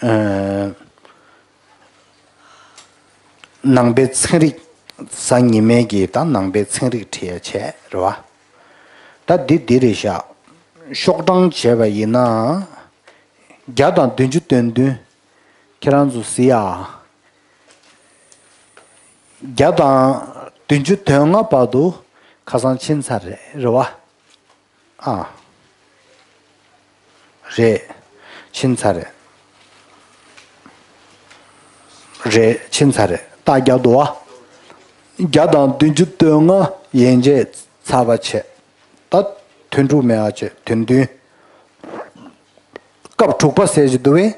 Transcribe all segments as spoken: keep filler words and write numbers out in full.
ཨ། ནང་པའི་ཚན་རིག་གཟའ་ཉི་མའི་གི་ད་ནང་པའི་ཚན་རིག་ཁྲིད་ཡ་བྱས་རེད་བ། ད་འདི་འདི་རེད་ཤག་ཤོག་གྲངས་བྱས་པ་ཡིན་ན། བརྒྱ་དང་བདུན་ཅུ་དོན་བདུན། ཁྱེད་རང་ཚོ་གཟིགས་ཡ། བརྒྱ་དང་བདུན་ཅུ་དོན་ལྔ་བར་དུ་ཁ་སང་ཕྱིན་ཚར་རེད་རེད་བ། ཨ། རེད། ཕྱིན་ཚར་རེད། རེད། ཕྱིན་ཚར་རེད། རྟགས་རྒྱག་འདུག་བ། བརྒྱ་དང་བདུན་ཅུ་དོན་ལྔ་ཡན་ཆད་ཚར་བ་བྱས། ད་དོན་དྲུག་མེད་པ་བྱས་དོན་བདུན། སྐབས་དྲུག་པ་ཟེར་གྱི་འདུག་བས།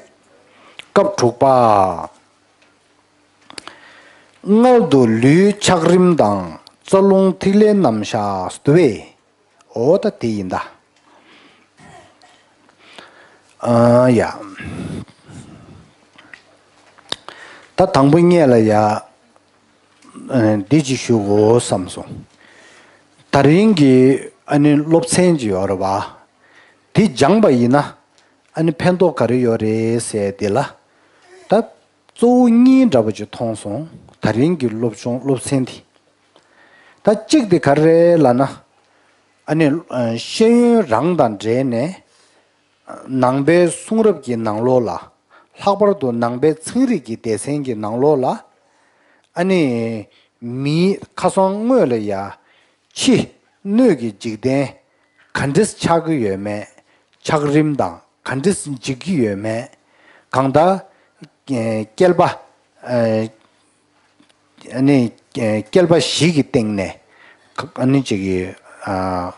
སྐབས་དྲུག་པ། མངལ་དུ་ལུས་ཆགས་རིམས་དང་རྩ་རླུང་ཐིག་ལེ་རྣམ་གཞག་འདུག་བས། འོ་ད་དེ་ཡིན་ད། ཨ་ཡ། ད་དང་པོ་ཉིད་ལ་ཡ། ཨ། འདི་ཅིག་ཞུ་དགོས་བསམ་སོང་། ད་རིང་གི་ཨ་ནི་སློབ་ཚན་ཅིག་ཡོད་རེད་བ། དེ་སྦྱངས་པ་ཡིན་ན་ཨ་ནི་ཕན་ཐོགས་ག་རེ་ཡོད་རེད་ཟེར་དེ་ལ། ད་གཙོ་བོ་གཉིས་འདྲ་པོ་ཅིག་མཐོང་སོང་། ད་རིང་གི་སློབ་སྦྱོང་སློབ་ཚན་དེ། ད་གཅིག་དེ་ག་རེ་རེད་ལབ་ན། ཨ་ནི་ཤེས་ཡོན་རང་དང་འབྲེལ་ནས། ནང་པའི་གསུང་རབ་ཀྱི་ནང་ལོགས་ལ། ལྷག་པར་དུ་ནང་པའི་ཚན་རིག་གི་སྡེ་ཚན་གྱི་ནང་ལོགས་ལ། ཨ་ནི། མིའི་ཁ་སང་སྔོན་ལ་ཡ། ཕྱི་སྣོད་ཀྱི་འཇིག་རྟེན་ག་འདྲས་ཆགས་ཀྱི་ཡོད་མེད། ཆགས་རིམ་དང་ག་འདྲས་འཇིག་གི་ཡོད་མེད། གང་ལྟར། བསྐལ་པ། ཨ་ནི། བསྐལ་པ་བཞི་གི་སྟེང་ནས། ཨ་ནི་ཅིག་གིས། ཨ།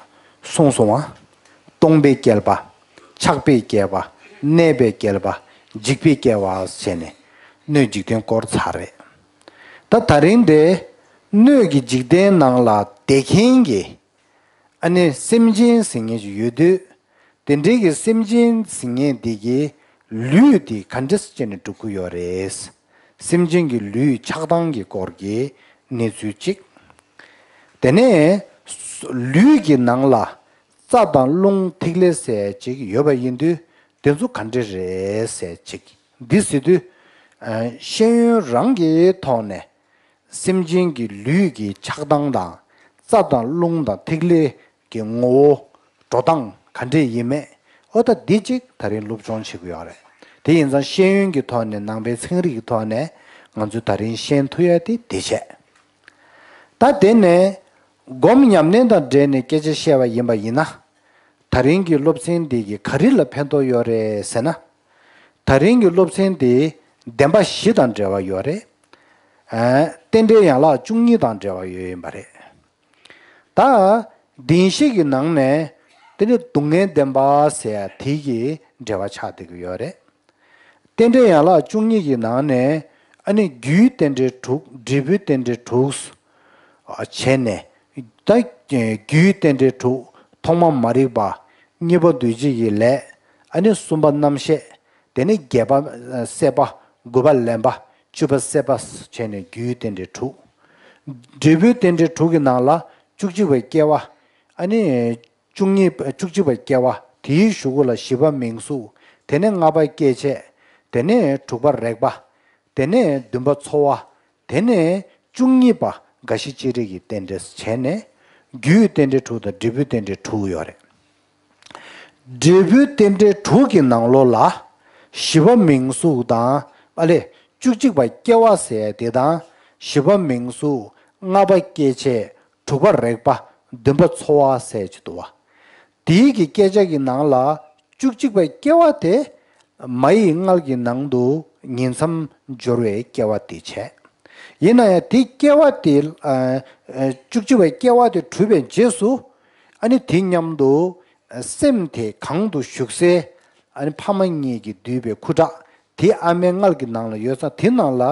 གསུངས་སོང་བ། སྟོང་པའི་བསྐལ་པ། ཆགས་པའི་བསྐལ་པ། གནས་པའི་བསྐལ་པ། འཇིག་པའི་བསྐལ་པ་བྱས་ནས། སྣོད་འཇིག་རྟེན་བསྐོར་ཚར་རེད། ད་ད་རིང་དེ། སྣོད་ཀྱི་འཇིག་རྟེན་ནང་ལ་བསྡད་མཁན་གྱི། ཨ་ནི་སེམས་ཅན་ཟེར་མཁན་ཅིག་ཡོད་དུས། དེ་འདྲའི་གི་སེམས་ཅན་ཟེར་མཁན་དེ་གི་ལུས་དེ་ག་འདྲས་བྱས་ནས་འགྲོ་གི་ཡོད་རེད། སེམས་ཅན་གྱི་ལུས་ཆགས་སྡང་གི་སྐོར་གྱི་གནས་ཚུལ་གཅིག་དེ་ནས་ལུས་ཀྱི་ནང་ལ་རྩ་དང་རླུང་ཐིག་ལེ་ཟེར་ཅིག་ཡོད་པ་ཡིན་དུས། དེ་ཚོ་ག་འདྲས་རེད་ཟེར་ཅིག་འདི་ཟེར་དུས། ཤེས་ཡོན་རང་གི་ཐོག་ནས། སེམས་ཅན་གྱི་ལུས་ཀྱི་ཆགས་སྡང་དང་། རྩ་དང་རླུང་དང་ཐིག་ལེ་གི་ངོ་བོ། འགྲོ་སྟངས་ག་འདྲས་ཡིན་མེད། ཨོ་ད་འདི་གཅིག་ད་རིང་སློབ་སྦྱོང་བྱེད་ཀྱི་ཡོད་རེད། དེ་ཡིན་ཙང་ཤེས་ཡོན་གྱི་ཐོག་ནས། ནང་པའི་ཚན་རིག་གི་ཐོག་ནས་ང་ཚོས་ད་རིང་ཤེས་ཐུབ་ཡ་དེ་འདི་བྱས། ད་དེ་ནས་སྒོམ་ཉམས་ལེན་དང་འབྲེལ་ནས་སྐད་ཆ་བཤད་པ་ཡིན་པ་ཡིན་ན། ད་རིང་གི་སློབ་ཚན་འདི་གི་ག་རེ་ལ་ཕན་ཐོགས་ཡོད་རེད་ཟེར་ན། ད་རིང་གི་སློབ་ཚན་དེ་བདེན་པ་བཞི་དང་འབྲེལ་བ་ཡོད་རེད། ཨ། རྟེན་འབྲེལ་ཡན་ལག་བཅུ་གཉིས་དང་འབྲེལ་བ་ཡོད་ཡིན་པ་རེད། ད་བདེན་བཞི་གི་ནང་ནས་དེ་ནི་སྡུག་བསྔལ་བདེན་པ་ཟེར་ཡ་དེ་གི་འབྲེལ་བ་ཆགས་བསྡད་ཀྱི་ཡོད་རེད། རྟེན་འབྲེལ་ཡན་ལག་བཅུ་གཉིས་ཀྱི་ནང་ནས་ཨ་ནི་རྒྱུའི་རྟེན་འབྲེལ་དྲུག་འབྲས་བུའི་རྟེན་འབྲེལ་དྲུག་བྱས་ནས། ད་རྒྱུའི་རྟེན་འབྲེལ་དྲུག་ཐོག་མ་མ་རིག་པ། གཉིས་པ་འདུས་བྱས་ཀྱི་ལས། ཨ་ནི་གསུམ་པ་རྣམ་ཤེས། དེ་ནས་བརྒྱད་པ་སྲེད་པ། དགུ་པ་ལེན་པ། བཅུ་པ་སྲེད་པ་བྱས་ནས་རྒྱུའི་རྟེན་འབྲེལ་དྲུག་འབྲས་བུའི་རྟེན་འབྲེལ་དྲུག་གི་ནང་ལ་བཅུ་གཅིག་པའི་སྐྱེ་བ། ཨ་ནི་བཅུ་གཉིས་པ། བཅུ་གཅིག་པའི་སྐྱེ་བ་དེའི་གཞུག་གུ་ལ་བཞི་པ་མིང་གཟུགས། དེ་ནས་ལྔ་པ་སྐྱེ་མཆེད། དེ་ནས་དྲུག་པ་རེག་པ། དེ་ནས་བདུན་པ་ཚོར་བ། དེ་ནས་བཅུ་གཉིས་པ་རྒ་ཤི་ལྕི་རིད་ཀྱི་རྟེན་འབྲེལ་བྱས་ནས། རྒྱུའི་རྟེན་འབྲེལ་དྲུག་དང་འབྲས་བུའི་རྟེན་འབྲེལ་དྲུག་ཡོད་རེད། འབྲས་བུའི་རྟེན་འབྲེལ་དྲུག་གི་ནང་ལོགས་ལ། བཞི་པ་མིང་གཟུགས་དང་། ཨ་ལས། བཅུ་གཅིག་པ་སྐྱེ་བ་ཟེར་དེ་དང་། བཞི་པ་མིང་གཟུགས། ལྔ་པ་སྐྱེ་མཆེད། དྲུག་པ་རེག་པ། བདུན་པ་ཚོར་བ་ཟེར་གྱི་འདུག་བ། དེའི་གི་སྐད་ཆ་གི་ནང་ལ་བཅུ་གཅིག་པའི་སྐྱེ་བ་དེ་མ་ཡི་མངལ་གྱི་ནང་དུ་ཉིང་མཚམས་སྦྱོར་བའི་སྐྱེ་བ་དེ་བྱས། ཡིན་ན་ཡང་དེ་སྐྱེ་བ་དེ། ཨ། ཨ། བཅུ་གཅིག་པའི་སྐྱེ་བ་དེ་གྲུབ་པའི་རྗེས་སུ། ཨ་ནི་དེ་མཉམ་དུ་སེམས་དེ་གང་དུ་བཞུགས་སའི། ཨ་ནི་ཕ་མ་གཉིས་ཀྱིས་བསྡུས་པའི་ཁུ་ཁྲག་དེ་ཨ་མའི་མངལ་གྱི་ནང་ལ་ཡོད་ཙང་། དེ་ནང་ལ་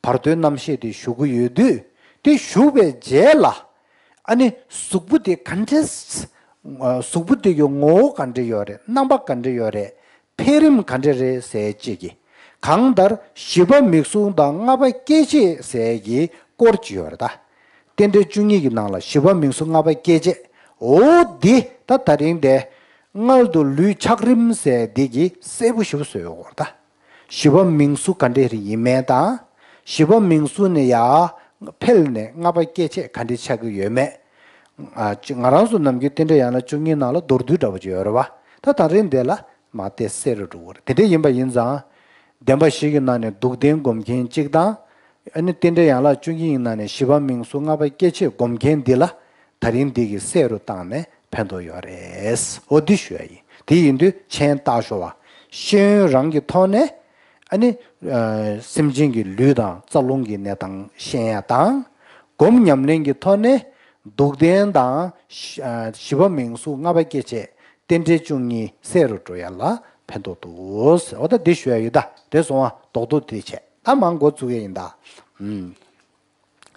བར་དོའི་རྣམ་ཤེས་དེ་བཞུགས་ཀྱི་ཡོད་དུས། དེ་བཞུགས་པའི་རྗེས་ལ། ཨ་ནི་གཟུགས་པོ་དེ་ག་འདྲས། གཟུགས་པོ་དེ་གི་ངོ་བོ་ག་འདྲ་ཡོད་རེད། རྣམ་པ་ག་འདྲ་ཡོད་རེད། འཕེལ་རིམ་ག་འདྲ་རེད་ཟེར་ཅིག་གི། གང་ལྟར་བཞི་པ་མིང་གཟུགས་དང་ལྔ་པ་སྐྱེ་མཆེད་ཟེར་གྱི་སྐོར་ཅིག་ཡོད་རེད་ད། རྟེན་འབྲེལ་བཅུ་གཉིས་ཀྱི་ནང་ལ་བཞི་པ་མིང་གཟུགས་ལྔ་པ་སྐྱེ་མཆེད། འོ་འདི་ད་ད་རིང་དེ། མངལ་དུ་ལུས་ཆགས་རིམས་ཟེར་འདི་གི་གསལ་པོ་ཞེ་པོ་བཟོས་ཡོད་རེད་ད། བཞི་པ་མིང་གཟུགས་ག་འདྲས་ཡིན་མིན་དང་། བཞི་པ་མིང་གཟུགས་ནས་ཡར་འཕེལ་ནས་ལྔ་པ་སྐྱེ་ཆེད་ག་འདྲས་ཆགས་ཀྱི་ཡོད་མེད། ཨ་ཅི་ང་རང་ཚོ་ནམ་རྒྱུན་རྟེན་འབྲེལ་ཡན་ལག་བཅུ་གཉིས་ནང་ལ་མདོར་བསྡུས་འདྲ་པོ་ཅིག་ཡོད་རེད་པ། ད་དེ་རིང་འདི་ལ་མར་དེ་གསལ་རུ་འགྲོ་གི་རེད། དེ་འདྲས་ཡིན་པ་ཡིན་ཙང་། བདེན་པ་བཞི་གི་ནང་ནས་སྡུག་བདེན་སྒོམ་མཁན་གཅིག་དང་། ཨ་ནི་རྟེན་འབྲེལ་ཡན་ལག་བཅུ་གཉིས་ཀྱི་ནང་ནས་བཞི་པ་མིང་གཟུགས་ལྔ་པ་སྐྱེ་ཆེད་སྒོམ་མཁན་འདི་ལ། ད་རིང་འདི་གི་གསལ་རུ་བཏང་ནས་ཕན་ཐོགས་ཡོད་རེད། འོ་འདི་ཞུ་ཡ་ཡིན། དེ་ཡིན་དུས་མཆན་བཏགས་ཤོག་པ། ཤེས་ཡོན་རང་གི་ཐོག་ནས་ཨ་ནི་ཨ་སེམས་ཅན་གྱི་ལུས་དང་རྩ་རླུང་གི་གནས་སྟངས་ཤེས་ཡ་དང་། སྒོམ་ཉམས་ལེན་གྱི་ཐོག་ནས་སྡུག་བདེན་དང་ཨ་བཞི་པ་མིང་གཟུགས་ལྔ་པ་སྐྱེ་ཆེད་རྟེན་འབྲེལ་བཅུ་གཉིས་གསལ་རུ་འགྲོ་ཡ་ལ་ཕན་ཐོགས་འདུག། འོ་ད་འདི་ཞུ་ཡ་ཡོད། ད་དེ་སོང་བ་རྡོག་རྡོག་དེ་བྱས། ད་མར་འགོ་བཙུགས་ཡ་ཡིན་ད། ཨུམ།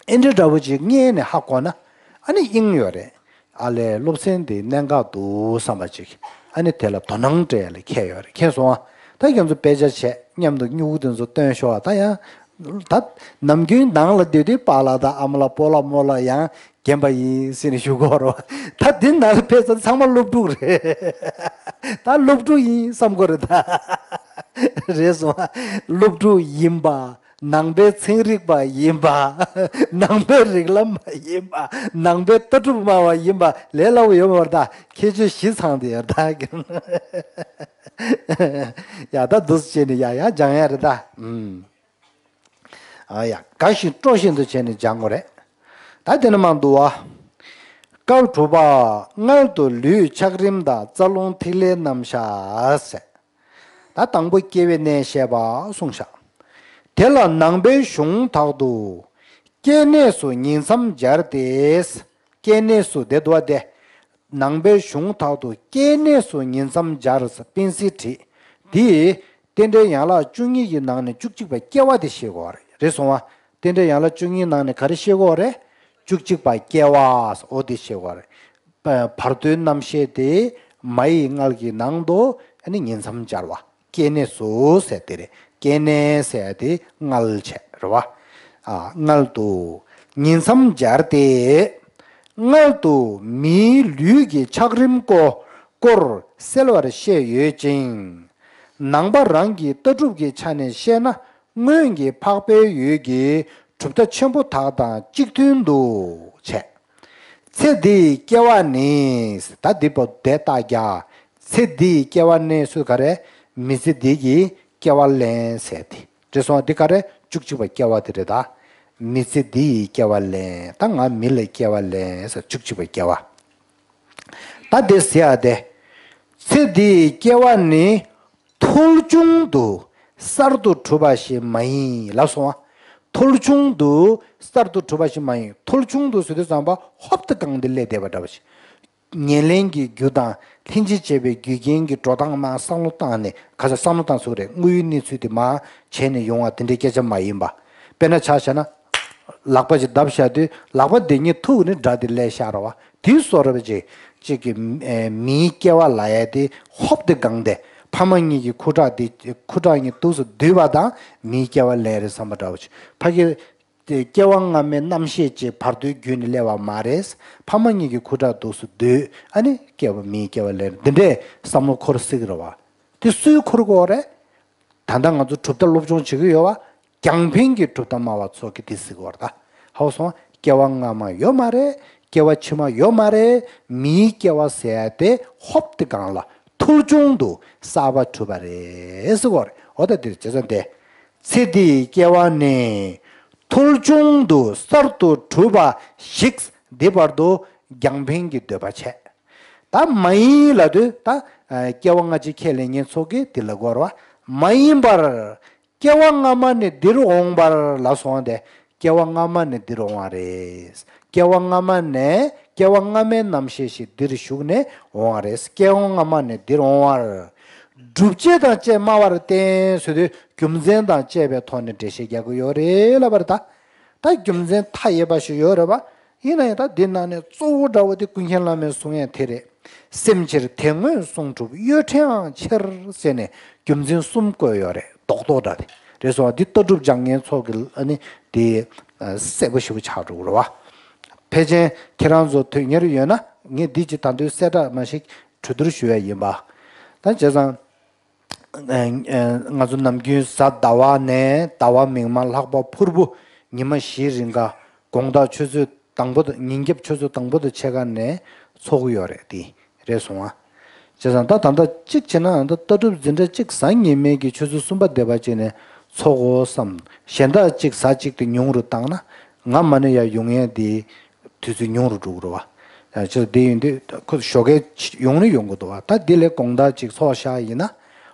ཨེ་འདྲ་འདྲ་པོ་ཅིག་སྔས་ནས་ཧ་གོ་ན་ཨ་ནི་དབྱིངས་ཡོད་རེད། ཨ་ལས་སློབ་ཚན་འདི་གནད་འགག་འདུག་བསམ་པ་ཅིག་ཨ་ནི་དེ་ལ་དོ་སྣང་སྤྲད་ཡ་ལ་ཁྱད་ཡོད་རེད། མཁྱེན་སོང་ཨ། ད་ཁྱེད་ཚོ་དཔེ་ཆ་བྱས་མཉམ་དུ་སྨྱུ་གུ་དེ་ཚོ་སྟོན་ཤོག་ཨ། ད་ཡང་ད་ནམ་རྒྱུན་ནང་ལ་སྡོད་དུས་པཱ་ལགས་དང་ཨ་མ་ལགས་སྤོ་ལགས་རྨོ་ལགས་ཡང་རྒན་པ་ཡིན་ཟེར་ནས་ཞུ་གི་ཡོད་རེད། ད་འདི་ནང་ལ་ཕེབས་ཚར་ཚང་མ་སློབ་ཕྲུག་རེད། ད་སློབ་ཕྲུག་ཡིན་བསམ་གི་རེད་ད། རེད་སོང་ཨ། སློབ་ཕྲུག་ཡིན་པ། ནང་པའི་ཚན་རིག་པ་ཡིན་པ། ནང་པའི་རིགས་ལམ་པ་ཡིན་པ། ནང་པའི་ལྟ་གྲུབ་སྨྲ་བ་ཡིན་པ་ལས་སླ་པོ་ཡོད་མ་རེད་ད། ཁྱད་ཆོས་བཞི་ཚང་དེ་ཡོད་ད། ཡ་ད་འདུག་སེ་བྱས་ནས་ཡ་ཡ་སྦྱང་ཡ་རེད་ད། ཨུམ། ཨ་ཡ་དགའ་བཞིན་སྤྲོ་བཞིན་དུ་བྱས་ནས་སྦྱང་དགོས་རེད། ད་དེ་ནས་མར་འདུག་པ། སྐབས་དྲུག་པ། མངལ་དུ་ལུས་ཆགས་རིམ་དང་རྩ་རླུང་ཐིག་ལེའི་རྣམ་གཞག་ཟེར། ད་དང་པོ་སྐྱེ་བའི་གནས་བཤད་པ་གསུངས་བཞག། དེ་ལ་ནང་པའི་གཞུང་དག་ཏུ། སྐྱེ་གནས་སུ་ཉིང་མཚམས་སྦྱར་ཏེ། སྐྱེ་གནས་སུ་དེ་འདུག་པ་དེ། ནང་པའི་གཞུང་དག་ཏུ་སྐྱེ་གནས་སུ་ཉིང་མཚམས་སྦྱར་ཟེར་པེན་སིལ་བྲིས། འདི་རྟེན་འབྲེལ་ཡན་ལག་བཅུ་གཉིས་ཀྱི་ནང་ནས་བཅུ་གཅིག་པ་སྐྱེ་བ་དེ་བཤད་དགོས་རེད། རེད་སོང་བ། རྟེན་འབྲེལ་ཡན་ལག་བཅུ་གཉིས་ནང་ནས་ག་རེ་བཤད་དགོས་རེད། བཅུ་གཅིག་པ་སྐྱེ་བ་ཟེར་འོ་དེ་བཤད་དགོས་རེད། བར་དོའི་རྣམ་བཤད་དེ་མ་ཡི་མངལ་གྱི་ནང་དུ་ཨ་ནི་ཉིང་མཚམས་སྦྱར་བ། སྐྱེ་གནས་སུ་ཟེར་དེ་རེད། སྐྱེ་གནས་ཟེར་དེ་མངལ་བྱས་རེད་བ། ཨ་མངལ་དུ་ཉིང་མཚམས་སྦྱར་ཏེ། མངལ་དུ་མིའི་ལུས་ཀྱི་ཆགས་རིམ་སྐོར་སྐོར་གསལ་བར་བཤད་ཡོད་ཅིང་། ནང་པ་རང་གི་ལྟ་གྲུབ་ཀྱི་ཆ་ནས་བཤད་ན། སྔོན་གྱི་འཕགས་པའི་ཡུལ་གྱི་གྲུབ་མཐའ་ཆེན་པོ་དག་དང་གཅིག་མཐུན་དུ་བྱས། ཚེ་འདིའི་སྐྱེ་བ་ནི། ད་འདི་པོ་དེ་རྟགས་རྒྱག། ཚེ་འདིའི་སྐྱེ་བ་ནི་སུ་ག་རེ། མི་ཚེ་འདི་གི་སྐྱེ་བ་ལེན་ཟེར་དེ། རེད་སོང་བ། འདི་ག་རེ། བཅུ་གཅིག་པ་སྐྱེ་བ་དེ་རེད་ད། མི་ཚེ་འདི་ཡི་སྐྱེ་བ་ལེན། ད་ང་མི་ལ་སྐྱེ་བ་ལེན་ཟེར། བཅུ་གཅིག་པ་སྐྱེ་བ། ད་དེ་ཟེར་ཡ་དེ། ཚེ་འདིའི་སྐྱེ་བ་ནི་ཐོལ་བྱུང་དུ་གསར་དུ་གྲུབ་པ་ཞིག་མ་ཡིན་ལབ་སོང་བ། ཐོལ་བྱུང་དུ་གསར་དུ་གྲུབ་པ་ཞིག་མ་ཡིན། ཐོལ་བྱུང་དུ་ཟེར་དུས་ཙམ་པ་ཧོབ་ཏེ་གང་དེ་སླེབས་བསྡད་པ་འདྲ་བ་ཞིག། ཉེར་ལེན་གྱི་རྒྱུ་དང་ལྷན་ཅིག་བྱེད་པའི་རྒྱུ་རྐྱེན་གྱི་འགྲོ་སྟངས་མར་བསམ་བློ་བཏང་ནས། ག་ས་བསམ་བློ་བཏང་ཚུལ་རེད། དངོས་ཡོད་གནས་ཚུལ་དེ་མར་བྱས་ནས་ཡོང་བ་དེ་འདྲའི་སྐད་ཆ་མ་ཡིན་པ། དཔེར་ན་ཆ་བཞག་ན། ལག་པ་ཅིག་བརྡབས་བཞག་དུས་ལག་པ་དེ་ཉིད་ཐུག་ནས་སྒྲ་དེ་སླེབས་ཤག་རེད་བ། དེ་བཟོ་འདྲ་ཅིག་ཅིག་གི་ཨེ་མིའི་སྐྱེ་བ་ལབ་ཡ་དེ་ཧོབ་ཏེ་གང་དེ། ཕ་མ་གཉིས་ཀྱི་ཁུ་ཁྲག་དེ་ཁུ་ཁྲག་གཉིས་ཐུགས་སུ་བསྡུས་པ་དང་མིའི་སྐྱེ་བ་ལེན་རེད་བསམ་པ་འདྲ་བོ་ཅིག། ཕ་གི་དེ་སྐྱེ་བ་སྔ་མའི་རྣམ་ཤེས་ཅིག་བར་དོའི་བརྒྱུད་ནས་སླེབས་པ་མ་རེད། ཕ་མ་གཉིས་ཀྱི་ཁུ་ཁྲག་ཐུགས་སུ་བསྡུས། ཨ་ནི་སྐྱེ་བ་མིའི་སྐྱེ་བ་ལེན་འདི་འདྲའི་བསམ་བློ་འཁོར་སྲིད་ཀྱི་རེད་བ། དེ་སུས་འཁོར་དགོས་རེད། ད་ལྟ་ང་ཚོ་གྲུབ་མཐའ་སློབ་སྦྱོང་བྱེད་ཀྱི་ཡོད་བ། རྒྱང་འཕེན་གྱི་གྲུབ་མཐའ་སྨྲ་བ་ཚོ་གིས་དེ་ཟེར་གྱི་ཡོད་རེད་ད། ཧ་གོ་སོང་ང་། སྐྱེ་བ་སྔ་མ་ཡོད་མ་རེད། སྐྱེ་བ་ཕྱི་མ་ཡོད་མ་རེད། མིའི་སྐྱེ་བ་ཟེར་ཡ་དེ་ཧོབ་ཏེ་གང་ལ་ཐོལ་བྱུང་དུ་གསར་པ་གྲུབ་པ་རེད་ཟེར་གྱི་ཡོད་རེད། འོ་ད་དེ་བྱས་ཙང་དེ། ཚེ་འདིའི་སྐྱེ་བ་ནི་ཐོལ་བྱུང་དུ་གསར་དུ་གྲུབ་པ་ཞིག། འདི་བར་དུ་རྒྱང་འཕེན་གྱི་འདོད་པ་བྱས། ད་མ་ཡིན་ལབ་དུས་ད་ཨ་སྐྱེ་བ་སྔ་ཕྱི་ཁས་ལེན་མཁན་ཚོ་གིས་འདི་ལབ་ཀྱི་ཡོད་རེད་བ། མ་ཡིན་པར། སྐྱེ་བ་སྔ་མ་ནས་འདིར་འོང་བར་ལབ་སོང་བ་དེ། སྐྱེ་བ་སྔ་མ་ནས་འདིར་འོང་བ་རེད། སྐྱེ་བ་སྔ་མ་ནས་སྐྱེ་བ་སྔ་མའི་རྣམ་ཤེས་ཤིག་འདིར་ཞུགས་ནས་འོང་བ་རེད། སྐྱེ་བ་སྔ་མ་ནས་འདིར་འོང་བར། སྒྲུབ་བྱེད་དང་བཅས་སྨྲ་བར་བསྟན་ཟེར་དུས་རྒྱུ་མཚན་དང་བཅས་པའི་ཐོག་ནས་འགྲེལ་བཤད་རྒྱག་གི་ཡོད་རེད་ལབ་པ་རེད་ད། ད་རྒྱུ་མཚན་མཐའ་ཡས་པ་ཞིག་ཡོད་རེད་བ། ཡིན་ན་ཡང་ད་འདི་ནང་ནས་གཙོ་བོ་འདྲ་བོ་དེ་ཀུན་མཁྱེན་བླ་མས་གསུང་ཡས་དེ་རེད། སེམས་ཕྱིར་དོན་དངོས་གསུང་གྲུབ་གཡོ་ཕྲེང་ཆེར་ཟེར་ནས་རྒྱུ་མཚན་གསུམ་བཀོད་ཡོད་རེད། རྡོག་རྡོག་འདྲ་དེ་རེད་སོང་བ། འདི་ལྟ་གྲུབ་སྦྱང་མཁན་ཚོ་གི་ཨ་ནི་དེ་གསལ་པོ་ཞེ་པོ་ཆགས་འགྲོ་གི་རེད་བ། ཕལ་ཆེར་ཁྱེད་རང་ཚོ་དོན་གཉེར་ཡོད་ན་ངས་འདི་ཅིག་ད་དུང་གསལ་བསྒྲགས་མ་ཞིག་གྲོས་བསྡུར་ཞུ་ཡ་ཡིན་པ། ད་བྱས་ཙང་། ང་ཚོ་ནམ་རྒྱུན་གཟའ་ཟླ་བ་ནས་ཟླ་བ་མིག་དམར་ལྷག་པ་ཕུར་བུ་ཉི་མ་བཞིའི་རིང་ག་དགོང་དག་ཆུ་ཚོད་དང་པོ་དང་ཉིན་རྒྱབ་ཆུ་ཚོད་དང་པོ་དང་ཕྱེད་ཀ་ནས་ཚོགས་ཀྱི་ཡོད་རེད་དེ། རེད་སོང་ཨ། བྱས་ཙང་ད་ད་ལྟ་གཅིག་བྱས་ན་ད་ལྟ་གྲུབ་འཛིན་གྲྭ་གཅིག་གཟའ་ཉི་མའི་གི་ཆུ་ཚོད་གསུམ་པ་བསྡད་པ་གཅིག་ནས་ཚོགས་འོ་བསམ། གཞན་དག་གཅིག་གཟའ་གཅིག་དེ་ཉུང་རུ་བཏང་ན་ང་མ་ཎི་ཡར་ཡོང་ཡས་དེ་དུས་ཚོད་ཉུང་རུ་འགྲོ་གི་རེད་བ། བྱས་ཙང་དེ་ཡིན་དུས་ཁོ་ཞོགས་ཀས་ཡོང་ནི་ཡོང་གི་འདུག་བ། ད་དེ་ལས་དགོང་དག་གཅིག་ཚོགས་བཞག་ཡིན་ན་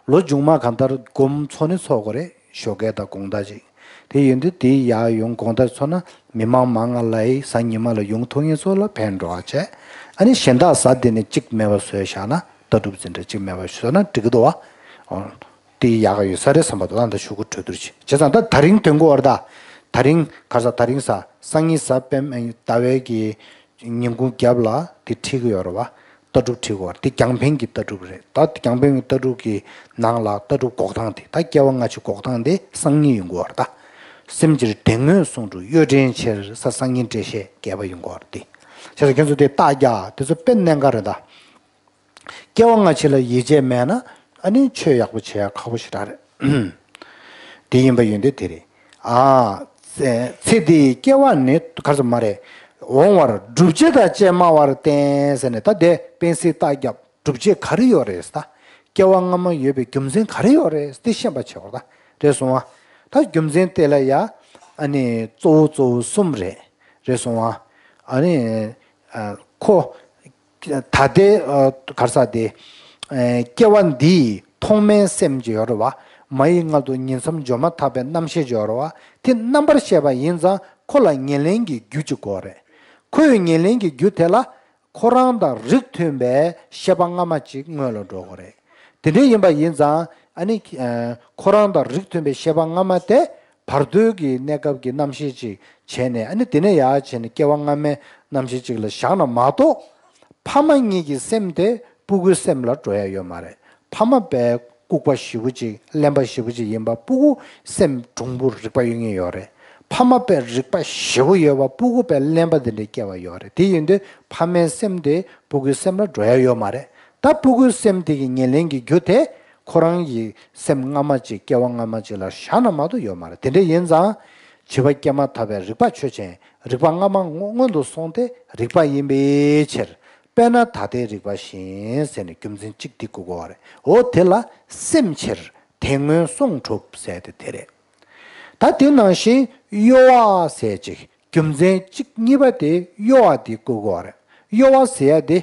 ལོ་མཇུག་མ་གང་ལྟར་སྒོམ་ཚོགས་ནི་ཚོགས་དགོས་རེད། ཞོགས་ཀས་དང་དགོང་དག་ཅིག་དེ་ཡིན་དུས་དེའི་ཡར་ཡོང་དགོང་དག་ཚོགས་ན་མི་མང་མང་ང་ལ་ཡི་གཟའ་ཉི་མ་ལ་ཡོང་ཐུབ་མཁན་ཚོ་ལ་ཕན་འགྲོ་བ་བྱས། ཨ་ནི་གཞན་དག་གཟའ་དེ་ནས་གཅིག་མེད་པ་བཟོས་བཞག་ན་ལྟ་གྲུབ་འཛིན་གྲྭ་གཅིག་མེད་པ་བཟོས་ན་འགྲིག་གི་འདུག་བ། ཨོ། དེ་ཡག་ག་ཡོད་ས་རེད་བསམ་པ་འདུག་ད་ལྟ་ཤོག་གུ་གྲོས་བསྡུར་བྱས་བྱས་ཙང་ད་ད་རིང་དོན་གོ་བར་ད། ད་རིང་གར་ས་ད་རིང་ས་སང་ཉིན་གཟའ་སྤེན་ཟླ་བའི་གི་ཉིན་གུང་རྒྱབ་ལ་དེ་ཁྲིད་གི་ཡོད་རེད་བ། ལྟ་གྲུབ་ཁྲིད་གི་ཡོད་རེད། དེ་རྒྱང་འཕེན་གྱི་ལྟ་གྲུབ་རེད། ད་དེ་རྒྱང་འཕེན་གྱི་ལྟ་གྲུབ་ཀྱི་ནང་ལ་ལྟ་གྲུབ་འགོག་སྟངས་དེ་ད་སྐྱེ་བ་སྔ་ཕྱི་འགོག་སྟངས་དེ་སང་ཉིན་ཡོང་གི་ཡོད་རེད་ད། སེམས་ཕྱིར་དོན་མངོན་གསུང་གྲུབ་གཡོ་འདྲེན་ཕྱིར་ས་སང་ཉིན་འགྲེལ་བཤད་རྒྱས་པ་ཡོང་གི་ཡོད་རེད་དེ། བྱས་ཙང་ཁྱེད་ཚོ་དེ་རྟགས་རྒྱག་དེ་ཚོ་དཔེ་གནད་འགག་རེད་ད། སྐྱེ་བ་སྔ་ཕྱི་ལ་ཡིད་ཆེས་མེད་ན་ཨ་ནི་ཆོས་ཡག་པོ་བྱེད་ཡག་ཁག་པོ་ཞེ་དྲག་རེད། དེ་ཡིན་པ་ཡོན་ཏན་དེ་རེད། ཨ། ཚེ་ཚེ་འདིའི་སྐྱེ་བ་ནི་ག་ཚོད་མ་རེད། འོང་བར་སྒྲུབ་བྱེད་དང་བཅས་སྨྲ་བར་བསྟན་ཟེར་ནས་ད་དེ་སྤེན་སྲིད་རྟགས་རྒྱབ་སྒྲུབ་བྱེད་ག་རེ་ཡོད་རེད་ད། སྐྱེ་བ་སྔ་མ་ཡོད་པའི་རྒྱུ་མཚན་ག་རེ་ཡོད་རེད་དེ་ཤེས་པ་བྱེད་དགོས་ད། རེད་སོང་བ། ད་རྒྱུ་མཚན་དེ་ལ་ཡ་ཨ་ནི་གཙོ་བོ་གཙོ་བོ་གསུམ་རེད། རེད་སོང་བ། ཨ་ནི་ཨ་ཁོ། ད་ལྟའི་གར་ས་དེ། སྐྱེ་བ་འདིའི་ཐོག་མའི་སེམས་ཀྱི་ཡོད་རེད་བ། མ་ཡི་མངལ་དུ་ཉིང་མཚམས་སྦྱོར་མ་ཐག་པའི་རྣམ་ཤེས་ཀྱི་ཡོད་རེད་བ། དེ་རྣམ་པར་ཤེས་པ་ཡིན་ཙང་ཁོ་ལ་ཉེར་ལེན་གྱི་རྒྱུ་གཅིག་དགོས་རེད། ཁོ་ཡི་ཉེར་ལེན་གྱི་རྒྱུ་དེ་ལ་ཁོ་རང་དང་རིགས་མཐུན་པའི་ཤེས་པ་སྔ་མ་གཅིག་སྔོན་ལ་འགྲོ་དགོས་རེད། དེ་འདྲ་ཡིན་པ་ཡིན་ཙང་ཨ་ནི་ཁོ་རང་དང་རིགས་མཐུན་པའི་ཤེས་པ་སྔ་མ་དེ། བར་དོའི་གི་གནས་སྐབས་ཀྱི་རྣམ་ཤེས་ཅིག་བྱས་ནས་ཨ་ནི་དེ་ནས་ཡར་བྱས་ནས་སྐྱེ་བ་སྔ་མའི་རྣམ་ཤེས་ཅིག་ལ་བཞག་ན་མ་གཏོགས། ཕ་མ་གཉིས་ཀྱི་སེམས་དེ་སྤུ་གུའི་སེམས་ལ་འགྲོ་ཡ་ཡོད་མ་རེད། ཕ་མ་དཔེ་ལྐུགས་པ་ཞེ་པོ་ཅིག་གླེན་པ་ཞེ་པོ་ཅིག་ཡིན་པ་སྤུ་གུ་སེམས་གྲུང་པོ་རིག་པ་ཡོད་མཁན་ཡོད་རེད། ཕ་མ་དཔེ་རིག་པ་ཞེ་པོ་ཡོད་པ་སྤུ་གུ་དཔེ་གླེན་པ་དེ་འདྲའི་སྐྱེ་བ་ཡོད་རེད། དེ་ཡིན་དུས་ཕ་མའི་སེམས་དེ་སྤུ་གུའི་སེམས་ལ་འགྲོ་ཡ་ཡོད་མ་རེད། ད་སྤུ་གུའི་སེམས་དེ་གི་ཉེར་ལེན་གྱི་རྒྱུ་དེ། ཁོ་རང་གི་སེམས་སྔ་མ་ཅིག་སྐྱེ་བ་སྔ་མ་ཅིག་ལ་བཞག་ན་མ་གཏོགས་ཡོད་མ་རེད། དེ་འདྲ་ཡིན་ཙང་། བྱིས་པ་སྐྱེས་མ་ཐག་པའི་རིག་པ་ཆོས་ཅན། རིག་པ་སྔ་མ་སྔོན་དུ་སོང་སྟེ་རིག་པ་ཡིན་པའི་ཕྱིར། དཔེར་ན་ད་ལྟའི་རིག་པ་བཞིན་ཟེར་ནས་རྒྱུ་མཚན་གཅིག་འདི་བཀོད་དགོས་པ་རེད། འོ་དེ་ལ་སེམས་ཕྱིར་དོན་མངོན་གསུང་གྲུབ་ཟེར་ཏེ་དེ་རེད། ད་དེ་ནང་བཞིན་གཡོ་བ་ཟེར་ཅིག་རྒྱུ་མཚན་གཅིག་གཉིས་པ་དེ་གཡོ་བ་འདི་བཀོད་དགོས་པ་རེད། གཡོ་བ་ཟེར་ཡ་དེ།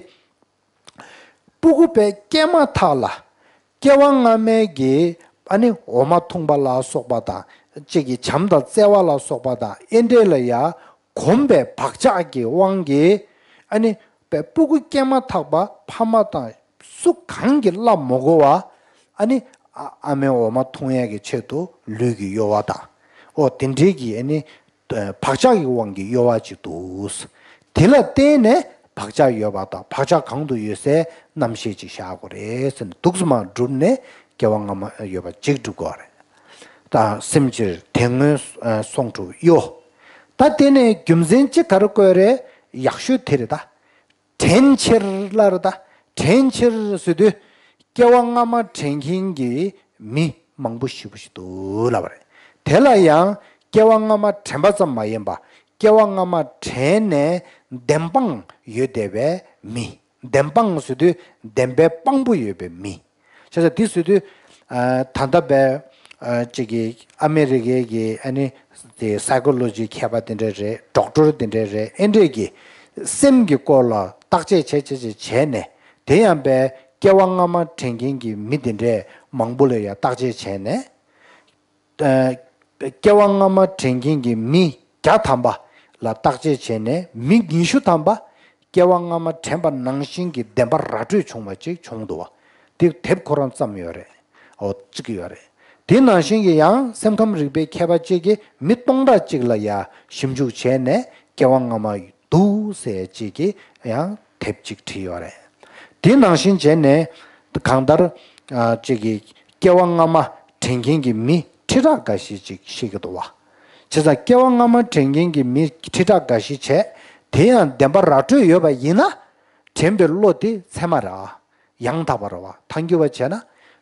སྤུ་གུ་དཔེ་སྐྱེས་མ་ཐག་ལ། སྐྱེ་བ་སྔ་མའི་གི་ཨ་ནི་འོ་མ་འཐུང་པ་ལ་སོགས་པ་དང་གཅིག་གི་བྱམས་དང་བརྩེ་བ་ལ་སོགས་པ་དང་ཨེ་འདྲས་ལ་ཡ་གོམས་པའི་བག་ཆགས་ཀྱི་དབང་གིས་ཨ་ནི་དཔེ་སྤུ་གུ་སྐྱེས་མ་ཐག་པ་ཕ་མ་དང་སུ་གང་གིས་བསླབ་མ་དགོས་པ་ཨ་ནི་ཨ་ཨ་མའི་འོ་མ་འཐུང་ཡས་ཀྱི་ཆེད་དུ་ལུས་ཀྱི་གཡོ་བ་དང་། ཨོ་དེ་འདྲས་ཀྱི་ཨ་ནི། བག་ཆགས་ཀྱི་དབང་གིས་གཡོ་བ་ཅིག་འདུག་དེ་ལ་བརྟེན་ནས་བག་ཆགས་ཡོད་པ་དང་བག་ཆགས་གང་དུ་ཡོད་སའི་རྣམ་ཤེས་ཅིག་བཞག་དགོས་རེད་ཟེར་ནས་འདུག་སེ་མར་བསྒྲུབས་ནས་སྐྱེ་བ་སྔ་མ་ཡོད་པ་ཅིག་སྒྲུབ་དགོས་རེད། ད་སེམས་ཕྱིར་དོན་མངོན་གསུང་གྲུབ་གཡོ། ད་དེ་ནས་རྒྱུ་མཚན་ཅིག་ག་རེ་བཀོད་རེད། ཡག་ཤོས་དེ་རེད་ད། དྲན་ཕྱིར་ལབ་རེད་ད། དྲན་ཕྱིར་ཟེར་དུས་སྐྱེ་བ་སྔ་མ་དྲན་མཁན་གྱི་མི་མང་པོ་ཞེ་པོ་ཞིག་འདུག་ལབ་པ་རེད། དེ་ལ་ཡང་སྐྱེ་བ་སྔ་མ་དྲན་པ་ཙམ་མ་ཡིན་པ་སྐྱེ་བ་སྔ་མ་དྲན་ནས་བདེན་དཔང་ཡོད་བསྡད་པའི་མི། བདེན་དཔང་ཟེར་དུས་བདེན་པའི་དཔང་པོ་ཡོད་པའི་མི། བྱས་ཙང་དེ་ཟེར་དུས། ད་ལྟ་བའི་ཅིག་གི་ཨ་མི་རི་ཀའི་གི་ཨ་ནི་དེ་སའི་ཀོ་ལོ་ཇི་མཁས་པ་དེ་འདྲ་རེད། ཌོག་ཊར་དེ་འདྲ་རེད། ཨེ་འདྲས་ཀྱི་སེམས་ཀྱི་སྐོར་ལ་བརྟག་དཔྱད་བྱས་བྱས་བྱས་བྱས་ནས། དེ་ཡང་བའི་སྐྱེ་བ་སྔ་མ་དྲན་མཁན་གྱི་མི་དེ་འདྲས་མང་པོ་ལ་ཡང་བརྟག་དཔྱད་བྱས་ནས། སྐྱེ་བ་སྔ་མ་དྲན་མཁན་གྱི་མི་བརྒྱ་ཐམ་པ་ལ་བརྟག་དཔྱད་བྱས་ནས་མི་ཉི་ཤུ་ཐམ་པ་སྐྱེ་བ་སྔ་མ་དྲན་པ་ནང་བཞིན་གྱི་བདེན་པ་ར་སྤྲོད་བྱུང་བ་ཅིག་བྱུང་འདུག་བ། དེ་དེབ་ཁོ་རང་བརྩམས་ཡོད་རེད། འོ་གཅིག་ཡོད་རེད། དེ་ནང་བཞིན་གྱི་ཡང་སེམས་ཁམས་རིག་པའི་མཁས་པ་གཅིག་གིས་མི་སྟོང་ཕྲག་གཅིག་ལ་ཡ་ཞིབ་འཇུག་བྱས་ནས་སྐྱེ་བ་སྔ་མ་འདུག་ཟེར་གཅིག་གིས་ཡང་དེབ་གཅིག་བྲིས་ཡོད་རེད། དེ་ནང་བཞིན་བྱས་ནས་གང་ལྟར་ཨ་གཅིག་གིས་སྐྱེ་བ་སྔ་མ་དྲན་མཁན་གྱི་མི་ཁྲི་ཕྲག་འགའ་ཤས་ཅིག་ཤེས་ཀྱི་འདུག་བ། བྱས་ཙང་སྐྱེ་བ་སྔ་མ་དྲན་མཁན་གྱི་མི་ཁྲི་ཕྲག་འགའ་ཤས་བྱས། དེ་ཡང་བདེན་པ་ར་སྤྲོད་ཡོད་པ་ཡིན་ན། དྲན་པའི་བློ་དེ་ཚད་མ་རེད། ཡང་དག་པ་རེད་བ། ཐལ་འགྱུར་བ་བྱས་ན།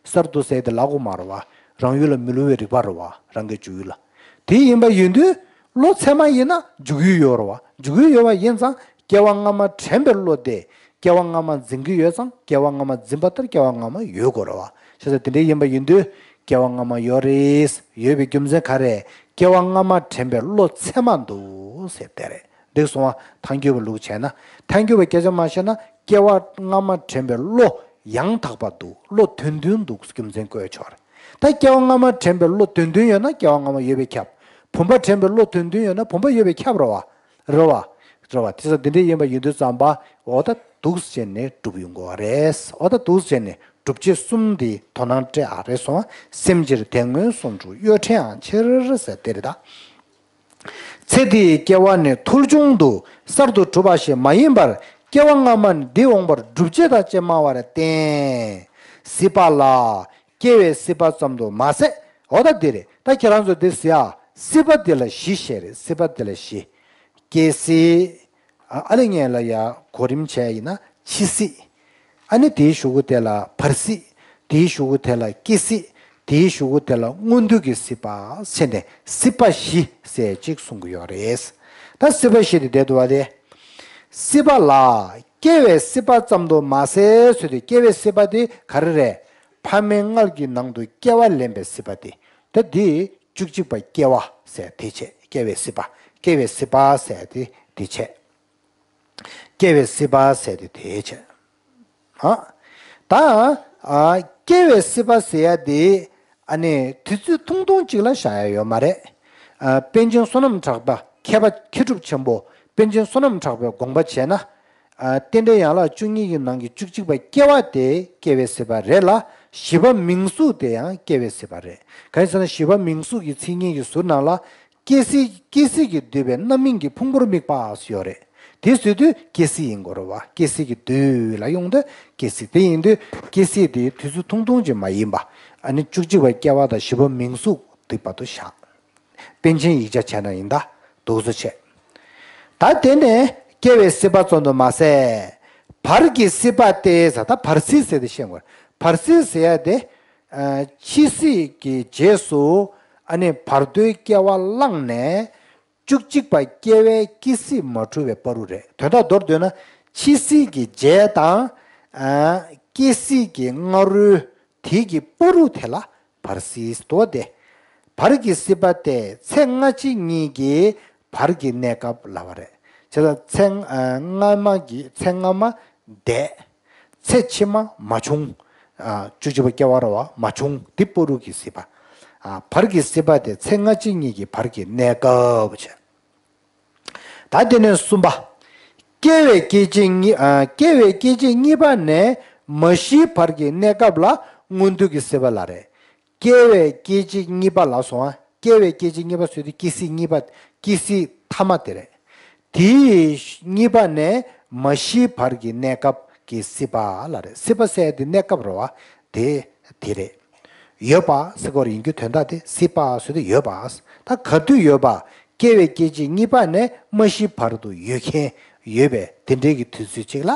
གསར་དུ་ཟེར་དེ་ལབ་དགོས་མ་རེད་བ། རང་ཡུལ་ལ་མི་སླུ་བའི་རིག་པ་རེད་བ། རང་གི་འཇུག་ཡུལ་ལ། དེ་ཡིན་པ་ཡིན་དུས་བློ་ཚད་མ་ཡིན་ན་འཇུག་ཡུལ་ཡོད་རེད་བ། འཇུག་ཡུལ་ཡོད་པ་ཡིན་ཙང་སྐྱེ་བ་སྔ་མ་དྲན་པའི་བློ་དེ་སྐྱེ་བ་སྔ་མ་འཛིན་གྱི་ཡོད་ཙང་སྐྱེ་བ་སྔ་མ་འཛིན་པ་ལྟར་སྐྱེ་བ་སྔ་མ་ཡོད་དགོས་རེད་བ། བྱས་ཙང་དེ་འདྲ་ཡིན་པ་ཡིན་དུས་སྐྱེ་བ་སྔ་མ་ཡོད་རེད། ཡོད་པའི་རྒྱུ་མཚན་ག་རེ། སྐྱེ་བ་སྔ་མ་དྲན་པའི་བློ་ཚད་མ་འདུག་ཟེར་དེ་རེད། འདི་གསུང་བ་ཐལ་འགྱུར་བའི་ལུགས་བྱས་ན། ཐལ་འགྱུར་བའི་སྐད་ཆ་མ་བཤད་ན་སྐྱེ་བ་སྔ་མ་དྲན་པའི་བློ་ཡང་དག་པ་འདུག་བློ་དོན་མཐུན་འདུག་རྒྱུ་མཚན་བཀོད་ཆོག་རེད། ད་སྐྱེ་བ་སྔ་མ་དྲན་པའི་བློ་དོན་མཐུན་ཡོད་ན་སྐྱེ་བ་སྔ་མ་ཡོད་པས་ཁྱབ། བུམ་པ་དྲན་པའི་བློ་དོན་མཐུན་ཡོད་ན་བུམ་པ་ཡོད་པས་ཁྱབ་རེད་བ། རེད་བ། རེད་བ། དེ་ཚོ་འདི་འདྲའི་ཡིན་པ་ཡིན་དུས་ཙམ་པ་འོ་ད་འདུག་སེ་བྱས་ནས་གྲུབ་ཡོང་གི་རེད། འོ་ད་འདུག་སེ་བྱས་ནས་སྒྲུབ་བྱེད་གསུམ་འདི་དོ་སྣང་སྤྲད་ཨ་རེད་སོང་། སེམས་ཕྱིར་དོན་མངོན་སུམ་འགྲུབ་གཡོ་ཕྲན་ཡང་ཕྱིར་ཟེར་དེ་རེད་ད། ཚེ་འདིའི་སྐྱེ་བ་ནི་ཐོལ་བྱུང་དུ་གསར་དུ་གྲུབ་པ་ཞིག་མ་ཡིན་པར་སྐྱེ་བ་སྔ་མ་ནས་འདི་འོངས་པར་སྒྲུབ་བྱེད་དང་ཅིས་སྨྲ་བར་བསྟན། སྲིད་པ་ལ་སྐྱེ་བའི་སྲིད་པ་ཙམ་དུ་མ་ཟད། འོ་ད་འདི་རེད། ད་ཁྱེད་རང་ཚོ་འདི་ཟེར་ཡ། སྲིད་པ་འདི་ལ་བཞི་བཤད་རེད། སྲིད་པ་འདི་ལ་བཞི། སྐྱེ་སྲིད། ཨ་ཨ་ལེ་ངན་ལ་ཡ་གོ་རིམ་བྱས་ཡིན་ན་འཆི་སྲིད། ཨ་ནི་དེའི་གཞུག་གུ་དེ་ལ་བར་སྲིད། དེའི་གཞུག་གུ་དེ་ལ་སྐྱེ་སྲིད། དེའི་གཞུག་གུ་དེ་ལ་མངོན་མཐོ་གི་སྲིད་པ་བྱས་ནས་སྲིད་པ་བཞི་ཟེར་ཅིག་གསུང་གི་ཡོད་རེད། ད་སྲིད་པ་བཞི་དེ་བསྡད་འདུག་བ་དེ། སྲིད་པ་ལ་སྐྱེ་བའི་སྲིད་པ་ཙམ་དུ་མ་ཟད་ཟེར་དུས་སྐྱེ་བའི་སྲིད་པ་དེ་ག་རེ་རེད། ཕ་མའི་མངལ་གྱི་ནང་དུ་སྐྱེ་བ་ལེན་པའི་སྲིད་པ་དེ། ད་འདི་བཅུ་གཅིག་པ་སྐྱེ་བ་ཟེར་དེ་བྱས། སྐྱེ་བའི་སྲིད་པ། སྐྱེ་བའི་སྲིད་པ་ཟེར་དེ་དེ་བྱས། སྐྱེ་བའི་སྲིད་པ་ཟེར་དེ་དེ་བྱས། ཨ། ད། ཨ། སྐྱེ་བའི་སྲིད་པ་ཟེར་ཡ་དེ། ཨ་ནི་དུས་ཚོད་ཐུང་ཐུང་གཅིག་ལ་བཞག་ཡ་ཡོད་མ་རེད། ཨ། པཎ་ཆེན་བསོད་ནམས་གྲགས་པ་མཁས་པ་མཁས་གྲུབ་ཆེན་པོ་པཎ་ཆེན་བསོད་ནམས་གྲགས་པའི་དགོངས་པ་བྱས་ན། ཨ། རྟེན་འབྲེལ་ཡན་ལག་བཅུ་གཉིས་ཀྱི་ནང་གི་བཅུ་གཅིག་པ་སྐྱེ་བ་དེ་སྐྱེ་བའི་སྲིད་པ་རེད་ལ། བཞི་པ་མིང་གཟུགས་དེ་ཡང་སྐྱེ་བའི་སྲིད་པ་རེད། གང་ཡིན་ཟེར་ན་བཞི་པ་མིང་གཟུགས་ཀྱི་མཚན་ཉིད་ཀྱི་ཟུར་ནང་ལ། སྐྱེ་སྲིད། སྐྱེ་སྲིད་ཀྱིས་བསྡུས་པའི་རྣམ་སྨིན་གྱི་ཕུང་པོར་དམིགས་པ་ཡོད་རེད། དེ་ཟེར་དུས་སྐྱེ་སྲིད་ཡིན་དགོས་རེད་བ། སྐྱེ་སྲིད་ཀྱིས་བསྡུས་ལ་ཡོང་དུས་སྐྱེ་སྲིད་དེ་ཡིན་དུས་སྐྱེ་སྲིད་དེ་དུས་ཚོད་ཐུང་ཐུང་ཅིག་མ་ཡིན་པ། ཨ་ནི་བཅུ་གཅིག་པ་སྐྱེ་བ་དང་བཞི་པ་མིང་གཟུགས་འདི་བར་དུ་བཞག་པཎ་ཆེན་ཡིག་ཆ་བྱས་ན་ཡིན་ད། འདུག་སེ་བྱས། ད་དེ་ནས་སྐྱེ་བའི་སྲིད་པ་ཙམ་དུ་མ་ཟད། བར་གྱི་སྲིད་པ་སྟེ་ཟེར། ད་བར་སྲིད་ཟེར་དེ་ཤེས་དགོས། བར་སྲིད་ཟེར་ཡ་དེ། ཨ། འཆི་སྲིད་ཀྱི་རྗེས་སུ་ཨ་ནི་བར་དོའི་སྐྱེ་བ་བླངས་ནས་བཅུ་གཅིག་པ་སྐྱེ་བའི་སྐྱེ་སྲིད་མ་འཁྲུལ་བའི་བར་དུ་རེད། དོན་དག་མདོར་བསྡུས་ན་འཆི་སྲིད་ཀྱི་རྗེས་དང་། ཨ། སྐྱེ་སྲིད་ཀྱི་སྔ་རོལ་དེ་གི་བར་དུ་དེ་ལ་བར་སྲིད་དོ་སྟེ། བར་གྱི་སྲིད་པ་སྟེ་ཚེ་སྔ་ཕྱི་གཉིས་ཀྱི་བར་གྱི་གནས་སྐབས་ལབ་པ་རེད། བྱས་ཙང་ཚེ་སྔ་མ་གི་ཚེ་སྔ་མ་འདས། ཚེ་ཕྱི་མ་མ་བྱུང་། ཨ། བཅུ་གཅིག་པ་སྐྱེ་བ་རེད་བ། མ་བྱུང་འདི་བར་དུ་གི་སྲིད་པ། ཨ། བར་གྱི་སྲིད་པ་སྟེ་ཚེ་སྔ་ཕྱི་གཉིས་ཀྱི་བར་གྱི་གནས་སྐབས་བྱས། ད་དེ་ནས་གསུམ་པ། སྐྱེ་བའི་སྐད་ཅིག་གཉིས། ཨ། སྐྱེ་བའི་སྐད་ཅིག་གཉིས་པ་ནས་མ་ཤིའི་བར་གྱི་གནས་སྐབས་ལ་མངོན་མཐོ་གི་སྲིད་པ་ལབ་རེད། སྐྱེ་བའི་སྐད་ཅིག་གཉིས་པ་ལབ་སོང་ཨ། སྐྱེ་བའི་སྐད་ཅིག་གཉིས་པ་ཟེར་དུས་སྐྱེ་སྲིད་གཉིས་པ། སྐྱེ་སྲིད་ཐ་མ་དེ་རེད། དེའི་གཉིས་པ་ནས་མ་ཤིའི་བར་གྱི་གནས་སྐབས་ཀྱི་སྲིད་པ་ལབ་རེད། སྲིད་པ་ཟེར་དེ་གནས་སྐབས་རེད་བ། དེ་དེ་རེད། ཡོད་པ་ཟེར་སྐོར་ཡིན་རྒྱུ་དོན་དག་དེ་སྲིད་པ་ཟེར་དུས་ཡོད་པ། ད་ག་དུས་ཡོད་པ། སྐྱེ་བའི་སྐད་ཅིག་གཉིས་པ་ནས་མ་ཤིའི་བར་དུ་ཡོད་མཁན་ཡོད་པའི་དེ་འདྲའི་གི་དུས་ཚོད་ཅིག་ལ།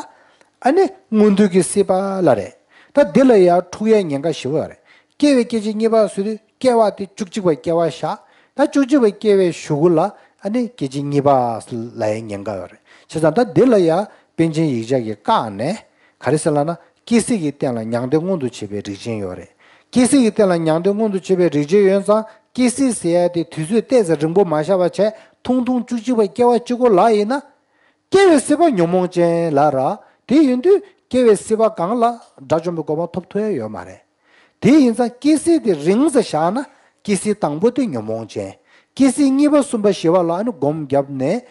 ཨ་ནི་མངོན་མཐོ་གི་སྲིད་པ་ལབ་རེད། ད་འདི་ལ་ཡང་འཁྲུག་ཡའི་ཉེན་ཁ་ཞེ་པོ་ཡོད་རེད། སྐྱེ་བའི་སྐད་ཅིག་གཉིས་པ་ཟེར་དུས་སྐྱེ་བ་དེ་བཅུ་གཅིག་པ་སྐྱེ་བ་བཞག་ད་བཅུ་གཅིག་པ་སྐྱེ་བའི་གཞུག་གུ་ལ་ཨ་ནི་སྐད་ཅིག་གཉིས་པ་ལབ་ཡའི་ཉེན་ཁ་ཡོད་རེད། བྱས་ཙང་ད་འདི་ལ་ཡང་པཎ་ཆེན་ཡིག་ཆ་གིས་བཀག་ནས་ག་རེ་ཟེར་ལབ་ན། སྐྱེ་སྲིད་ཀྱི་རྟེན་ལ་མྱང་འདས་མངོན་དུ་བྱེད་པའི་རིགས་ཅན་ཡོད་རེད། སྐྱེ་སྲིད་ཀྱི་རྟེན་ལ་མྱང་འདས་མངོན་དུ་བྱེད་པའི་རིགས་ཅན་ཡོད་ཙང་སྐྱེ་སྲིད་ཟེར་ཡ་དེ་དུས་ཚོད་ཏོག་ཙམ་རིང་པོ་མ་བཞག་པ་བྱས་ཐུང་ཐུང་བཅུ་གཅིག་པ་སྐྱེ་བ་གཅིག་པོ་ལ་ཡིན་ན། སྐྱེ་བའི་སྲིད་པ་ཉོན་མོངས་ཅན་ལབ་ར། དེ་ཡིན་དུས་སྐྱེ་བའི་སྲིད་པ་གང་ལ་དགྲ་བཅོམ་པའི་གོ་འཕང་ཐོབ་ཐུབ་ཡ་ཡོད་མ་རེད། དེ་ཡིན་ཙང་སྐྱེ་སྲིད་དེ་རིང་ཙམ་བཞག་ན་སྐྱེ་སྲིད་དང་པོ་དེ་ཉོན་མོངས་ཅན། སྐྱེ་སྲིད་གཉིས་པ་གསུམ་པ་བཞི་པ་ལ་ཨ་ནི་སྒོམ་བརྒྱབ་ནས།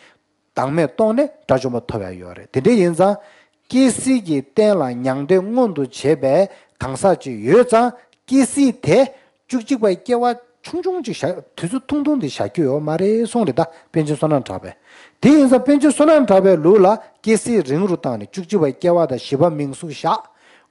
བདག་མེད་རྟོགས་ནས་དགྲ་བཅོམ་པ་ཐོབ་ཡ་ཡོད་རེད། དེ་འདྲ་ཡིན་ཙང་། སྐྱེ་སྲིད་ཀྱི་རྟེན་ལ་མྱང་འདས་མངོན་དུ་བྱེད་པའི་གང་ཟག་ཅིག་ཡོད་ཙང་སྐྱེ་སྲིད་དེ་བཅུ་གཅིག་པའི་སྐྱེ་བ་ཆུང་ཆུང་ཅིག་བཞག་དུས་ཚོད་ཐུང་ཐུང་དེ་བཞག་རྒྱུ་ཡོད་མ་རེད་གསུངས་རེད་ད་པཎ་ཆེན་བསོད་ནམས་གྲགས་པས། དེ་ཡིན་ཙང་པཎ་ཆེན་བསོད་ནམས་གྲགས་པའི་ལུགས་ལ་སྐྱེ་སྲིད་རིང་རུ་བཏང་ནས་བཅུ་གཅིག་པའི་སྐྱེ་བ་དང་བཞི་པ་མིང་གཟུགས་བཞག་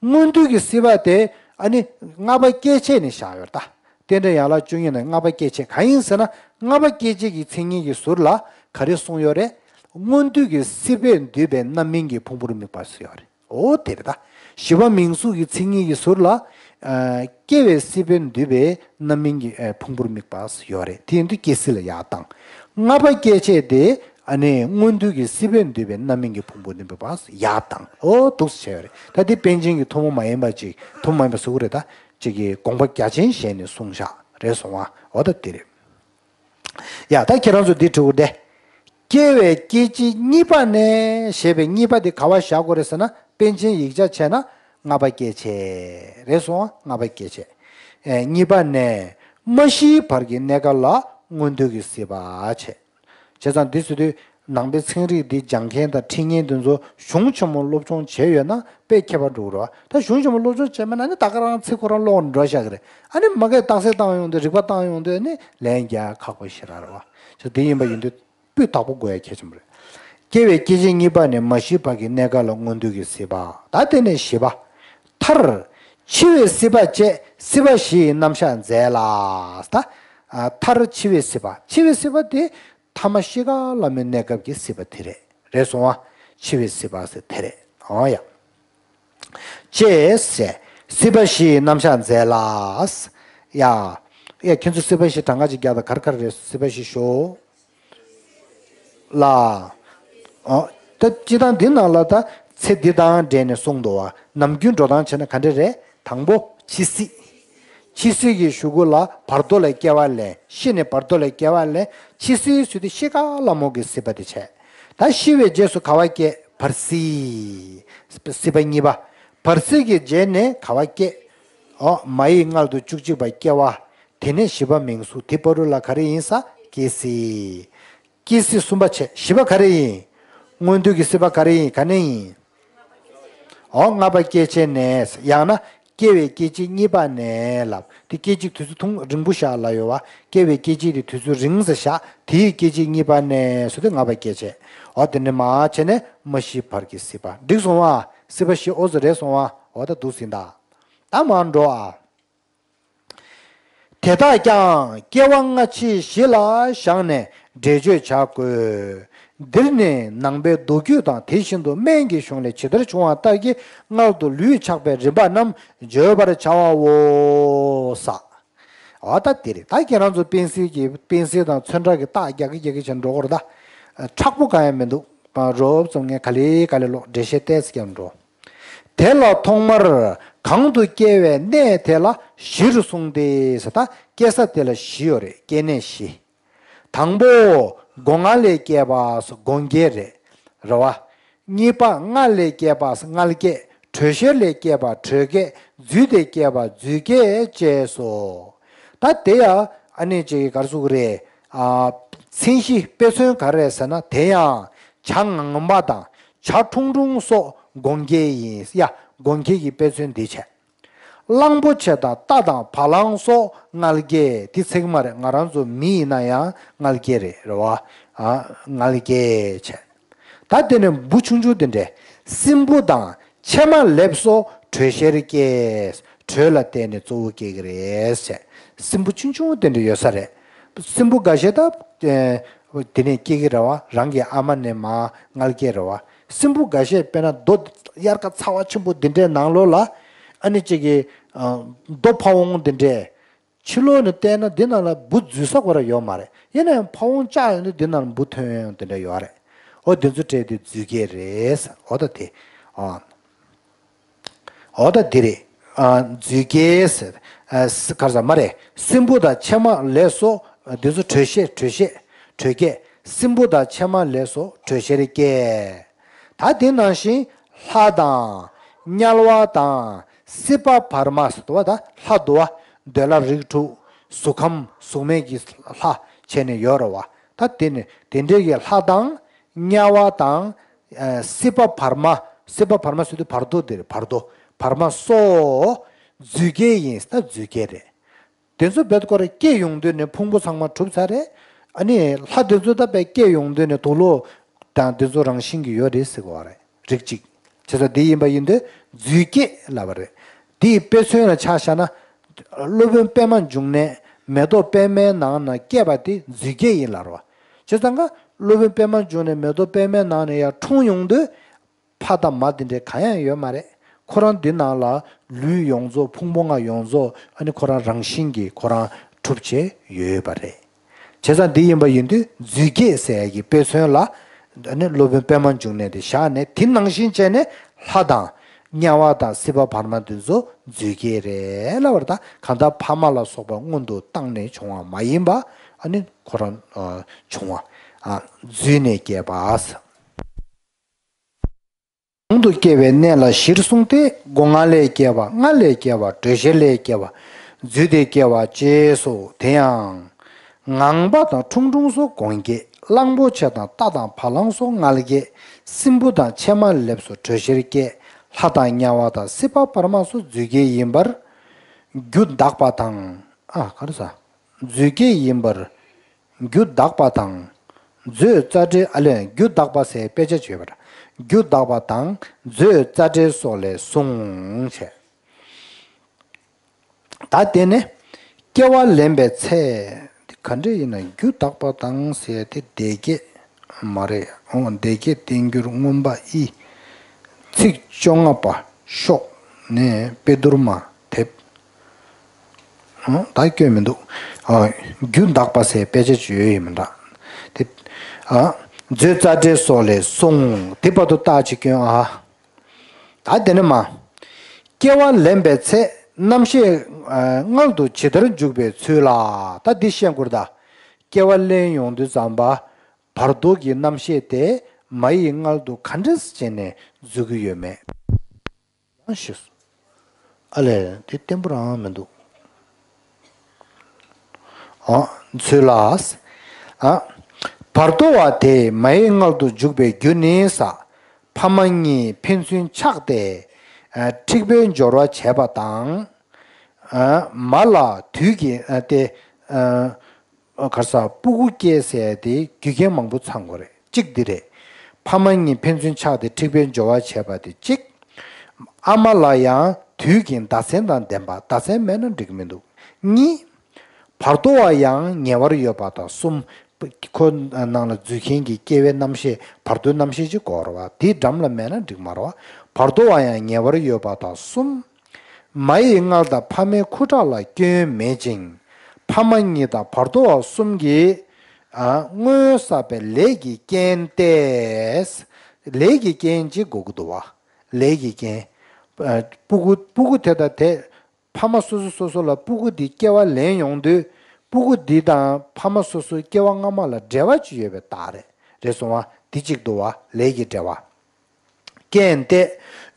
མངོན་མཐོ་གི་སྲིད་པ་དེ་ཨ་ནི་ལྔ་པ་སྐྱེ་མཆེད་ནས་བཞག་ཡོད་ད། རྟེན་འབྲེལ་ཡན་ལག་བཅུ་གཉིས་ནང་ལྔ་པ་སྐྱེ་མཆེད་གང་ཡིན་ཟེར་ན། ལྔ་པ་སྐྱེ་མཆེད་ཀྱི་མཚན་ཉིད་ཀྱི་ཟུར་ལ་ག་རེ་གསུངས་ཡོད་རེད། མངོན་མཐོ་གི་སྲིད་པས་འདུས་པའི་རྣམ་སྨིན་གྱི་ཕུང་པོར་དམིགས་པ་ཟེར་ཡོད་རེད། འོ་དེ་རེད་ད། བཞི་པ་མིང་གཟུགས་ཀྱི་མཚན་ཉིད་ཀྱི་ཟུར་ལ་ ཨ། སྐྱེ་བའི་སྲིད་པས་འདུས་པའི་རྣམ་སྨིན་གྱི་ཨ་ཕུང་པོར་དམིགས་པ་ཡོད་རེད། དེ་ཡིན་དུས་སྐྱེ་སྲིད་ལ་ཡར་བཏང་། ལྔ་པ་སྐྱེ་མཆེད་དེ་ཨ་ནི་མངོན་འདུས་ཀྱི་སྲིད་པས་འདུས་པའི་རྣམ་སྨིན་གྱི་ཕུང་པོར་དམིགས་པ་ཡར་བཏང་། འོ་འདུག་སེ་བྱས་ཡོད་རེད། ད་དེ་པཎ་ཆེན་གྱི་ཐུན་མོང་མ་ཡིན་པ་ཅིག་ཐུན་མོང་མ་ཡིན་པ་ཟེར་གྱི་རེད། ད་ཅིག་གི་དགོངས་པ་རྒྱ་ཆེན་བཞེས་ནས་གསུངས་བཞག་རེད་སོང་བ། འོ་ད་དེ་རེད། ཡ། ད་ཁྱེད་རང་ཚོ་འདི་དྲི་བ་དེ། སྐྱེ་བའི་སྐྱེ་མཆེད་གཉིས་པ་ནས་ཞེས་པའི་གཉིས་པ་དེ་ག་བ་བཞག་དགོས་རེད་ཟེར་ན། པཎ་ཆེན་ཡིག་ཆ་བྱས་ན་ལྔ་པ་སྐྱེ་མཆེད་རེད་སོང་། ལྔ་པ་སྐྱེ་མཆེད། ཨེ། གཉིས་པ་ནས་མ་ཤིའི་བར་གྱི་གནས་སྐབས་ལ་མངོན་འདུས་ཀྱི་སྲིད་པ་བྱས། བྱས་ཙང་འདི་ཟེར་དུས་ནང་པའི་ཚན་རིག་འདི་སྦྱང་མཁན་དང་ཁྲིད་མཁན་དེ་ཚོ་གཞུང་ཆེན་མོ་སློབ་སྦྱོང་བྱས་ཡོད་ན་དཔེ་ཁྱད་པར་འགྲོ་གི་རེད་བ། ད་གཞུང་ཆེན་མོ་སློབ་སྦྱོང་བྱས་མེད་ན་ནི་ད་ག་རང་ཚིག་ཁོ་རང་ཀློག་འགྲོ་བཞག་གི་རེད། ཨ་ནི་མ་གིར་རྟགས་གསལ་བཏང་ཡོང་དུས་རིགས་པ་བཏང་ཡོང་དུས་ནི་ལན་རྒྱག་ཁག་པོ་ཞེ་དྲག་རེད་བ། ཅིག་དེ་ཡིན་པ་ཡིན་དུས་སྤུས་དག་པོ་དགོས་ཡ་གལ་ཆེན་པོ་རེད། སྐྱེ་བའི་སྐྱེ་མཆེད་གཉིས་པ་ནས་མ་ཤིའི་བར་གྱི་གནས་སྐབས་ལ་མངོན་འདུས་ཀྱི་སྲིད་པ། ད་དེ་ནས་བཞི་པ། མཐར་འཆི་བའི་སྲིད་པ་བཅས་སྲིད་པ་བཞི་ཡི་རྣམ་གཞག་མཛད་ལ། ད་ཨ་མཐར་འཆི་བའི་སྲིད་པ། འཆི་བའི་སྲིད་པ་དེ་ཐ་མ་ཤི་ཁ་ལ་མོའི་གནས་སྐབས་ཀྱི་སྲིད་པ་དེ་རེད། རེད་སོང་བ། འཆི་བའི་སྲིད་པ་ཟེར་དེ་རེད། འོ་ཡ། ཅེས་ཟེར། སྲིད་པ་བཞིའི་རྣམ་གཞག་མཛད་ལ། ཡ། ཡ། ཁྱེད་ཚོ་སྲིད་པ་བཞི་གྲངས་ཀ་ཅིག་རྒྱག་དང་། ག་རེ་ག་རེ་རེད། སྲིད་པ་བཞི་ཤོག་ལ། ཨོ། ད་སྤྱིར་བཏང་འདི་ནང་ལ་ད་ཚེ་འདི་དང་འབྲེལ་ནས་གསུངས་འདུག་བ། ནམ་རྒྱུན་འགྲོ་སྟངས་བྱས་ན་ག་འདྲ་རེད། དང་པོ་འཆི་སྲིད། འཆི་སྲིད་ཀྱི་གཞུག་གུ་ལ་བར་དོ་ལ་སྐྱེ་བ་ལེན། ཤི་ནས་བར་དོ་ལ་སྐྱེ་བ་ལེན། འཆི་སྲིད་ཟེར་དུས་ཤི་ཁ་ལ་མོ་གི་སྲིད་པ་དེ་བྱས། ད་ཤི་བའི་རྗེས་སུ་ག་བ་སྐྱེ། བར་སྲིད། སྲིད་པ་གཉིས་པ། བར་སྲིད་ཀྱི་རྗེས་ནས་ག་བ་སྐྱེ། ཨོ། མ་ཡི་མངལ་དུ་བཅུ་གཅིག་པ་སྐྱེ་བ། དེ་ནས་བཞི་པ་མིང་གཟུགས། དེ་བར་དུ་ལ་ག་རེ་ཡིན་ས། སྐྱེ་སྲིད། སྐྱེ་སྲིད་གསུམ་པ་བྱས། བཞི་པ་ག་རེ་ཡིན། མངོན་འདུས་ཀྱི་སྲིད་པ་ག་རེ་ཡིན། ག་ནས་ཡིན། འོ། ལྔ་པ་སྐྱེ་མཆེད་ནས། ཡང་ན་སྐྱེ་བའི་སྐྱེ་མཆེད་གཉིས་པ་ནས་ལབ། དེ་སྐད་ཅིག་དུས་ཚོད་ཐུང་རིང་པོ་བཞག་ལབ་ཡོད་བ། སྐྱེ་བའི་སྐྱེ་མཆེད་དེ་དུས་ཚོད་རིང་ཙམ་བཞག། དེའི་སྐྱེ་མཆེད་གཉིས་པ་ནས་ཟེར་དུས་ལྔ་པ་སྐྱེ་མཆེད། འོ། དེ་ནས་མར་བྱས་ནས་མ་ཤིའི་བར་གྱི་སྲིད་པ། འགྲིག་སོང་བ། སྲིད་པ་བཞི་འོ་ཙམ་རེད་སོང་བ། འོ། ད་འདུག་ཟིན་ད། ད་མར་འགྲོ་ཨ། དེ་དག་ཀྱང་སྐྱེ་བ་སྔ་ཕྱི་བཞི་ལ་བཞག་ནས་འགྲེལ་བརྗོད་བྱ་དགོས། འདིར་ནི་ནང་པའི་མདོ་རྒྱུད་དང་དེ་བཞིན་དུ་སྨན་གྱི་གཞུང་ལས་ཇི་ལྟར་བྱུང་བ་ལྟར་གྱི་མངལ་དུ་ལུས་ཆགས་པའི་རིམ་པ་རྣམས་བརྗོད་པར་བྱ་བའོ། ས། འོ། ད་དེ་རེད། ད་ཁྱེད་རང་ཚོ་པེན་སིལ་གྱི་པེན་སིལ་དང་ཚོན་ཁྲ་གི་རྟགས་རྒྱག་གི་རྒྱག་གི་བྱས་འགྲོ་གི་རེད་ད། མཁྲེགས་པོ་གང་ཡང་མི་འདུག་རོབ་ཙམ་ངས་ག་ལེ་ག་ལེ་ཀློག་འགྲེལ་བཤད་ཏོག་ཙམ་རྒྱབ་འགྲོ། དེ་ལ་ཐོག་མར་གང་དུ་སྐྱེ་བའི་གནས་དེ་ལ་བཞིར་གསུངས་ཏེ་ཟེར། ད་སྐྱེ་ས་དེ་ལ་བཞི་ཡོད་རེད། སྐྱེ་གནས་བཞི། དང་པོ་སྒོ་ང་ལས་སྐྱེས་པ་སྒོ་འགྱེད་རེད། རེད་བ། གཉིས་པ་མངལ་ལས་སྐྱེས་པ་མངལ་སྐྱེས། དྲོད་གཤེར་ལས་སྐྱེས་པ་དྲོད་སྐྱེས། རྫུས་ཏེ་སྐྱེས་པ་རྫུས་སྐྱེས་བཅས་སོ། ད་དེ་ཡང་ཨ་ནི་ཅིག་ག་རེ་ཟེར་གྱི་རེད། ཨ། མཚན་གཞི་དཔེ་མཚོན་ག་རེ་རེད་ཟེར་ན། དེ་ཡང་བྱ་ངང་པ་དང་བྱ་ཁྲུང་ཁྲུང་སོགས་སྒོ་འགྱེད་ཡིན། ཡ། སྒོ་འགྱེད་ཀྱི་དཔེ་མཚོན་འདི་བྱས། གླང་པོ་ཆེ་དང་རྟ་དང་བ་གླང་སོགས་མངལ་སྐྱེས། དེ་ཚིག་མ་རེད། ང་རང་ཚོ་མི་ཡིན་ན་ཡང་མངལ་སྐྱེས་རེད། རེད་བ། ཨ། མངལ་སྐྱེས་བྱས། ད་དེ་ནས་འབུ་ཆུང་ཆུང་དེ་འདྲས། སྲིན་འབུ་དང་ཕྱེ་མ་ལེབ་སོགས་དྲོད་གཤེར་སྐྱེས། དྲོད་ལ་བརྟེན་ནས་གཙོ་བོ་སྐྱེ་གི་རེད་བྱས། སྲིན་འབུ་ཆུང་ཆུང་དེ་འདྲས་ཡོད་ས་རེད། སྲིན་འབུ་འགའ་ཤས་ད། ཨེ། དེ་ནས་སྐྱེ་གི་རེད་བ། རང་གི་ཨ་མ་ནས་མར་མངལ་སྐྱེས་རེད་བ། སྲིན་འབུ་འགའ་ཤས་དཔེར་ན་རྡོ་དབྱར་ཁ་ཚ་བ་ཆེན་པོ་འདི་འདྲའི་ནང་ལོགས་ལ་ཨ་ནི་གཅིག་གི་ཨ། རྡོ་ཕ་བོང་འདི་འདྲས། ཕྱི་ལོགས་ནས་བལྟས་ན་འདི་ནང་ལ་འབུ་འཛུལ་ས་ཁོ་རང་ཡོད་མ་རེད། ཡིན་ན་ཡང་ཕ་བོང་བཅག་ཡོང་དུས་འདི་ནང་ལ་འབུ་ཐོན་ཡོང་དེ་འདྲ་ཡོད་རེད། འོ། འདི་ཚོ་སྤྲད་དེ་རྫུས་སྐྱེས་རེད། འོ། ད་དེ། ཨ། འོ། ད་འདི་རེད། ཨ། རྫུས་སྐྱེས་ཟེར། ཨ། ག་རེ་ཟེར་མ་རེད། སྲིན་འབུ་དང་ཕྱེ་མ་ལེབ་སོགས་འདི་ཚོ་དྲོད་གཤེར་དྲོད་གཤེར་དྲོད་སྐྱེས། སྲིན་འབུ་དང་ཕྱེ་མ་ལེབ་སོགས་དྲོད་གཤེར་སྐྱེས། ད་དེ་ནང་བཞིན་ལྷ་དང་། དམྱལ་བ་དང་། སྲིད་པ་བར་མ་ཟེར་འདུག་བ། ད་ལྷ་འདུག་བ། འདོད་ལྷ་རིགས་དྲུག་གཟུགས་ཁམས་གཟུགས་མེད་ཀྱི་ལྷ་བྱས་ནས་ཡོད་རེད་བ། ད་དེ་ནི་དེ་འདྲའི་གི་ལྷ་དང་། དམྱལ་བ་དང་། ཨ། སྲིད་པ་བར་མ། སྲིད་པ་བར་མ་ཟེར་དུས་བར་དོ་དེ་རེད། བར་དོ། བར་མ་སོགས་རྫུས་སྐྱེས་ཡིན། ད་རྫུས་སྐྱེས་རེད། དེ་ཚོ་རྦད་དེ་ཁོ་རང་སྐྱེས་ཡོང་དུས་ནས་ཕུང་པོ་ཚང་མ་གྲུབ་ཚར་རེད། ཨ་ནི་ལྷ་དེ་ཚོ་ད་དཔེ་སྐྱེས་ཡོང་དུས་ནས་དུག་ལོག་དང་དེ་ཚོ་རང་བཞིན་གྱི་ཡོད་རེད་ཟེར་གོ་བ་རེད། རིགས་གཅིག་བྱས་ཙང་འདི་ཡིན་པ་ཡིན་དུས་རྫུས་སྐྱེས་ལབ་པ་རེད། དེའི་དཔེ་མཚོན་ལ་ཆ་བཞག་ན། སློབ་དཔོན་པད་མ་འབྱུང་གནས་མེ་ཏོག་པད་མའི་ནང་ན་སྐྱེས་པ་དེ་རྫུས་སྐྱེས་ཡིན་ལབ་རེད་བ། བྱས་ཙང་ཀ་སློབ་དཔོན་པད་མ་འབྱུང་གནས་མེ་ཏོག་པད་མའི་ནང་ནས་ཡར་འཁྲུངས་ཡོང་དུས། ཕ་དང་མ་དེ་འདྲའི་གང་ཡང་ཡོད་མ་རེད། ཁོ་རང་འདི་ནང་ལ་ལུས་ཡོངས་རྫོགས་ཕུང་པོ་ལྔ་ཡོངས་རྫོགས་ཨ་ནི་ཁོ་རང་རང་བཞིན་གྱིས་ཁོ་རང་གྲུབ་བྱས་ཡོད་པ་རེད། བྱས་ཙང་འདི་ཡིན་པ་ཡིན་དུས་རྫུས་སྐྱེས་ཟེར་ཡ་གི་དཔེ་མཚོན་ལ་ཨ་ནི་སློབ་དཔོན་པད་མ་འབྱུང་གནས་དེ་བཞག་ནས་དེ་ནང་བཞིན་བྱས་ནས་ལྷ་དང་དམྱལ་བ་དང་སྲིད་པ་བར་མ་འདི་ཚོ་རྫུས་སྐྱེས་རེད་ལབ་པ་རེད། ད་གང་ལྟར་ཕ་མ་ལ་སོགས་པ་སྔོན་དུ་བཏང་ནས་བྱུང་བ་མ་ཡིན་པ་ཨ་ནི་ཁོ་རང་བྱུང་བ་རྫུས་ནས་སྐྱེས་པ། གོང་དུ་སྐྱེ་བའི་གནས་ལ་བཞིར་གསུངས་ཏེ། སྒོ་ལྔ་ལས་སྐྱེ་བ། རྔ་ལས་སྐྱེ་བ། དྲོད་གཤེར་ལས་སྐྱེ་བ། རྫུས་ཏེ་སྐྱེ་བ་བཅས་སོ། དེ་ཡང་ངང་པ་དང་ཁྲུང་ཁྲུང་སོགས་གོང་སྐྱེས། གླང་པོ་ཆེ་དང་རྟ་དང་བ་ལང་སོགས་མངལ་སྐྱེས། སྲིན་བུ་དང་ཕྱེ་མ་ལེབ་སོགས་དྲོད་གཤེར་སྐྱེས། ལྷ་དང་དམྱལ་བ་དང་སྲིད་པ་བར་མ་སོགས་རྫུས་སྐྱེས་ཡིན་པར་རྒྱུ་འདག་པ་དང་། ཨ་ག་རེ་ཟ། རྫུས་སྐྱེས་ཡིན་པར་རྒྱུ་འདག་པ་དང་། མཛོད་རྩ་འགྲེལ། ཨ་ལས་རྒྱུ་འདག་པ་ཟེར་དཔེ་ཆ་བྱོས་པར་རྒྱུ་འདག་པ་དང་མཛོད་རྩ་འགྲེལ་སོགས་ལས་གསུངས་བྱས། ད་དེ་ནི་སྐྱེ་བ་ལེན་པའི་ཚེ། འདི་ག་འདྲ་ཡིན་ན་རྒྱུ་འདག་པ་དང་ཟེར་དེ་སྡེ་བརྒྱད་མ་རེད། འོང་སྡེ་བརྒྱད་བསྟན་འགྱུར་མངོན་པ་ཨི། ཚིག་བཅོ་ལྔ་པ་ཤོག་ནས་དཔེ་བསྡུར་མ་དེབ། ད་སྐྱོན་མི་འདུག་རྒྱུ་འདག་པ་ཟེར་དཔེ་ཆ་ཅིག་ཡོད་ཡིན་མི་འདྲ། དེ། མཛོད་རྩ་འགྲེལ་སོགས་ལས་གསུངས། དེ་བར་དུ་རྟགས་ཅིག་སྐྱོན་ཨ། ད་དེ་ནས་མ། སྐྱེ་བ་ལེན་པའི་ཚེ་རྣམ་ཤེས་མངལ་དུ་ཇི་ལྟར་འཇུག་པའི་ཚུལ་ལ། ད་འདི་བཤད་དགོས་རེད་ད། སྐྱེ་བ་ལེན་ཡོང་དུས་ཙམ་པ། བར་དོ་གི་རྣམ་ཤེས་དེ་མ་ཡི་མངལ་དུ་ག་འདྲས་བྱས་ནས་འཛུལ་གྱི་ཡོད་མེད། ཡང་ཞུས་སོ། ཨ་ལས་དེ་བརྟན་པོ་རང་མི་འདུག་ཨ་ཚུལ་ལ། ཨ། བར་དོ་བ་དེ་མ་ཡི་མངལ་དུ་འཇུག་པའི་རྒྱུ་ནི་ས། ཕ་མ་གཉིས་ཕན་ཚུན་ཆགས་ཏེ། ཨ་འཁྲིག་པའི་སྦྱོར་བ་བྱས་པ་དང་། ཨ་མ་ལ་དུས་ཀྱི་ཨ་སྟེ། ཨ་གར་ས་སྤུ་གུ་སྐྱེས་ཟེར་ཏེ་རྒྱུ་རྐྱེན་མང་པོ་ཚང་དགོས་རེད། གཅིག་འདི་རེད། ཕ་མ་གཉིས་ཕན་ཚུན་ཆགས་ཏེ་འཁྲིག་པའི་སྦྱོར་བ་བྱས་པ་དེ་གཅིག་ཨ་མ་ལ་ཡང་དུས་ཀྱི་ཟླ་མཚན་དང་ལྡན་པ། ཟླ་མཚན་མེད་ན་འགྲིག་གི་མི་འདུག་གཉིས། བར་དོ་བ་ཡང་ཉེ་བར་ཡོད་པ་དང་གསུམ། ཁོ་ནང་ལ་འཛུལ་མཁན་གྱི་སྐྱེ་བའི་རྣམ་ཤེས་བར་དོའི་རྣམ་ཤེས་ཅིག་དགོས་རེད་བ། དེའི་འགྲམ་ལ་མེད་ན་འགྲིག་མ་རེད་བ། བར་དོ་བ་ཡང་ཉེ་བར་ཡོད་པ་དང་གསུམ། མ་ཡི་མངལ་དང་ཕ་མའི་ཁུ་ཁྲག་ལ་སྐྱོན་མེད་ཅིང་། ཕ་མ་གཉིས་དང་བར་དོ་བ་གསུམ་གྱིས་ཨ་སྔོན་བསགས་པའི་ལས་ཀྱི་རྐྱེན་ཏེ། ལས་ཀྱི་རྐྱེན་ཅིག་དགོས་ཀྱི་འདུག་བ། ལས་ཀྱི་རྐྱེན། ཨ་སྤུ་གུ་སྤུ་གུ་དེ་དང་དེ། ཕ་མ་སོ་སོ་སོ་སོ་ལ་སྤུ་གུ་འདི་སྐྱེ་བ་ལེན་ཡོང་དུས། སྤུ་གུ་འདི་དང་ཕ་མ་སོ་སོའི་སྐྱེ་བ་སྔ་མ་ལ་འབྲེལ་བ་ཅིག་ཡོད་པའི་རྟགས་རེད། རེད་སོང་བ། འདི་གཅིག་འདུག་བ། ལས་ཀྱི་འབྲེལ་བ། རྐྱེན་ཏེ།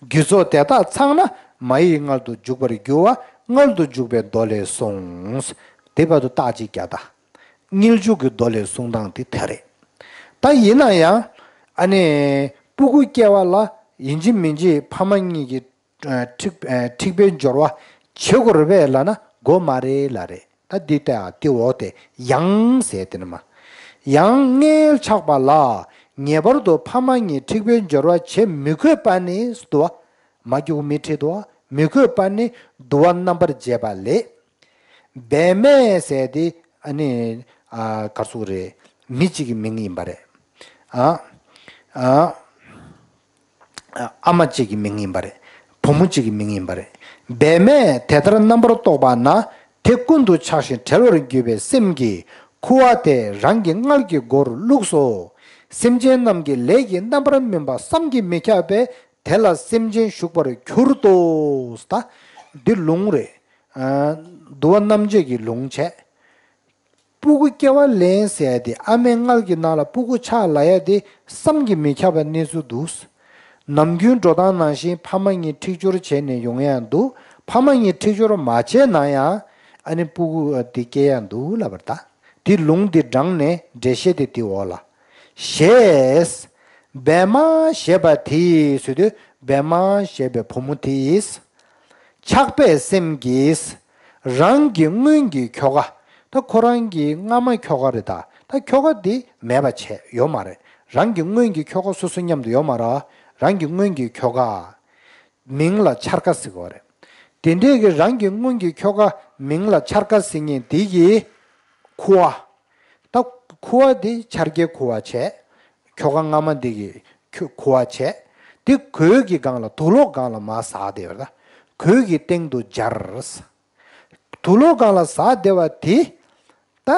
རྒྱུ་ཚོགས་དེ་དག་ཚང་ན་མ་ཡི་མངལ་དུ་འཇུག་པར་འགྱུར་བ་མངལ་དུ་འཇུག་པའི་མདོ་ལས་གསུངས། དེ་བར་དུ་རྟགས་གཅིག་རྒྱག་ད། མངལ་འཇུག་གི་མདོ་ལས་གསུང་སྟངས་དེ་དེ་རེད། ད་ཡིན་ན་ཡང་། ཨ་ནི། སྤུ་གུ་སྐྱེ་བ་ལ་ཡིན་གཅིག་མིན་གཅིག་ཕ་མ་གཉིས་ཀྱི། འཁྲིག་འཁྲིག་པའི་སྦྱོར་བ་བྱེད་དགོས་རེད་པས་ལབ་ན་དགོས་མ་རེད་ལབ་རེད། ད་འདི་ལྟ་ཡང་དེ་འོག་དེ་ཡང་ཟེར་དེ་ནི་མ། ཡང་མངལ་ཆགས་པ་ལ་ངེས་པར་དུ་ཕ་མ་གཉིས་འཁྲིག་པའི་སྦྱོར་བ་བྱེད་མི་དགོས་པ་ནི་འདུག་བ། མ་རྒྱུག་མི་ཁྲིད་དོ། མི་དགོས་པ་ནི་འདུ་བ་རྣམ་པར་འབྱེད་པ་ལས། བུད་མེད་ཟེར་དེ་ཨ་ནི་ཨ་གར་སོགས་རེད། མི་གཅིག་གི་མིང་ཡིན་པ་རེད། ཨ་ཨ་ཨ་མ་གཅིག་གི་མིང་ཡིན་པ་རེད། བུ་མོ་གཅིག་གི་མིང་ཡིན་པ་རེད། བུད་མེད་དེ་ལྟར་རྣམ་པར་རྟོག་པ་ན་དེ་ཀུན་ཏུ་ཆགས་ཤིང་བྲལ་བར་གྱུར་པའི་སེམས་ཀྱིས་ཁུ་བ་དེ་རང་གི་མངལ་གྱི་སྒོར་བླུགས་སོ། སེམས་ཅན་རྣམས་ཀྱི་ལས་ཀྱི་རྣམ་པར་སྨིན་པ་བསམ་གྱིས་མི་ཁྱབ་པས། དེ་ལ་སེམས་ཅན་ཞུགས་པར་གྱུར་ཏོ། ད་འདི་ལུང་རེད། ཨ་འདུལ་བ་རྣམ་འབྱེད་ཀྱི་ལུང་བྱས། སྤུ་གུ་སྐྱེ་བ་ལེན་ཟེར་ཡ་དེ་ཨ་མའི་མངལ་གྱི་ནང་ལ་སྤུ་གུ་ཆགས་ལབ་ཡ་དེ་བསམ་གྱིས་མི་ཁྱབ་པའི་གནས་ཚུལ་འདུག་ནམ་རྒྱུན་འགྲོ་སྟངས་ནང་བཞིན་ཕ་མ་གཉིས་འཁྲིག་སྦྱོར་བྱས་ནས་ཡོང་ཡ་འདུག་ཕ་མ་གཉིས་འཁྲིག་སྦྱོར་མ་བྱས་ན་ཡང་ཨ་ནི་སྤུ་གུ་དེ་སྐྱེ་ཡ་འདུག་ལབ་པ་རེད་ད། དེ་ལུང་དེ་དྲངས་ནས་འགྲེལ་བཤད་དེ་དེ་འོག་ལ། ཞེས། བད་མ་ཞེས་པ་དེས་ཟེར་དུས་བད་མ་ཞེས་པའི་བུ་མོ་དེས། ཆགས་པའི་སེམས་ཀྱིས། རང་གི་སྔོན་གྱི་ཁྱོ་ག་ད་ཁོ་རང་གི་སྔ་མ་ཁྱོ་ག་རེད་ད། ད་ཁྱོ་ག་དེ་མེད་པ་བྱས་ཡོད་མ་རེད། རང་གི་སྔོན་གྱི་ཁྱོ་ག་སོ་སོ་མཉམ་དུ་ཡོད་མ་རེད། རང་གི་སྔོན་གྱི་ཁྱོ་ག་མིང་ལ་འཆར་ཀ་ཟེར་གྱི་ཡོད་རེད། དེ་འདྲས་ཀྱི་རང་གི་སྔོན་གྱི་ཁྱོ་ག་མིང་ལ་འཆར་ཀ་ཟེར་མཁན་དེ་གི་ཁུ་བ། ད་ཁུ་བ་དེ་འཆར་ཀའི་ཁུ་བ་བྱས། ཁྱོ་ག་སྔ་མ་དེ་གི་ཁྱོ་ཁུ་བ་བྱས། དེ་གོས་ཀྱི་སྒང་ལ་དུག་ལོག་སྒང་ལ་མར་ཟག་བསྡད་པ་རེད་ད། གོས་ཀྱི་སྟེང་དུ་སྦྱར། དུག་ལོག་སྒང་ལ་ཟག་བསྡད་པ་དེ། ད།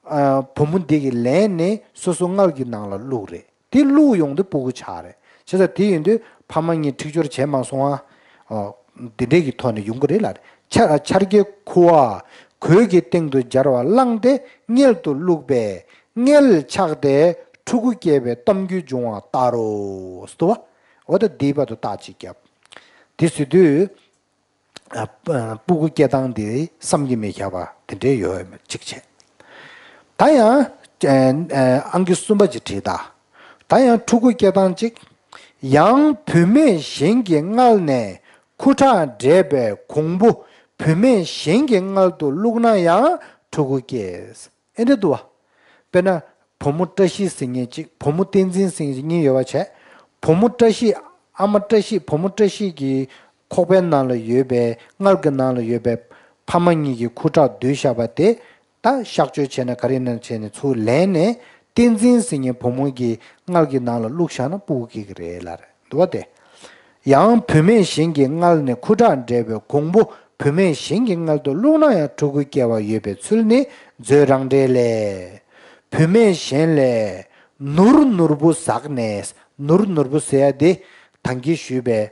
ཨ། བུ་མོ་འདི་གིས་ལེན་ནས་སོ་སོ་མངལ་གྱི་ནང་ལ་བླུགས་རེད། དེ་བླུགས་ཡོང་དུས་སྤུ་གུ་ཆགས་རེད། བྱས་ཙང་དེ་ཡིན་དུས་ཕ་མ་གཉིས་འཁྲིག་སྦྱོར་བྱས་མ་སོང་ཨ། ཨོ། འདི་འདྲས་ཀྱི་ཐོག་ནས་ཡོང་གི་རེད་ལབ་རེད། ཆ་ཆར་གྱི་ཁུ་བ་གོས་ཀྱི་སྟེང་དུ་སྦྱར་བ་བླངས་ཏེ་མངལ་དུ་བླུགས་པས་མངལ་ཆགས་ཏེ་ཕྲུ་གུ་སྐྱེས་པའི་གཏམ་རྒྱུད་འབྱུང་བ་ལྟར་རོ། ཟེར་དུས་བ། འོ་ད་འདིའི་བར་དུ་རྟགས་གཅིག་བརྒྱབ། དེ་ཟེར་དུས། ཨ། སྤུ་གུ་སྐྱེ་སྟངས་འདི་བསམ་གྱིས་མི་ཁྱབ་པ་དེ་འདྲས་ཡོད་གཅིག་བྱས། ད་ཡང་། ཨ། ཨང་ཀི་གསུམ་པ་ཅིག་བྲིས་ད། ད་ཡང་ཕྲུ་གུ་སྐྱེ་སྟངས་གཅིག། ཡང་བུད་མེད་གཞན་གྱི་མངལ་ནས་ཁུ་ཁྲག་འདྲེས་པའི་གོང་བུ་བུད་མེད་གཞན་གྱི་མངལ་དུ་བླུགས་ན་ཡང་ཕྲུ་གུ་སྐྱེ། ཨེ་འདྲ་འདུག་བ། དཔེར་ན། བུ་མོ་བཀྲ་ཤིས་ཟེར་མཁན་གཅིག་བུ་མོ་བསྟན་འཛིན་ཟེར་མཁན་གཉིས་ཡོད་པ་བྱས། བུ་མོ་བཀྲ་ཤིས། ཨ་མ་བཀྲ་ཤིས། བུ་མོ་བཀྲ་ཤིས་ཀྱི་ཁོག་པའི་ནང་ལ་ཡོད་པའི་མངལ་གྱི་ནང་ལ་ཡོད་པའི་ཕ་མ་གཉིས་ཀྱི་ཁུ་ཁྲག་བསྡུས་བཞག་པ་དེ། ད་གཤག་བཅོས་བྱས་ན་ག་རེ་ན་བྱས་ནས་ཚུར་ལེན་ནས་བསྟན་འཛིན་ཟེར་མཁན་བུ་མོ་གི་མངལ་གྱི་ནང་ལ་བླུགས་བཞག་ན་སྤུ་གུ་སྐྱེ་གི་རེད་ལབ་རེད་འདུག་བ་དེ། ཡང་བུད་མེད་གཞན་གྱི་མངལ་ནས་ཁུ་ཁྲག་འདྲེས་པའི་གོང་བུ་བུད་མེད་གཞན་གྱི་མངལ་དུ་བླུགས་ན་ཡང་ཕྲུ་གུ་སྐྱེ་བ་ཡོད་པའི་ཚུལ་ནི་མཛོད་རང་འགྲེལ་ལས། བུད་མེད་གཞན་ལས་ནུར་ནུར་བུ་ཟག་ནས། ནུར་ནུར་བུ་ཟེར་ཡ་དེ་ད་གིན་ཞུས་པའི།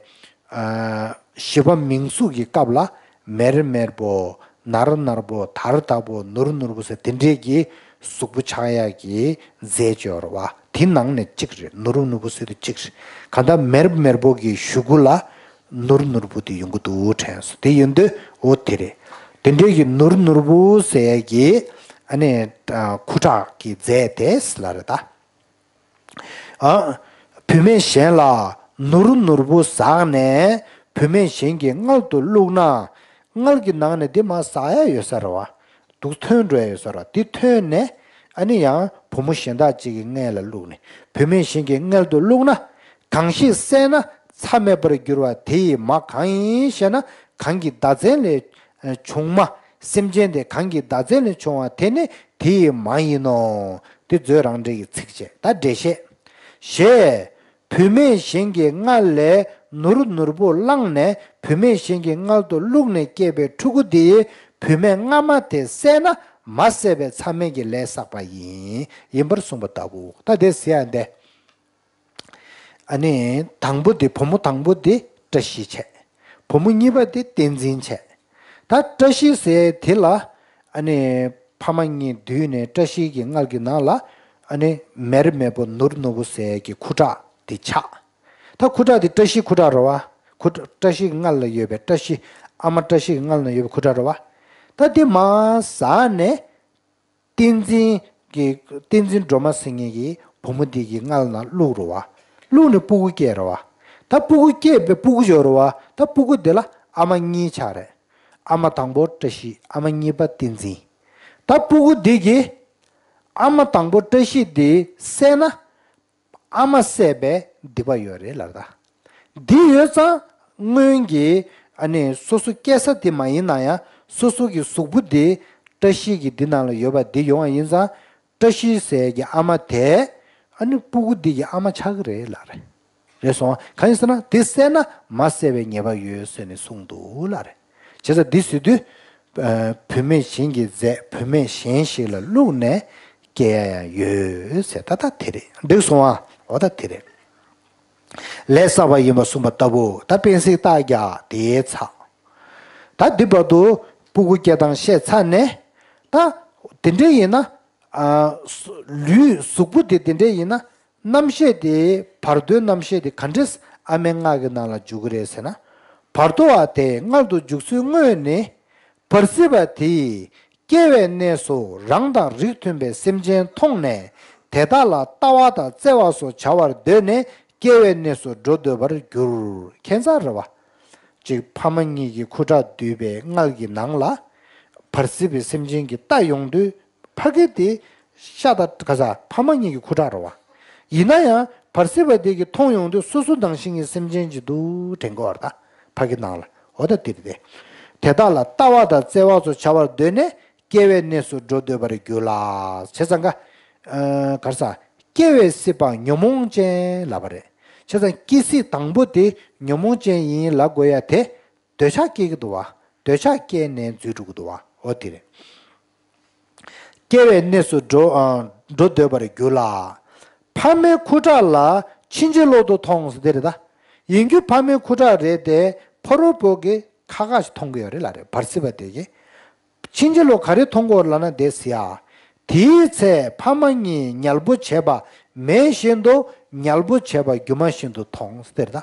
ཨ། བཞི་པ་མིང་གཟུགས་ཀྱི་སྐབས་ལ་མེར་མེར་པོ། ནར་ནར་པོ། དར་དར་པོ། ནུར་ནུར་པོ་ཟེར་དེ་འདྲས་ཀྱི་གཟུགས་པོ་ཆགས་ཡག་གི་རྫས་ཅིག་ཡོད་རེད་བ། དེ་ནང་ནས་གཅིག་རེད། ནུར་ནུར་པོ་ཟེར་དུས་གཅིག་རེད། གང་ལྟར་མེར་མེར་པོ་གི་གཞུག་གུ་ལ་ནུར་ནུར་པོ་དེ་ཡོང་གི་འདུག་དྲན་སོང་། དེ་ཡིན་དུས་འོ་དེ་རེད། དེ་འདྲས་ཀྱི་ནུར་ནུར་པོ་ཟེར་ཡག་གི་ཨ་ནི་ཁུ་ཁྲག་གི་རྫས་དེ་ལ་རེད་ད། ཨ། བུད་མེད་གཞན་ལ་ནུར་ནུར་བུ་ཟག་ནས་བུད་མེད་གཞན་གྱི་མངལ་དུ་བླུགས་ན། མངལ་གྱི་ནང་ནས་འདི་མར་ཟག་ཡ་ཡོད་ས་རེད་བ། འདུག་ཐོན་འགྲོ་ཡ་ཡོད་ས་རེད་བ། འདི་ཐོན་ནས་ཨ་ནི་ཡང་བུ་མོ་གཞན་དག་ཅིག་གི་མངལ་ལ་བླུགས་ནས་བུད་མེད་གཞན་གྱི་མངལ་དུ་བླུགས་ན། གང་ཞིག་བསད་ན་ཚ་མེད་པར་འགྱུར་བ་དེ་ཡི་མ་གང་ཡིན་ཞེ་ན། གང་གི་ཟླ་མཚན་ལས་བྱུང་མ། སེམས་ཅན་དེ་གང་གི་ཟླ་མཚན་ལས་བྱུང་བ་དེ་ནི་དེ་ཡི་མ་ཡིན་ནོ། དེ་མཛོད་རང་འགྲེལ་གྱི་ཚིགས་བཅད། ད་འགྲེལ་བཤད། ཞེས། བུད་མེད་གཞན་གྱི་མངལ་ལས་ནུར་ནུར་བུ་བླངས་ནས་བུད་མེད་གཞན་གྱི་མངལ་དུ་བླུགས་ནས་སྐྱེས་པའི་ཕྲུ་གུ་དེ་ཡིས་བུད་མེད་སྔ་མ་དེ་བསད་ན་མ་བསད་པའི་མཚམས་མེད་ཀྱི་ལས་བསགས་པ་ཡིན། ཡིན་པར་གསུངས་པ་ལྟ་བུ། ད་དེ་ཟེར་ཡ་འདི། ཨ་ནི་དང་པོ་དེ་བུ་མོ་དང་པོ་དེ་བཀྲ་ཤིས་བྱས། བུ་མོ་གཉིས་པ་དེ་བསྟན་འཛིན་བྱས། ད་བཀྲ་ཤིས་ཟེར་དེ་ལ་ཨ་ནི་ཕ་མ་གཉིས་འདུས་ནས་བཀྲ་ཤིས་ཀྱི་མངལ་གྱི་ནང་ལ་ཨ་ནི་མེར་མེར་པོ་ནུར་ནུར་པོ་ཟེར་གྱི་ཁུ་ཁྲག་དེ་ཆགས། ད་ཁུ་ཁྲག་དེ་བཀྲ་ཤིས་ཁུ་ཁྲག་རེད་བ། ཁུ་བཀྲ་ཤིས་ཀྱི་མངལ་ལ་ཡོད་པའི་བཀྲ་ཤིས་ཨ་མ་བཀྲ་ཤིས་ཀྱི་མངལ་ན་ཡོད་པའི་ཁུ་ཁྲག་རེད་བ། ད་དེ་མར་ཟག་ནས། བསྟན་འཛིན་གྱི་བསྟན་འཛིན་སྒྲོལ་མ་ཟེར་མཁན་གྱི་བུ་མོ་འདི་གི་མངལ་ནང་བླུགས་རེད་བ། བླུགས་ནས་སྤུ་གུ་སྐྱེས་རེད་བ། ད་སྤུ་གུ་སྐྱེས་པའི་སྤུ་གུ་ཡོད་རེད་བ། ད་སྤུ་གུ་འདི་ལ་ཨ་མ་གཉིས་ཆགས་རེད། ཨ་མ་དང་པོ་བཀྲ་ཤིས། ཨ་མ་གཉིས་པ་བསྟན་འཛིན། ད་སྤུ་གུ་འདི་གི་ཨ་མ་དང་པོ་བཀྲ་ཤིས་འདི་བསད་ན། ཨ་མ་བསད་པའི་སྡིག་པ་ཡོད་རེད་ལབ་ད། འདི་ཡོད་ཙང་སྔོན་གྱི་ཨ་ནི་སོ་སོ་སྐྱེ་ས་དེ་མ་ཡིན་ན་ཡང་སོ་སོ་གི་གཟུགས་པོ་དེ་བཀྲ་ཤིས་ཀྱི་འདི་ནང་ལ་ཡོད་པ་འདི་ཡོང་བ་ཡིན་ཙང་བཀྲ་ཤིས་ཟེར་གྱི་ཨ་མ་དེ་ཨ་ནི་སྤུ་གུ་འདི་གི་ཨ་མ་ཆགས་ཀྱི་རེད་ལབ་རེད། རེད་སོང་། གང་ཡིན་ཟེར་ན་དེ་བསད་ན་མ་བསད་པའི་ཉེས་པ་ཡོད་ཟེར་ནས་གསུངས་འདུག་ལབ་རེད། བྱས་ཙང་འདི་ཟེར་དུས། ཨ། བུད་མེད་གཞན་གྱི་རྫས་བུད་མེད་གཞན་ཞིག་ལ་བླུགས་ནས་སྐྱེ་ཡ་ཡང་ཡོད་ཟེར། ད་ལྟ་དེ་རེད། འགྲིག་སོང་ཨ། འོ་ད་དེ་རེད། ལས་བསགས་པ་ཡིན་པ་གསུངས་པ་ལྟ་བུ། ད་སྤེན་སྲེག་རྟགས་བརྒྱབ་དེའི་ཚ། ད་འདི་བར་དུ་སྤུ་གུ་སྐྱེ་སྟངས་བཤད་ཚར་ནས། ད་དེ་འདྲ་ཡིན་ན། ཨ། ལུས་གཟུགས་པོ་དེ་དེ་འདྲ་ཡིན་ན། རྣམ་ཤེས་དེ་བར་དོའི་རྣམ་ཤེས་དེ་ག་འདྲས་ཨ་མའི་མངལ་གྱི་ནང་ལ་འཇུག་གི་རེད་ཟེར་ན། བར་དོ་བ་དེ་མངལ་དུ་འཇུག་ཚུལ་དངོས་ནི། བར་སྲིད་པ་དེས་སྐྱེ་བའི་གནས་སུ་རང་དང་རིགས་མཐུན་པའི་སེམས་ཅན་མཐོང་ནས་དེ་དག་ལ་ལྟ་བ་དང་བརྩེ་བ་སོགས་བྱ་བར་འདོད་ནས་སྐྱེ་བའི་གནས་སུ་འགྲོ་འདོད་པར་འགྱུར། ཁྱད་མཚར་རེད་བ། གཅིག་ཕ་མ་གཉིས་ཀྱི་ཁུ་ཁྲག་འདུས་པའི་མངལ་གྱི་ནང་ལ་བར་སྲིད་པའི་སེམས་ཅན་གྱིས་ལྟ་ཡོང་དུས། ཕ་གི་དེ་ཤ་དང་ག་ས་ཕ་མ་གཉིས་ཀྱི་ཁུ་ཁྲག་རེད་བ། ཡིན་ན་ཡང་བར་སྲིད་པ་དེ་གིས་མཐོང་ཡོང་དུས་སོ་སོ་ནང་བཞིན་གྱི་སེམས་ཅན་ཅིག་འདུག་དྲན་གྱི་ཡོད་རེད་ད། ཕ་གི་ནང་ལ་འོ་ད་དེ་རེད་དེ། དེ་དག་ལ་ལྟ་བ་དང་བརྩེ་བ་སོགས་བྱ་བར་འདོད་ནས་སྐྱེ་བའི་གནས་སུ་འགྲོ་འདོད་པར་འགྱུར་ལ། བྱས་ཙང་ཀ། ཨ། ག་རེ་ཟ། སྐྱེ་བའི་སྲིད་པ་ཉོན་མོངས་ཅན་ལབ་པ་རེད། བྱས་ཙང་སྐྱེ་སྲིད་དང་པོ་དེ་ཉོན་མོངས་ཅན་ཡིན་ལབ་དགོས་ཡ་དེ། འདོད་ཆགས་སྐྱེ་གི་འདུག་བ། འདོད་ཆགས་སྐྱེས་ནས་འཛུལ་འགྲོ་གི་འདུག་བ། འོ་དེ་རེད། སྐྱེ་བའི་གནས་སུ་འགྲོ་ཨ་འགྲོ་འདོད་པར་འགྱུར་ལ། ཕ་མའི་ཁུ་ཁྲག་ལ་ཕྱིན་ཅི་ལོག་ཏུ་མཐོང་ཟེར་དེ་རེད་ད། ཡིན་རྒྱུ་ཕ་མའི་ཁུ་ཁྲག་རེད་དེ། ཕ་རོལ་པོ་གི་ཁ་ཁ་ཞིག་མཐོང་གི་ཡོད་རེད་ལ་རེད། བར་སྲིད་པ་དེ་གི། ཕྱིན་ཅི་ལོག་ག་རེ་མཐོང་གི་ཡོད་ལབ་ན་དེ་ཟེར་ཡ། དེའི་ཚེ་ཕ་མ་གཉིས་ཉལ་པོ་བྱེད་པ་མེད་བཞིན་དུ་ཉལ་པོ་བྱེད་པ་སྒྱུ་མ་བཞིན་དུ་མཐོང་ཟེར་ད།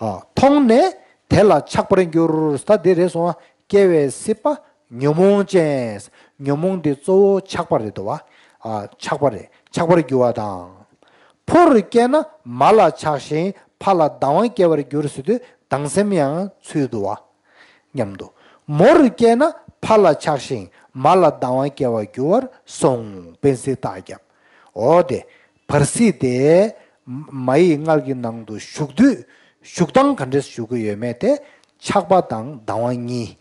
ཨ། མཐོང་ནས་དེ་ལ་ཆགས་པར་འགྱུར། ད་དེ་རེད་སོང་བ། སྐྱེ་བའི་སྲིད་པ་ཉོན་མོངས་ཅན། ཉོན་མོངས་འདི་གཙོ་བོ་ཆགས་པ་རེད་དོ་བ། ཨ། ཆགས་པ་རེད། ཆགས་པར་འགྱུར་བ་དང་། ཕོ་རུ་སྐྱེས་ན་མ་ལ་ཆགས་ཤིང་ཕ་ལ་སྡང་བ་སྐྱེ་བར་འགྱུར་ཟེར་དུས་སྡང་སེམས་ཡང་ཚུད་དོ་བ། སྙམ་དུ། མོ་རུ་སྐྱེས་ན་ཕ་ལ་ཆགས་ཤིང་མ་ལ་སྡང་བ་སྐྱེ་བར་འགྱུར་བར་གསུངས། དཔེ་སྲིད་རྟགས་བརྒྱབ། འོ་དེ། བར་སྲིད་དེ། མ་ཡི་མངལ་གྱི་ནང་དུ་ཞུགས་དུས། ཞུགས་སྟངས་ག་འདྲས་ཞུགས་ཀྱི་ཡོད་མེད་དེ། ཆགས་པ་དང་སྡང་བ་གཉིས།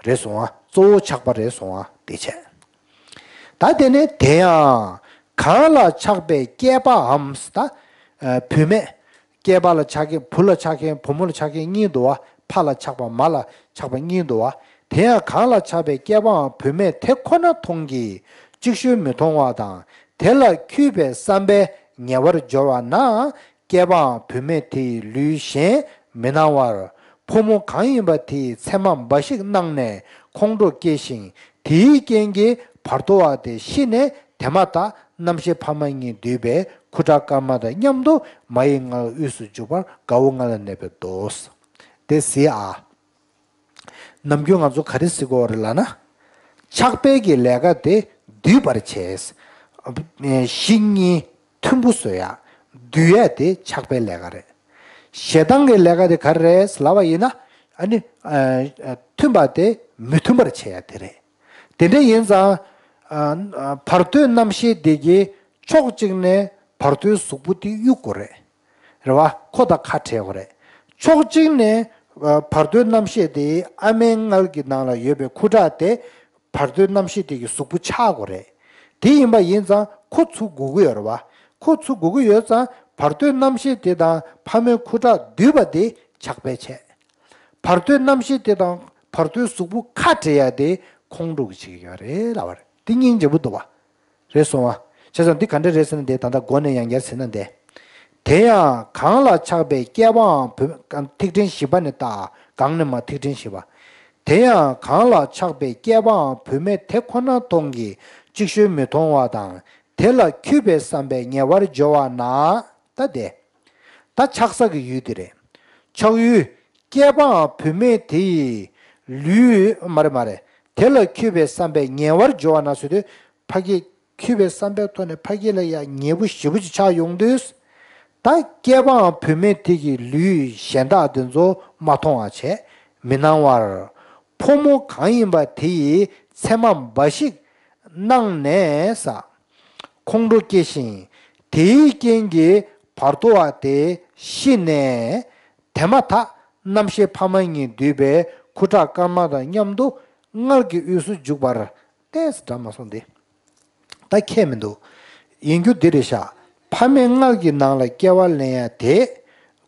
རེད་སོང་བ། གཙོ་བོ་ཆགས་པ་རེད་སོང་བ། དེ་བྱས། ད་དེ་ནས་དེ་ཡང་། གང་ལ་ཆགས་པའི་སྐྱེས་པའམ་ད། བུད་མེད། སྐྱེས་པ་ལ་ཆགས་མཁན། བུ་ལ་ཆགས་མཁན། བུ་མོ་ལ་ཆགས་མཁན་གཉིས་འདུག་བ། ཕ་ལ་ཆགས་པ་མ་ལ་ཆགས་པ་གཉིས་འདུག་བ། དེ་ཡང་གང་ལ་ཆགས་པའི་སྐྱེས་པའམ་བུད་མེད་དེ་ཁོ་ན་མཐོང་གི། ཅིག་ཤོས་མི་མཐོང་བ་དང་། དེ་ལ་འཁྱུད་པའི་བསམ་པས་ཉེ་བར་སྦྱོར་བ་ན། སྐྱེས་པའམ་བུད་མེད་དེ་ཡི་ལུས་གཞན་མི་སྣང་བར། ཕོ་མོ་གང་ཡིན་པ་དེ་ཡི་མཚན་མ་འབའ་ཞིག་སྣང་ནས་ཁོང་ཁྲོ་སྐྱེ་ཞིང་། དེའི་རྐྱེན་གྱིས་བར་དོ་བ་དེ་ཤི་ནས་དེ་མ་ཐག་རྣམ་ཤེས་ཕ་མ་གཉིས་འདུས་པའི་ཁུ་ཁྲག་དཀར་དམར་དང་མཉམ་དུ་མ་ཡི་མངལ་དབུས་སུ་འཇུག་པར་དགའ་བོ་ལྔ་ལ་གནས་པའི་མདོ། དེ་གཟིགས་ཨ། ནམ་རྒྱུན་ང་ཚོ་ག་རེ་ཟེར་གྱི་ཡོད་རེད་ལབ་ན། ཆགས་པའི་གི་ལས་ཀ་དེ་སྡུད་པར་བྱེད། གཞི་གཉིས་མཐུན་པོ་བཟོ་ཡ། སྡུད་ཡ་དེ་ཆགས་པའི་ལས་ཀ་རེད། ཞེ་སྡང་གི་ལས་ཀ་དེ་ག་རེ་རེད་ལབ་པ་ཡིན་ན། ཨ་ནི། ཨ། མཐུན་པ་དེ་མི་མཐུན་པར་བྱེད་ཡ་དེ་རེད། དེ་འདྲ་ཡིན་ཙང་། ཨ། བར་དོའི་རྣམ་ཤེས་དེ་གིས་ཕྱོགས་གཅིག་ནས་བར་དོའི་གཟུགས་པོ་དེ་གཡུག་དགོས་རེད། རེད་བ། ཁོ་དང་ཁ་བྲལ་དགོས་རེད། ཕྱོགས་གཅིག་ནས་བར་དོའི་རྣམ་ཤེས་དེ་ཨ་མའི་མངལ་གྱི་ནང་ལ་ཡོད་པའི་ཁུ་ཁྲག་དེ་བར་དོའི་རྣམ་ཤེས་དེ་གི་གཟུགས་པོ་ཆགས་དགོས་རེད། དེ་ཡིན་པ་ཡིན་ཙང་ཁོ་ཚུར་སྒུག་གི་ཡོད་རེད་བ། ཁོ་ཚུར་སྒུག་གི་ཡོད་ཙང་བར་དོའི་རྣམ་ཤེས་དེ་དང་ཕ་མའི་ཁུ་ཁྲག་འདུས་པ་དེ་ཆགས་པས་བྱས། བར་དོའི་རྣམ་ཤེས་དེ་དང་བར་དོའི་གཟུགས་པོ་ཁ་བྲལ་ཡ་དེ་ཁོང་ཁྲོ་གི་བྱེད་ཀྱི་ཡོད་རེད་ལབ་པ་རེད། དེ་སྙིང་རྗེ་པོ་འདུག་བ། རེད་སོང་བ། བྱས་ཙང་འདི་ག་འདྲ་རེད་ཟེར་ན་འདི་ད་ལྟ་མགོ་ནས་ཡང་བསྐྱར་ཟེར་ན་འདི། དེ་ཡང་གང་ལ་ཆགས་པའི་སྐྱེས་པའམ་བུད། ཐིག་ཕྲེང་བཞི་པ་ནས་ལྟ། གང་ནས་མ་ཐིག་ཕྲེང་བཞི་པ། དེ་ཡང་གང་ལ་ཆགས་པའི་སྐྱེས་པའམ་བུད་མེད་དེ་ཁོ་ན་མཐོང་གི། ཅིག་ཤོས་མི་མཐོང་བ་དང་། དེ་ལ་འཁྱུད་པའི་བསམ་པས་ཉེ་བར་སྦྱོར་བ་ན། ད་དེ། ད་ཆགས་ས་གི་ཡུལ་དེ་རེད། ཆགས་ཡུལ། སྐྱེས་པའམ་བུད་མེད་དེ་ཡི་ལུས། མ་རེད་མ་རེད། དེ་ལ་འཁྱུད་པའི་བསམ་པས་ཉེ་བར་སྦྱོར་བ་ན་ཟེར་དུས། ཕ་གི་འཁྱུད་པའི་བསམ་པའི་ཐོག་ནས་ཕ་གི་ལ་ཡང་ཉེ་པོ་ཞེ་པོ་ཅིག་ཆགས་ཡོང་དུས། ད་སྐྱེས་པའམ་བུད་མེད་དེ་གི་ལུས་གཞན་དག་དེ་ཚོ་མ་མཐོང་བ་བྱས། མི་སྣང་བར། ཕོ་མོ་གང་ཡིན་པ་དེ་ཡི་མཚན་མ་འབའ་ཞིག་སྣང་ནས་ས། ཁོང་ཁྲོ་སྐྱེ་ཞིང་། དེའི་རྐྱེན་གྱིས་བར་དོ་བ་དེ་ཤི་ནས། དེ་མ་ཐག་རྣམ་ཤེས་ཕ་མ་གཉིས་འདུས་པའི་ཁུ་ཁྲག་དཀར་དམར་དང་མཉམ་དུ་མངལ་གྱི་དབུས་སུ་འཇུག་པར། ཏོག་ཙམ་འདྲ་མ་སོང་སྟེ། ད་ཁྱད་མི་འདུག་ཡིན་རྒྱུ་འདི་རེད་ཤག་ཕ་མའི་མངལ་གྱི་ནང་ལ་སྐྱེ་བ་ལེན་ཡ་དེ།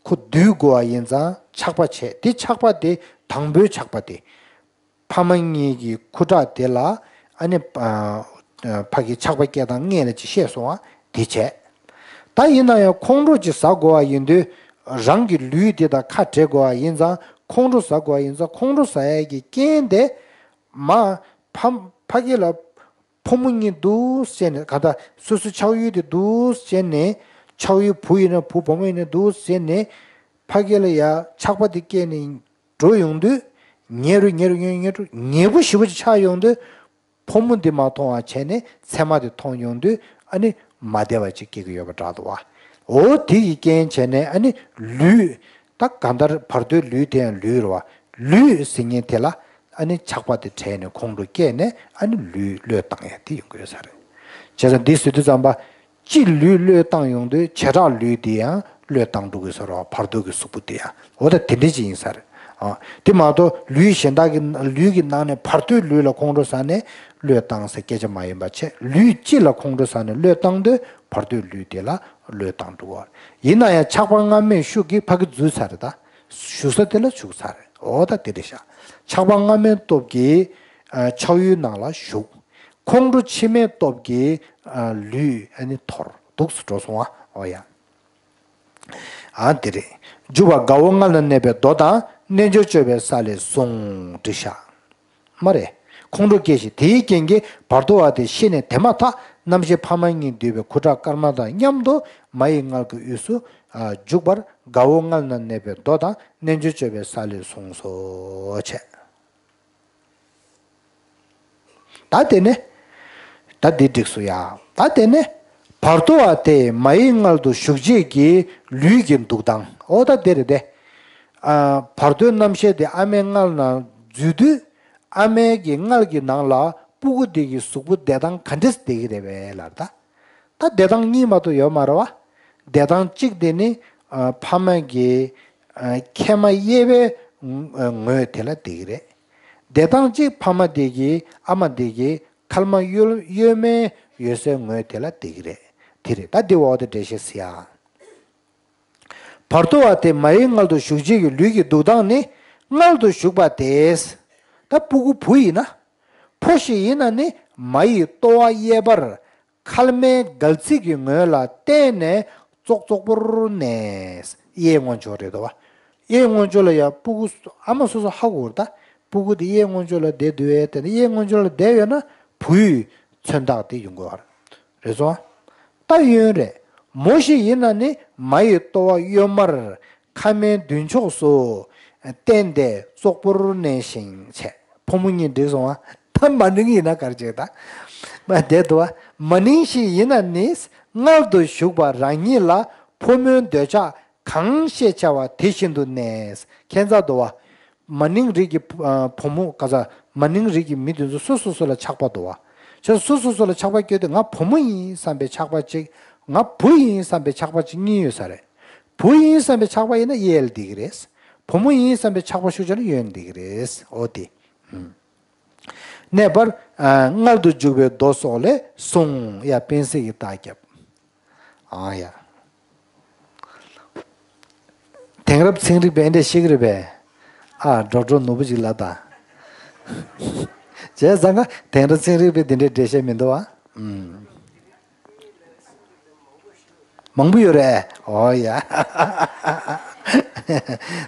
ཁོ་སྡུད་དགོས་པ་ཡིན་ཙང་ཆགས་པ་བྱས། དེ་ཆགས་པ་དེ་དང་པོའི་ཆགས་པ་དེ། ཕ་མ་གཉིས་ཀྱི་ཁུ་ཁྲག་དེ་ལ་ཨ་ནི། ཨ། ཕ་གི་ཆགས་པ་སྐྱེ་སྟངས་སྔོན་ལ་ཅིག་བཤད་སོང་བ་དེ་བྱས། ད་ཡིན་ན་ཡང་ཁོང་ཁྲོ་ཅིག་ཟ་དགོས་པ་ཡིན་དུས། རང་གི་ལུས་དེ་དང་ཁ་བྲལ་དགོས་པ་ཡིན་ཙང་ཁོང་ཁྲོ་ཟ་དགོས་པ་ཡིན་ཙང་ཁོང་ཁྲོ་ཟ་ཡས་ཀྱི་རྐྱེན་དེ། མ། ཕ། ཕ་གི་ལ་ཕོ་མོ་གཉིས་འདུག་ཟེར་ནས། གང་ལྟར་སོ་སོའི་ཆགས་ཡུལ་དེ་འདུག་ཟེར་ནས། ཆགས་ཡུལ་བུ་ཡིན་ན་བུ། བུ་མོ་ཡིན་ན་འདུག་ཟེར་ནས། ཕ་གི་ལ་ཡ་ཆགས་པ་དེ་སྐྱེས་ནས་འགྲོ་ཡོང་དུས། ཉེ་རུ་ཉེ་རུ་ཉེ་རུ་ཉེ་རུ་ཉེ་པོ་ཞེ་པོ་ཅིག་ཆགས་ཡོང་དུས། ཕོ་མོ་འདི་མ་མཐོང་བ་བྱས་ནས་མཚན་མ་དེ་མཐོང་ཡོང་དུས་ཨ་ནི་མ་བདེ་བ་ཅིག་སྐྱེ་གི་ཡོད་པ་འདྲ་འདུག་བ། འོ་དེ་ཡི་རྐྱེན་བྱས་ནས་ཨ་ནི་ལུས། ད་གང་ལྟར་བར་དོའི་ལུས་དེ་ཡང་ལུས་རེད་བ། ལུས་ཟེར་མཁན་དེ་ལ་ཨ་ནི་ཆགས་པ་དེ་བྲལ་ནས་ཁོང་ཁྲོ་སྐྱེས་ནས་ཨ་ནི་ལུས་བློས་བཏང་ཡ་དེ་ཡོང་གི་ཡོད་ས་རེད། བྱས་ཙང་འདི་ཟེར་དུས་ཙམ་པ། སྤྱི་ལུས་བློས་བཏང་ཡོང་དུས་བྱེ་བྲག་ལུས་དེ་ཡང་བློས་བཏང་འགྲོ་གི་ཡོད་ས་རེད་བ། བར་དོ་གི་གཟུགས་པོ་དེ་ཡང་། འོ་ད་དེ་འདྲ་ཅིག་ཡིན་ས་རེད། ཨ། དེ་མ་གཏོགས་ལུས་གཞན་དག་གི་ལུས་ཀྱི་ནང་ནས་བར་དོའི་ལུས་ལ་ཁོང་ཁྲོ་ཟ་ནས་བློས་བཏང་ཟེར་སྐད་ཆ་མ་ཡིན་པ་བྱས། ལུས་སྤྱི་ལ་ཁོང་ཁྲོ་ཟ་ནས་བློས་བཏང་དུས་བར་དོའི་ལུས་དེ་ལ་ བློས་བཏང་འགྲོ་བ། ཡིན་ན་ཡང་ཆགས་པ་སྔ་མའི་ཤུགས་ཀྱིས་ཕ་གི་འཛུལ་ཚར་རེད་ད། ཞུགས་ས་དེ་ལ་ཞུགས་ཚར་རེད། འོ་ད་དེ་རེད་ཤག་ཆགས་པ་སྔ་མའི་སྟོབས་ཀྱིས་ཨ་ཆགས་ཡུལ་ནང་ལ་ཞུགས། ཁོང་ཁྲོ་ཕྱི་མའི་སྟོབས་ཀྱིས་ཨ་ལུས་ཨ་ནི་འཐོར་འདུག་སུ་འགྲོ་སོང་བ། འོ་ཡ། ཨ་དེ་རེད། འཇུག་པ་དགའ་བོ་མངལ་ན་གནས་པའི་མདོ་དང་རྣལ་འབྱོར་སྤྱོད་པའི་ས་ལས་གསུངས་བྲིས་ཤག་མ་རེད། ཁོང་ཁྲོ་སྐྱེ་ཞིང་དེའི་རྐྱེན་གྱིས་བར་དོ་བ་དེ་ཤི་ནས་དེ་མ་ཐག་རྣམ་ཤེས་ཕ་མ་གཉིས་འདུས་པའི་ཁུ་ཁྲག་སྐར་མ་དང་མཉམ་དུ་མ་ཡི་མངལ་གྱི་དབུས་སུ་འཇུག་པར་དགའ་བོ་མངལ་ན་གནས་པའི་མདོ་དང་རྣལ་འབྱོར་སྤྱོད་པའི་ས་ལས་གསུངས་སོ་བྱས། ད་དེ་ནས། ད་འདི་འགྲིགས་སོ་ཡ། ད་དེ་ནས། བར་དོ་བ་དེ་མ་ཡི་མངལ་དུ་ཞུགས་བྱེད་ཀྱི་ལུས་ཀྱི་འདུག་སྟངས་འོ་ད་དེ་རེད་དེ། ཨ་བར་དོའི་རྣམ་ཤེས་དེ་ཨ་མའི་མངལ་ནང་འཛུལ་དུས། ཨ་མའི་གི་མངལ་གྱི་ནང་ལ་སྤུ་གུ་དེ་གི་གཟུགས་པོ་བསྡད་སྟངས་ག་འདྲས་བསྡད་ཀྱི་རེད་པས་ལབ་ད། ད་བསྡད་སྟངས་གཉིས་མ་གཏོགས་ཡོད་མ་རེད་བ། བསྡད་སྟངས་གཅིག་དེ་ནི་ཨ་ཕ་མ་གི་ཨ་མཁལ་མ་གཡས་པའི་ངོས་དེ་ལ་བསྡད་ཀྱི་རེད། བསྡད་སྟངས་གཅིག་ཕ་མ་དེ་གི་ཨ་མ་དེ་གི་མཁལ་མ་གཡོན་གཡོན་མའི་ཡོད་སའི་ངོས་དེ་ལ་བསྡད་ཀྱི་རེད། དེ་རེད་ད་འདི་འོག་ཏུ་འགྲེལ་བཤད་ཟེར་ཡ། བར་དོ་བ་དེ་མ་ཡི་མངལ་དུ་ཞུགས་བྱེད་ཀྱི་ལུས་ཀྱི་འདུག་སྟངས་ནི་མངལ་དུ་ཞུགས་པ་དེས། ད་སྤུ་གུ་བུ་ཡིན་ན། ཕོ་ཞིག་ཡིན་ན་ནི་མ་ཡི་ལྟོ་བ་གཡས་པར་མཁལ་མའི་སྒལ་ཚིགས་ཀྱི་ངོས་ལ་བརྟེན་ནས་ཙོག་ཙོག་པོར་གནས། གཡས་སྔོན་ཕྱོགས་རེད་དོ། གཡས་སྔོན་ཕྱོགས་ལ་ཡ་སྤུ་གུ་ཨ་མ་སོ་སོ་ཧ་གོ་རེད་ད། སྤུ་གུ་དེ་གཡས་སྔོན་ཕྱོགས་ལ་བསྡད་འདུག་ཨེ་དེ་ནི་གཡས་སྔོན་ཕྱོགས་ལ་བསྡད་ཡོད་ན་བུ་ཡི་མཚོན་རྟགས་དེ་ཡོང་གི་ཡོད་རེད་སོང་། ད་གཡོན་རེད། མོ་ཞིག་ཡིན་ན་ནི་མ་ཡི་ལྟོ་བ་གཡོན་མར་མཁལ་མའི་མདུན་ཕྱོགས་སུ་བརྟེན་ཏེ་ཙོག་པོར་གནས་ཤིང་བྱས། ཕོ་མོ་གཉིས་འགྲིག་སོང་ཨ། ད་མ་ནིང་ཡིན་ན་གར་བྱེད་ད། མ་བསྡད་དོ། མ་ནིང་ཞིག་ཡིན་ན་ནི་མངལ་དུ་ཞུགས་པ་རང་ཉིད་ལ་ཕོ་མོའི་འདོད་ཆགས་གང་ཤས་ཆེ་བ་དེ་བཞིན་དུ་གནས། ཁྱད་མཚར་དོ། མ་ནིང་རིགས་ཀྱི་ཨ་བུ་མོ་ག་ས་མ་ནིང་རིགས་ཀྱི་མི་དེ་ཚོ་སོ་སོ་སོ་ལ་ཆགས་པ་འདུག་བ། ཁྱོད་སོ་སོ་སོ་ལ་ཆགས་པ་སྐྱེ་དུས་ང་བུ་མོ་ཡིན་བསམ་པའི་ཆགས་པ་གཅིག་ང་བུ་ཡིན་བསམ་པའི་ཆགས་པ་གཅིག་གཉིས་ཡོད་ས་རེད། བུ་ཡིན་བསམ་པའི་ཆགས་པ་ཡིན་ན་གཡས་ལ་བསྡད་ཀྱི་རེད། བུ་མོ་ཡིན་བསམ་པའི་ཆགས་པ་ཤུགས་ཆེ་ན་གཡོན་ལ་བསྡད་ཀྱི་རེད། འོ་དེ། གནས་པར་མངལ་དུ་འཇུག་པའི་མདོ་སོགས་ལས་གསུངས། ཡ་པཎ་ཞྭ་གི་རྟགས་བརྒྱབ། ཨང་ཡ། དེང་རབས་ཚན་རིག་པས་འདི་འདྲ་ཤེས་ཀྱི་རེད་པས། ཨ་འགྲོ་འགྲོ་ནོར་བུ་ཅིག་ལབ་དང་། བྱས་ཙང་ཀ་དེང་རབས་ཚན་རིག་པས་འདི་འདྲའི་འགྲེལ་བཤད་མི་འདུག་ཨ། ཨུམ། མང་པོ་ཡོད་རེད། ཨོ་ཡ།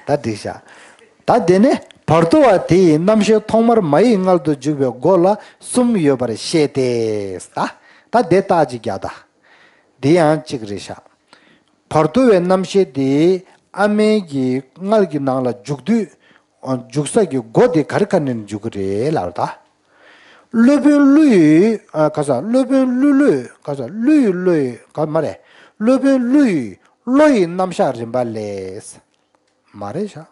ད་འགྲིག་ཤག་ད་དེ་ནས་བར་དོ་བ་དེ་ཡི་རྣམ་ཤེས་ཐོག་མར་མ་ཡི་མངལ་དུ་འཇུག་པའི་སྒོ་ལ་གསུམ་ཡོད་པར་བཤད་དེ། ད་ད་དེ་རྟགས་ཅིག་རྒྱག་ད། འདི་ཡང་གཅིག་རེད་ཤག་བར་དོ་བའི་རྣམ་ཤེས་དེ་ཨ་མའི་གི་མངལ་གྱི་ནང་ལ་འཇུག་དུས། འཇུག་ས་གི་སྒོ་དེ་ག་རེ་ག་ནས་འཇུག་གི་རེད་ལབ་ད། སློབ་དཔོན་ཀླུ་ཡི་ཨ་ག་ས་སློབ་དཔོན་ཀླུ་ཀླུ་ཡི་ག་ས་ཀླུ་ཡི་བློ་ཡི་ག་མ་རེད། སློབ་དཔོན་ཀླུ་ཡི་བློ་ཡི་རྣམ་གཞག་རིམ་པ་ལས། མ་རེད་ཤག་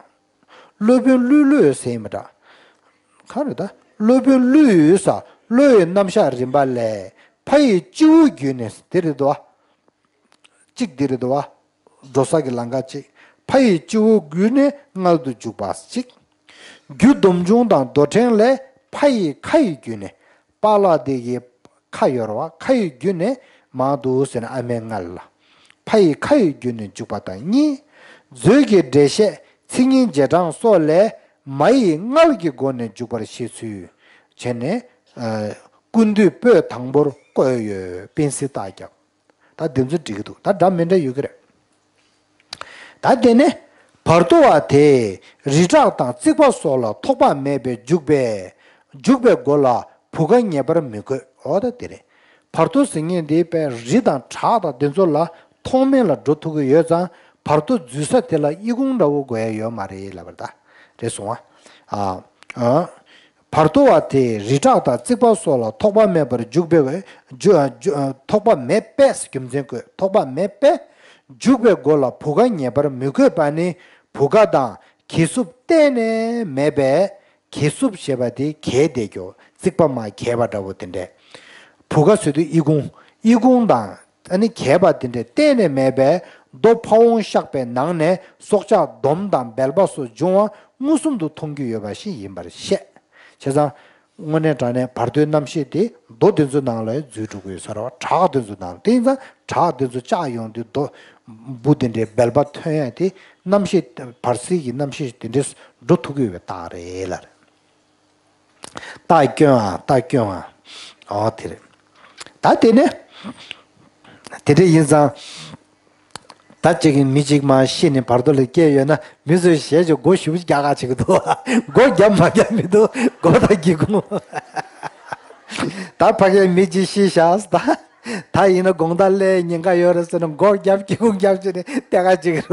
སློབ་དཔོན་ཀླུ་ཀླུ་ཡི་ཟེར་མི་འདྲ། ག་རེད་ད། སློབ་དཔོན་ཀླུ་ཡི་ས་བློ་ཡི་རྣམ་གཞག་རིམ་པ་ལས་ཕ་ཡི་སྤྱི་བོ་བརྒྱུད་ནས་དེ་རེད་དོ། གཅིག་འདི་རེད་དོ། འགྲོ་ས་གི་ལམ་ཁ་གཅིག་ཕ་ཡི་སྤྱི་བོ་བརྒྱུད་ནས་མངལ་དུ་འཇུག་པ་གཅིག་རྒྱུ་སྡོམ་འབྱུང་དང་རྡོར་ཕྲེང་ལས་ཕ་ཡི་ཁ་ཡི་བརྒྱུད་ནས་པཱ་ལགས་དེ་གི་ཁ་ཡོར་བ་ཁ་ཡི་བརྒྱུད་ནས་མང་དུ་ཟེར་ན་ཨ་མའི་མངལ་ལ་ཕ་ཡི་ཁ་ཡི་བརྒྱུད་ནས་འཇུག་པ་དང་གཉིས། མཛོད་ཀྱི་འགྲེལ་བཤད་ཚིག་ངན་རྗེས་འབྲང་སོགས་ལས་མ་ཡི་མངལ་གྱི་སྒོ་ནས་འཇུག་པར་བཤད་ཚུལ་བྱས་ནས་ཀུན་བཏུས་པོད་དང་པོར་བཀོད་ཡོད། པཎ་ཞྭའི་རྟགས་བརྒྱབ། ད་འདི་ཚོ་འགྲིག་གི་འདུག་ད་འདྲ་མི་འདྲ་ཡོད་ཀྱི་རེད། ད་དེ་ནས་བར་དོ་བ་དེ་རི་བྲག་དང་རྩིག་པ་སོགས་ལ་ཐོགས་པ་མེད་པའི་འཇུག་པས་འཇུག་པའི་སྒོ་ལ་བུ་ག་ངེས་པར་མི་དགོས། འོ་ད་དེ་རེད། བར་དོ་ཟེར་མཁན་འདི་དཔེ་རི་དང་བྲག་དང་འདི་ཚོ་ལ་ཐོགས་མེད་ལ་འགྲོ་ཐུབ་ཀྱི་ཡོད་ཙང་བར་དོ་འཛུལ་ས་དེ་ལ་ཨི་ཁུང་འདྲ་བོ་དགོས་ཡ་ཡོད་མ་རེད་ལབ་པ་ད་རེད་སོང་ཨ། ཨ། བར་དོ་བ་དེ་རི་བྲག་དང་རྩིག་པ་སོགས་ལ་ཐོགས་པ་མེད་པར་འཇུག་པའི་འཇུ་འཇུ་ཐོགས་པ་མེད་པས་རྒྱུ་མཚན་བཀོད། ཐོགས་པ་མེད་པས་འཇུག་པའི་སྒོ་ལ་བུ་ག་ངེས་པར་མི་དགོས་པ་ནི་བུ་ག་དང་གྱེས་སུབ་གཏན་ནས་མེད་པས་གྱེས་སུབ་ཞེས་པ་དེ་གྱེས་བསྡད་རྒྱུ་རྩིག་པ་མར་གྱེས་པ་འདྲ་བོ་དེ་འདྲས། བུ་ག་ཟེར་དུས་ཨི་ཁུང་ཨི་ཁུང་དང་། ཨ་ནི་གྱེས་པ་དེ་འདྲ་གཏན་ནས་མེད་པས་མདོ་ཕ་བོང་གཤེགས་པའི་ནང་ནས་སྲོག་ཆགས་དོམ་དང་སྦལ་པ་སོགས་འབྱུང་བ་མངོན་སུམ་དུ་མཐོང་རྒྱུ་ཡོད་པ་ཞིག་ཡིན་པར་བཤད། བྱས་ཙང་ དངོས་གནས་དྲང་གནས་བར་དོའི་རྣམ་ཤེས་དེ་མདོ་དེ་ཚོའི་ནང་ལ་འཛུལ་འགྲོ་གི་ཡོད་ས་རེད་བ། བྲག་དེ་ཚོའི་ནང་ལ། དེ་ཡིན་ཙང་བྲག་དེ་ཚོ་བཅག་ཡོང་དུས་རྡོ་འབུ་དེ་འདྲའི་སྦལ་པ་ཐོན་ཡ་དེ་རྣམ་ཤེས་བར་སྲིད་ཀྱི་རྣམ་ཤེས་དེ་འདྲས་འགྲོ་ཐུབ་ཀྱི་ཡོད་པའི་རྟགས་རེད་ལ། རྟགས་སྐྱོན་ཨ། རྟགས་སྐྱོན་ཨ། ཨོ་དེ་རེད། ད་དེ་ནས་དེ་འདྲ་ཡིན་ཙང་། ད་ཅིག་མི་གཅིག་མར་ཤི་ནས་བར་དོ་ལ་སྐྱེས་ཡོད་ན་མི་ཚོས་ཞེ་ཅིག་སྒོ་ཞེ་པོ་རྒྱག་ག་བྱེད་ཀྱི་འདུག་སྒོ་རྒྱབ་མ་རྒྱབ་མི་འདུག་སྒོ་དང་སྒེའུ་ཁུང་། ད་ཕ་གིའི་མི་གཅིག་ཤི་བཞག་ད། ད་ཡིན་ན་དགོང་དག་སླེབས་ཉེན་ཁ་ཡོད་རེད་ཟེར་ན་སྒོ་རྒྱབ་སྒེའུ་ཁུང་རྒྱབ་བྱས་ནས་བལྟས་ག་བྱེད་ཀྱི་རེད།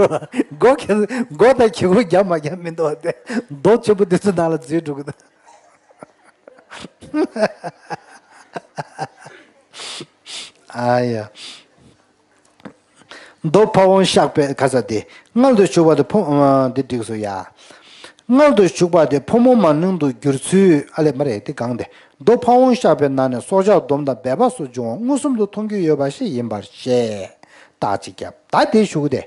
སྒོ་ཁྱེད་སྒོ་དང་སྒེའུ་ཁུང་རྒྱབ་མ་རྒྱབ་མི་འདུག་སྟེ། རྡོ་ཆེན་པོ་འདི་ཚོ་ནང་ལ་འཛུལ་འགྲོ་གི་འདུག་ཨ་ཡ། མདོ་ཕ་བོང་གཤགས་པའི་ཁ་ས་དེ། མངལ་དུ་ཞུགས་པ་དེ་ཕོ། ཨ། འདི་འགྲིགས་སོ་ཡ། མངལ་དུ་ཞུགས་པ་དེ་ཕོ་མོ་མ་ནིང་དུ་འགྱུར་ཚུལ། ཨ་ལས་མ་རེད་དེ་གང་དེ། མདོ་ཕ་བོང་གཤགས་པའི་ནང་ནས་སྲོག་ཆགས་སྡོམ་དང་སྦལ་པ་སོགས་འབྱུང་བ་མངོན་སུམ་དུ་མཐོང་རྒྱུ་ཡོད་པ་ཞིག་ཡིན་པར་བཤད། རྟགས་གཅིག་བརྒྱབ། ད་དེ་ཞུ་གི་དེ།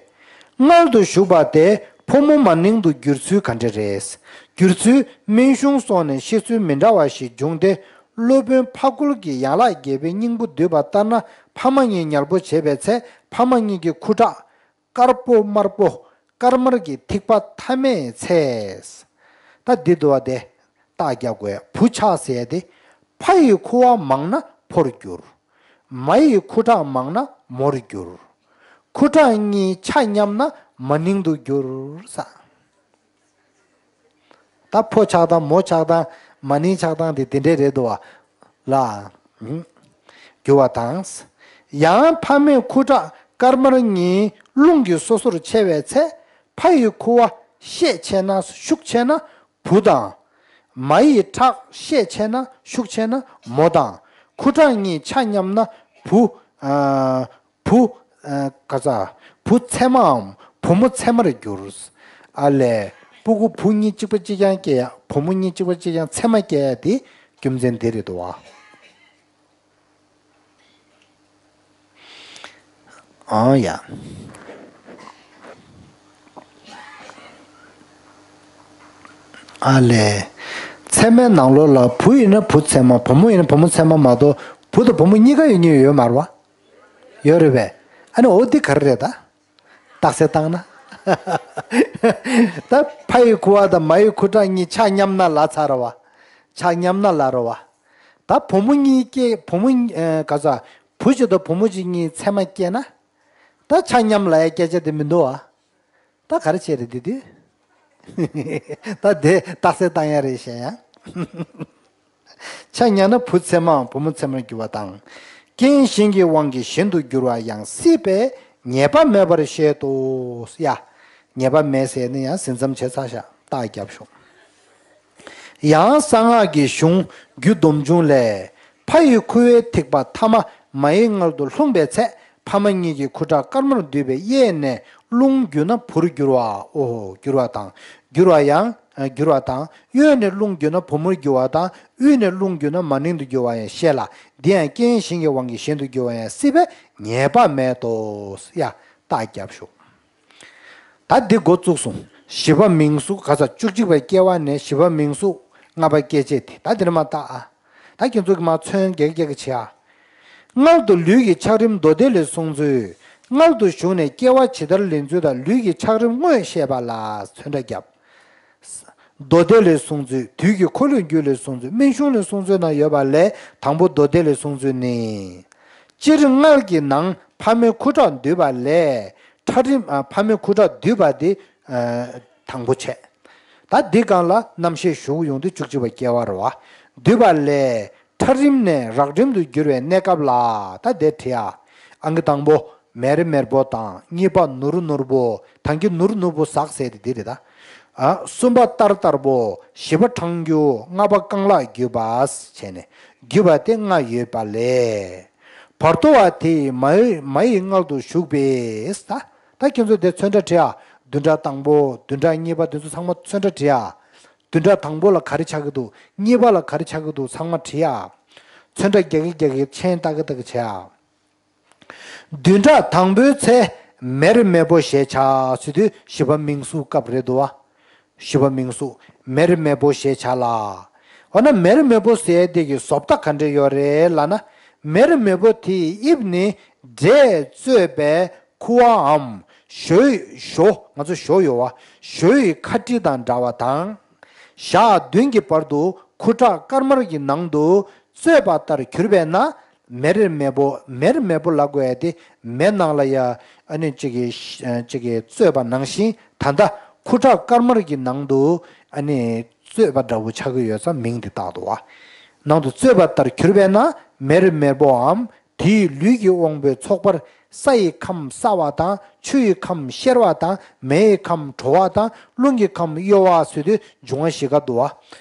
མངལ་དུ་ཞུགས་པ་དེ་ཕོ་མོ་མ་ནིང་དུ་འགྱུར་ཚུལ་ག་འདྲ་རེད། འགྱུར་ཚུལ་སྨན་གཞུང་སོགས་ནས་བཤད་ཚུལ་མི་འདྲ་བ་ཞིག་འབྱུང་སྟེ། སློབ་དཔོན་འཕགས་སྐོར་གྱིས་ཡན་ལག་བརྒྱད་པའི་སྙིང་པོ་བསྡུས་པ་ལྟར་ན། ཕ་མ་གཉིས་ཉལ་པོ་བྱེད་པའི་ཚེ་ཕ་མ་གཉིས་ཀྱི་ཁུ་ཁྲག་དཀར་པོ་དམར་པོ་དཀར་དམར་གྱི་ཐིགས་པ་ཐ་མའི་ཚེ། ད་འདི་འདུག་བ་དེ། རྟགས་རྒྱག་དགོས། བུ་ཆགས་ཟེར་ཏེ། ཕ་ཡི་ཁུ་བ་མང་ན་ཕོར་འགྱུར། མ་ཡི་ཁུ་ཁྲག་མང་ན་མོར་འགྱུར། ཁུ་ཁྲག་གཉིས་ཆ་མཉམ་ན་མ་ནིང་དུ་འགྱུར་ས། ད་ཕོ་ཆགས་སྟངས་མོ་ཆགས་སྟངས་མ་ནིང་ཆགས་སྟངས་དེ་དེ་འདྲས་རེད་འདུག་བ་ལ། འགྱུར་བ་དང་། ཡང་ཕ་མའི་ཁུ་ཁྲག་དཀར་དམར་གཉིས་རླུང་གིས་སོ་སོར་ཕྱེ་བའི་ཚེ། ཕ་ཡི་ཁུ་བ་ཤས་ཆེ་ན་ཤུགས་ཆེ་ན་བུ་དང་། མ་ཡི་ཁྲག་ཤས་ཆེ་ན་ཤུགས་ཆེ་ན་མོ་དང་། ཁུ་ཁྲག་གཉིས་ཆ་མཉམ་ན་བུ། ཨ། བུ། ཨ། ག་ས། བུ་ཚད་མའམ་བུ་མོ་ཚད་མར་འགྱུར། ཨ་ལས། སྤུ་གུ་བུ་གཉིས་གཅིག་པ་གཅིག་རྐྱང་སྐྱེ་ཡ། བུ་མོ་གཉིས་གཅིག་པ་གཅིག་རྐྱང་ཚད་མ་སྐྱེ་ཡ་དེ་རྒྱུ་མཚན་དེ་རེད་འདུག་བ། ཨང་ཡ། ཨ་ལས། ཚད་མའི་ནང་ལོགས་ལ་བུ་ཡིན་ན་བུ་ཚད་མ། བུ་མོ་ཡིན་ན་བུ་མོ་ཚད་མ་མ་གཏོགས། བུ་དང་བུ་མོ་གཉིས་ཀ་ཡོད་མཁན་ཡོད་མ་རེད་བ། ཡོད་རེད་པས། ཨ་ནི་འོ་འདི་ག་རེ་རེད་ད། རྟགས་གསལ་བཏང་ན། ད་ཕ་ཡི་ཁུ་བ་དང་མ་ཡི་ཁུ་ཁྲག་གཉིས་ཆ་མཉམ་ན་ལ་ཚ་ར་བ། ཆ་མཉམ་ན་ལ་ར་བ། ད་བུ་མོ་གཉིས་སྐྱེ་བུ་མོ་གཉིས་ཨ། ག་ས། བུ་གཅིག་དང་བུ་མོ་གཅིག་གཉིས་ཚད་མ་སྐྱེས་ན། ད་ཆ་མཉམ་ལ་ཡ་སྐད་ཆ་དེ་མི་འདུག་ཨ། ད་ག་རེ་བྱས་རེད་འདི་དུས། ད་དེ་རྟགས་གསལ་བཏང་ཡ་རེད་ཞེས་ཡ། ཆ་མཉམ་ན་བུ་ཚད་མའམ་བུ་མོ་ཚད་མར་འགྱུར་བ་དང་། རྐྱེན་གཞན་གྱི་དབང་གིས་གཞན་དུ་འགྱུར་བ་ཡང་སྲིད་པས་ཉེས་པ་མེད་པར་བཤད་དོ། ཡ། ཉེས་པ་མེད་ཟེར་ནི་ཡང་ཟིན་མཚམས་བྱས་ཚར་ཤག་རྟགས་བརྒྱབ་ཤོག་ཡང་གསང་སྔགས་ཀྱི་གཞུང་རྒྱུད་སྡོམ་འབྱུང་ལས། ཕ་ཡི་ཁུ་བའི་ཐིགས་པ་ཐ་མ་མ་ཡི་མངལ་དུ་ལྷུང་བའི་ཚེ། ཕ་མ་གཉིས་ཀྱི་ཁུ་ཁྲག་དཀར་དམར་འདུས་པའི་གཡས་ནས་རླུང་རྒྱུ་ན་བུར་འགྱུར་བ། ཨོ་ཧོ། འགྱུར་བ་དང་། འགྱུར་བ་ཡང་། འགྱུར་བ་དང་། གཡོན་ནས་རླུང་རྒྱུ་ན་བུ་མོར་འགྱུར་བ་དང་། དབུས་ནས་རླུང་རྒྱུ་ན་མ་ནིང་དུ་འགྱུར་བ་ཡང་བཤད་ལ། འདི་ཡང་རྐྱེན་གཞན་གྱི་དབང་གིས་གཞན་དུ་འགྱུར་བ་ཡང་སྲིད་པས་ཉེས་པ་མེད་དོ། ཡ། རྟགས་བརྒྱབ་ཤོག་ད་འདི་འགོ་བཙུགས་སོང་། བཞི་པ་མིང་གཟུགས་ག་ས་བཅུ་གཅིག་པའི་སྐྱེ་བ་ནས་བཞི་པ་མིང་གཟུགས་ལྔ་པ་སྐྱེ་མཆེད་དེ། ད་འདིར་མ་བརྟག་ཨ། ད་ཁྱེད་ཚོ་གི་མ་ཚོན་རྒྱག་རྒྱག་གི་བྱེད་ཨ། མངལ་དུ་ལུས་ཀྱི་ཆགས་རིམ་མདོ་སྡེ་ལས་གསུངས་ཚུལ། མངལ་དུ་ཞུགས་ནས་སྐྱེ་བ་ཇི་ལྟར་ལེན་ཚུལ་དང་ལུས་ཀྱི་ཆགས་རིམ་དངོས་བཤད་པ་ལ་ཚོན་ཁྲ་བརྒྱབ། མདོ་སྡེ་ལས་གསུངས་ཚུལ། དུས་ཀྱི་འཁོར་ལོས་རྒྱུད་ལས་གསུངས་ཚུལ། སྨན་གཞུང་ལས་གསུངས་ཚུལ་ན་ཡོད་པ་ལས་དང་པོ་མདོ་སྡེ་ལས་གསུངས་ཚུལ་ནི། སྤྱིར་མངལ་གྱི་ནང་ཕ་མའི་ཁུ་ཁྲག་འདུས་པ་ལས་ཁྲག་རིམས། ཨ། ཕ་མའི་ཁུ་ཁྲག་འདུས་པ་དེ། ཨ། དང་པོ་བྱས། ད་འདི་སྒང་ལ་རྣམ་བཤད་ཞུ་ཡོང་དུས་བཅུ་གཅིག་པ་སྐྱེ་བ་རེད་བ། འདུས་པ་ལས་ཁྲག་རིམས་ནས་རགས་རིམ་དུ་འགྱུར་བའི་གནས་སྐབས་ལ། ད་དེ་བྲིས་ཨ། ཨང་ཀི་དང་པོ་མེར་མེར་པོ་དང་། གཉིས་པ་ནུར་ནུར་པོ། ད་གིན་ནུར་ནུར་པོ་ཟག་ཟེར་དེ་འདི་རེད་ད། ཨ། གསུམ་པ་ལྟར་ལྟར་པོ། བཞི་པ་ཕྲང་རྒྱུ། ལྔ་པ་རྐང་ལག་རྒྱུས་པ་བྱས་ནས་རྒྱུས་པ་དེ་ལྔ་ཡོད་པ་ལས། བར་དོ་བ་དེ་མ་ཡི་མ་ཡི་མངལ་དུ་ཞུགས་པས། ད་ད་ཁྱེད་ཚོ་དེ་ཚོན་ཁྲ་བྲིས་ཨ། བདུན་ཕྲག་དང་པོ། བདུན་ཕྲག་གཉིས་པ། དེ་ཚོ་ཚང་མ་ཚོན་ཁྲ་བྲིས་ཨ། བདུན་ཕྲག་དང་པོ་ལ་ག་རེ་ཆགས་ཀྱི་འདུག་གཉིས་པ་ལ་ག་རེ་ཆགས་ཀྱི་འདུག་ཚང་མ་བྲིས་ཨ། ཚོན་ཁྲ་རྒྱག་གི་རྒྱག་གི་མཆན་ལྟ་གི་ལྟ་གི་བྱས་ཨ། བདུན་ཕྲག་དང་པོའི་ཚེ་མེར་མེར་པོ་ཞེས་བྱ་ཟེར་དུས་བཞི་པ་མིང་གཟུགས་སྐབས་རེད་འདུག་བ། བཞི་པ་མིང་གཟུགས་མེར་མེར་པོ་ཞེས་བྱ་ལ། འོ་ན་མེར་མེར་པོ་ཟེར་དེ་གི་བཟོ་ལྟ་ག་འདྲ་ཡོད་རེད་ལབ་ན། མེར་མེར་པོ་དེའི་དབྱིབས་ནི་འབྲས་བཙོས་པའི་ཁུ་བའམ་ཞོའི་ཞོ། ང་ཚོ་ཞོ་ཡོད་བ། ཞོའི་ཁ་དཀྲིས་དང་འདྲ་བ་དང་། ཞག་བདུན་གྱི་བར་དུ་ཁུ་ཁྲག་དཀར་དམར་གྱི་ནང་དུ་བཙོས་པ་ལྟར་གྱུར་པས་ན། མེར་མེར་པོ། མེར་མེར་པོ་ལབ་དགོས་ཡ་དེ་མེ་ནང་ལ་ཡ་ཨ་ནི་གཅིག་གིས་གཅིག་གིས་བཙོས་པ་ནང་བཞིན། ད་ལྟ་ཁུ་ཁྲག་དཀར་དམར་གྱི་ནང་དུ་ཨ་ནི་བཙོས་པ་འདྲ་བོ་ཆགས་ཀྱི་ཡོད་ཙང་མིང་འདི་བཏགས་འདུག་བ། ནང་དུ་བཙོས་པ་ལྟར་གྱུར་པས་ན་མེར་མེར་པོའམ། དེའི་ལུས་ཀྱི་དབང་པོའི་ཚོགས་པར་ས་ཡི་ཁམས་སྲ་བ་དང་ཆུ་ཡི་ཁམས་གཤེར་བ་དང་མེ་ཡི་ཁམས་དྲོ་བ་དང་རླུང་གི་ཁམས་གཡོ་བ་ཟེར་དུས་འབྱུང་བ་བཞི་ཀ་འདུག་བ།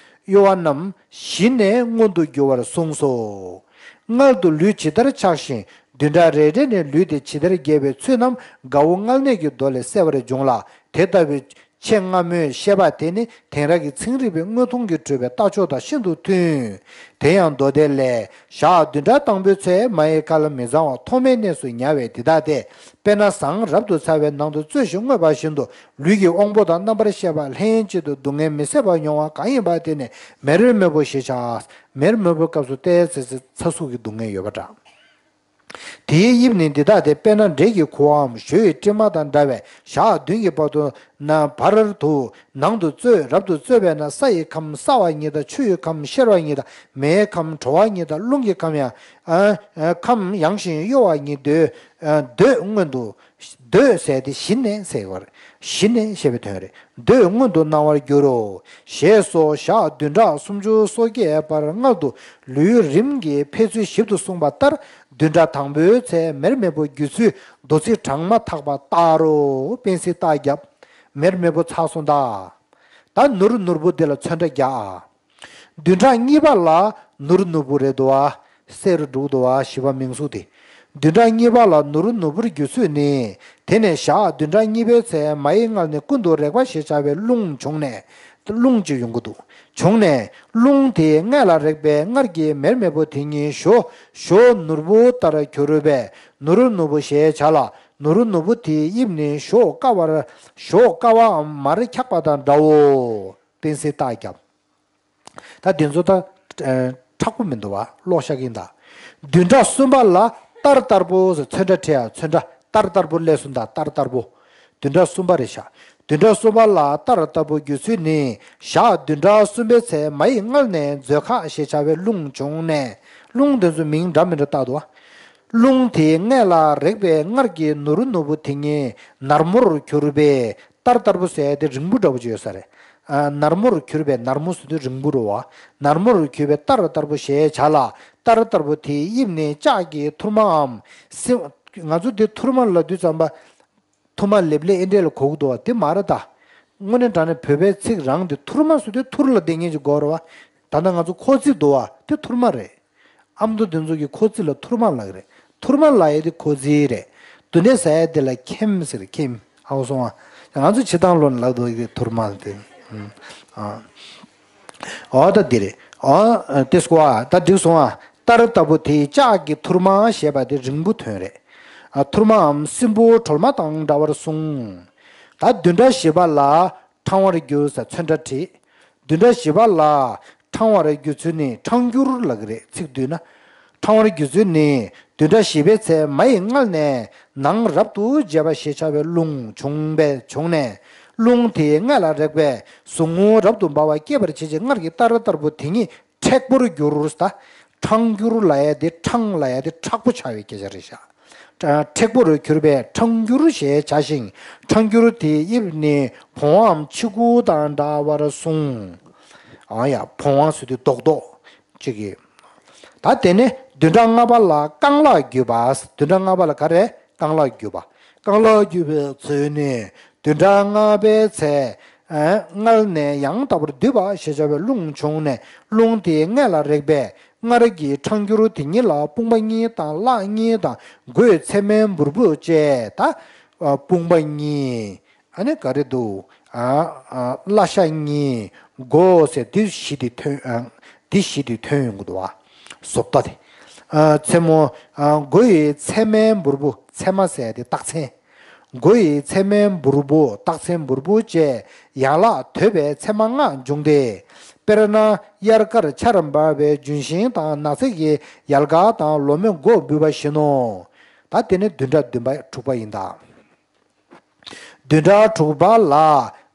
གཡོ་བ་རྣམས་ཞི་ནས་མངོན་དུ་འགྱུར་བར་གསུངས་སོ། མངལ་དུ་ལུས་ཇི་ལྟར་ཆགས་ཤིང་བདུན་ཕྲག་རེ་རེ་ནས་ལུས་དེ་ཇི་ལྟར་རྒྱས་པའི་ཚུལ་རྣམས་དགའ་བོ་མངལ་གནས་ཀྱི་མདོ་ལས་གསལ་བར་འབྱུང་ལ། དེ་ལྟ་བུའི་ཆེས་སྔ་མོའི་བཤད་པ་དེ་ནི་དེང་རབས་ཀྱི་ཚན་རིག་པའི་དངོས་མཐོང་གིས་གྲུབ་པའི་ལྟ་ཕྱོགས་དང་ཤིན་ཏུ་མཐུན། དེ་ཡང་མདོ་སྡེ་ལས། ཞག་བདུན་ཕྲག་དང་པོའི་ཚེ་མ་ཡི་ཁ་ལ་མི་གཙང་བ་ཐོག་མའི་གནས་སུ་ཉར་བས་འདི་ལྟ་སྟེ། དཔེར་ན་ཟངས་རབ་ཏུ་ཚ་བའི་ནང་དུ་བཙོས་ཤིང་བརྔོས་པ་བཞིན་དུ་ལུས་ཀྱི་དབང་པོ་དང་རྣམ་པར་ཤེས་པ་ལྷན་ཅིག་ཏུ་སྡུག་བསྔལ་མི་བཟད་པ་མྱོང་བ་གང་ཡིན་པ་དེ་ནི་མེར་མེར་པོ་ཞེས་བྱ། མེར་མེར་པོའི་སྐབས་སུ་ཏོག་ཙམ་ཙམ་ཚ་ཟུག་གི་སྡུག་བསྔལ་ཡོད་པ་འདྲ། དེའི་དབྱིབས་ནི་འདི་ལྟ་སྟེ། དཔེར་ན་འབྲས་ཀྱི་ཁུ་བའམ་ཞོའི་དཀྲིས་མ་དང་འདྲ་བས་ཞག་བདུན་གྱི་བར་དུ་ན་བར་དུ་ནང་དུ་བཙོས། རབ་ཏུ་བཙོས་པས་ན་ས་ཡི་ཁམས་སྲ་བ་ཉིད་དང་ཆུ་ཡི་ཁམས་གཤེར་བ་ཉིད་དང་མེའི་ཁམས་དྲོ་བ་ཉིད་དང་རླུང་གི་ཁམས་ཡང་ཨ་ཨ་ཁམས་ཡང་ཞིང་གཡོ་བ་ཉིད་འདོད། ཨ་འདོད་མངོན་དུ། འདོད་ཟེར་དེ་ཞི་ནས་ཟེར་བར། ཞི་ནས་ཞེས་པའི་དོན་རེད། འདོད་མངོན་དུ་སྣང་བར་འགྱུར་རོ། ཞེས་སོགས་ཞག་བདུན་ཕྲག་སུམ་ཅུ་སོ་བརྒྱད་བར་མངལ་དུ་ལུས་རིམ་གྱིས་འཕེལ་ཚུལ་ཞིབ་ཏུ་གསུངས་པ་ལྟར། བདུན་ཕྲག་དང་པོའི་ཚེ་མེར་མེར་པོ་འགྱུར་ཚུལ་མདོ་ཚིག་གྲངས་མ་ཐག་པ་བརྟག་རོ། དཔེ་སྲིད་རྟགས་བརྒྱབ། མེར་མེར་པོ་ཚར་སོང་ད། ད་ནུར་ནུར་པོ་འདི་ལ་ཚོན་ཁྲ་རྒྱག་ཨ། བདུན་ཕྲག་གཉིས་པ་ལ་ནུར་ནུར་པོ་རེད་འདུག་བ། གསལ་རུ་འགྲོ་གི་འདུག་བ། བཞི་པ་མིང་གཟུགས་དེ། བདུན་ཕྲག་གཉིས་པ་ལ་ནུར་ནུར་པོར་འགྱུར་ཚུལ་ནི། དེ་ནས་ཞག་བདུན་ཕྲག་གཉིས་པའི་ཚེ་མ་ཡི་མངལ་ནས་ཀུན་ཏུ་རེག་པ་ཞེས་བྱ་བའི་རླུང་བྱུང་ནས། རླུང་ཅིག་ཡོང་གི་འདུག་བྱུང་ནས་རླུང་དེའི་མངལ་ལ་རེག་པའི་མངལ་གྱི་མེར་མེར་པོ་དེ་ཉིད་ཞོ། ཞོ་ནུར་པོ་ལྟར་གྱུར་པས་ནུར་ནུར་པོ་ཞེས་བྱ་ལ། ནུར་ནུར་པོ་དེའི་དབྱིབས་ནི་ཞོ་དཀར་བར། ཞོ་དཀར་བའམ་མར་འཁྱགས་པ་དང་འདྲའོ། དཔེ་སྲིད་རྟགས་བརྒྱབ། ད་དེ་ཚོ་ད་ཨ་མཁྲེགས་པོ་མི་འདུག་བ། ཀློག་ཤག་གིན་ད། བདུན་ཕྲག་གསུམ་པ་ལ་སྟར་སྟར་པོ་ཟེར་ཚོན་ཁྲ་བྲིས་ཡ། ཚོན་ཁྲ་སྟར་སྟར་པོ་སླེབས་སོང་ད། སྟར་སྟར་པོ། བདུན་ཕྲག་གསུམ་པ་རེད་ཤག་བདུན་ཕྲག་གསུམ་པ་ལ་སྟར་སྟར་པོ་འགྱུར་ཚུལ་ནི། ཞག་བདུན་ཕྲག་གསུམ་པའི་ཚེ་མ་ཡི་མངལ་ནས་མཛོད་ཁ་ཞེས་བྱ་བའི་རླུང་བྱུང་ནས། རླུང་དེ་ཚོ་མིང་འདྲ་མི་འདྲ་བཏགས་འདུག་བ། རླུང་དེའི་མངལ་ལ་རེག་པའི་མངལ་གྱི་ནུར་ནུར་པོ་དེ་ཉིད་ནར་མོར་གྱུར་པས། སྟར་སྟར་པོ་ཟེར་ཡ་དེ་རིང་པོ་འདྲ་པོ་ཅིག་ཡོད་ས་རེད། ཨ་ནར་མོར་གྱུར་པའི། ནར་མོ་ཟེར་དུས་རིང་པོ་རེད་བ། ནར་མོར་གྱུར་པའི་སྟར་སྟར་པོ་ཞེས་བྱ་ལ། སྟར་སྟར་པོ་དེའི་དབྱིབས་ནི་ལྕགས་ཀྱི་ཐུར་མའམ་སྲིན། ང་ཚོ་འདི་ཐུར་མ་ལབ་དུས་ཙམ་པ། ཐུར་མ་ལེབ་ལེབ་ཨེ་འདྲས་ལ་གོ་གི་འདུག་བ། དེ་མ་རེད་ད། དངོས་གནས་དྲང་གནས་བོད་པའི་ཚིག་རང་དེ་ཐུར་མ་ཟེར་དུས་ཐུར་ལ་བསྡད་མཁན་ཅིག་དགོས་རེད་བ། ད་ལྟ་ང་ཚོ་ཁོ་ཚིག་འདུག་བ། དེ་ཐུར་མ་རེད། ཨ་མདོ་དེ་ཚོ་གི་ཁོ་ཚིག་ལ་ཐུར་མ་ལབ་ཀྱི་རེད། ཐུར་མ་ལབ་ཡ་དེ་ཁོ་ཚིག་རེད། དུ་ནས་ཟ་ཡ་དེ་ལ་ཁེམ་ཟེར། ཁེམ། ཨའོ་སོང་ཨ། ང་ཚོ་ཕྱི་ཐང་ལོ་ན་ལབ་འདུག་གི་ཐུར་མ་དེ། ཨ། འོ་ད་འདི་རེད། འོ་དེ་སྐོར་ཨ། ད་འགྲིག་སོང་ཨ། སྟར་ལྟ་བུ་དེའི་ལྕགས་ཀྱི་ཐུར་མ་ཞེས་པ་དེ་རིང་པོ་དོན་རེད། ཨ་ཐུར་མའམ་སྲིན་པོ་སྒྲོལ་མ་དང་འདྲ་བར་གསུངས། ད་བདུན་ཕྲག་བཞི་པ་ལ་ཕྲེང་བར་འགྱུར་ཟེར་ཚོན་ཁྲ་བྲིས། བདུན་ཕྲག་བཞི་པ་ལ་ཕྲེང་བར་འགྱུར་ཚུལ་ནི། ཕྲེང་འགྱུར་ལབ་ཀྱི་རེད། ཚིག་བསྡུས་ན། ཕྲེང་བར་འགྱུར་ཚུལ་ནི། བདུན་ཕྲག་བཞི་པའི་ཚེ་མ་ཡི་མངལ་ནས་ནང་རབ་ཏུ་རྒྱས་པ་ཞེས་བྱ་བའི་རླུང་བྱུང་བས། བྱུང་ནས་རླུང་དེའི་མངལ་ལ་རེག་པས་ཟུག་རྔུ་རབ་ཏུ་འབར་བ་སྐྱེད་པར་བྱེད་ཅིང་མངལ་གྱི་སྟར་སྟར་པོ་དེ་ཉིད་མཁྲེགས་པོར་གྱུར། ད་ཕྲེང་འགྱུར་ལབ་ཡ་དེ། ཕྲེང་ལབ་ཡ་དེ་མཁྲེགས་པོ་ཆགས་པའི་སྐད་ཆ་རེད་ཤག་མཁྲེགས་པོར་གྱུར་པས་ཕྲེང་འགྱུར་ཞེས་བྱ་ཞིང་། ཕྲེང་འགྱུར་དེའི་དབྱིབས་ནི་བོང་བའམ་མཆི་གུ་དང་འདྲ་བར་གསུངས། ཨ་ཡ། བོང་བ་ཟེར་དུས་རྡོག་རྡོག་ཅིག་གི། ད་དེ་ནས་བདུན་ཕྲག་ལྔ་པ་ལ་རྐང་ལག་བརྒྱུས་པ། བདུན་ཕྲག་ལྔ་པ་ལ་ག་རེ། རྐང་ལག་བརྒྱུས་པ། རྐང་ལག་བརྒྱུས་པའི་ཚུལ་ནི། བདུན་ཕྲག་ལྔ་པའི་ཚེ། ཨ་མངལ་ནས་ཡང་དག་པར་འདུས་པ་ཞེས་བྱ་བའི་རླུང་བྱུང་ནས་རླུང་དེའི་མངལ་ལ་རེག་པས་མངལ་གྱི་ཕྲེང་འགྱུར་དེ་ཉིད་ལ་དཔུང་པ་གཉིས་དང་གླགས་གཉིས་དང་མགོའི་ཚེར་མའི་འབུར་བུ་བཅས། ད་དཔུང་པ་གཉིས། ཨ་ནི་ག་རེ་འདུག་ཨ་ཨ་བརླ་ཤ་གཉིས། མགོ་ཟེར་འདི་བཞི་དེ་ཐོན། ཨ་འདི་བཞི་དེ་ཐོན་ཡོང་གི་འདུག་བ། བཟོ་ལྟ་དེ། ཨ་མཚན་མོ། ཨ་མགོ་ཡི་ཚེར་མའི་འབུར་བུ། ཚེར་མ་ཟེར་དེ་རྟགས་མཚན། མགོ་ཡི་ཚེར་མའི་འབུར་བུ། རྟགས་མཚན་འབུར་བུ་བཅས་ཡན་ལག་དོད་པའི་ཚེར་མ་ལྔ་འབྱུང་སྟེ། དཔེར་ན་དབྱར་ཁར་ཆར་འབབ་པའི་ལྗོན་ཤིང་དང་ནགས་ཚལ་གྱི་ཡལ་ག་དང་ལོ་མའི་མགོ་འབུས་པ་བཞིན་ནོ། ད་དེ་ནི་བདུན་ཕྲག་བདུན་པ་དྲུག་པ་ཡིན་ད། བདུན་ཕྲག་དྲུག་པ་ལ་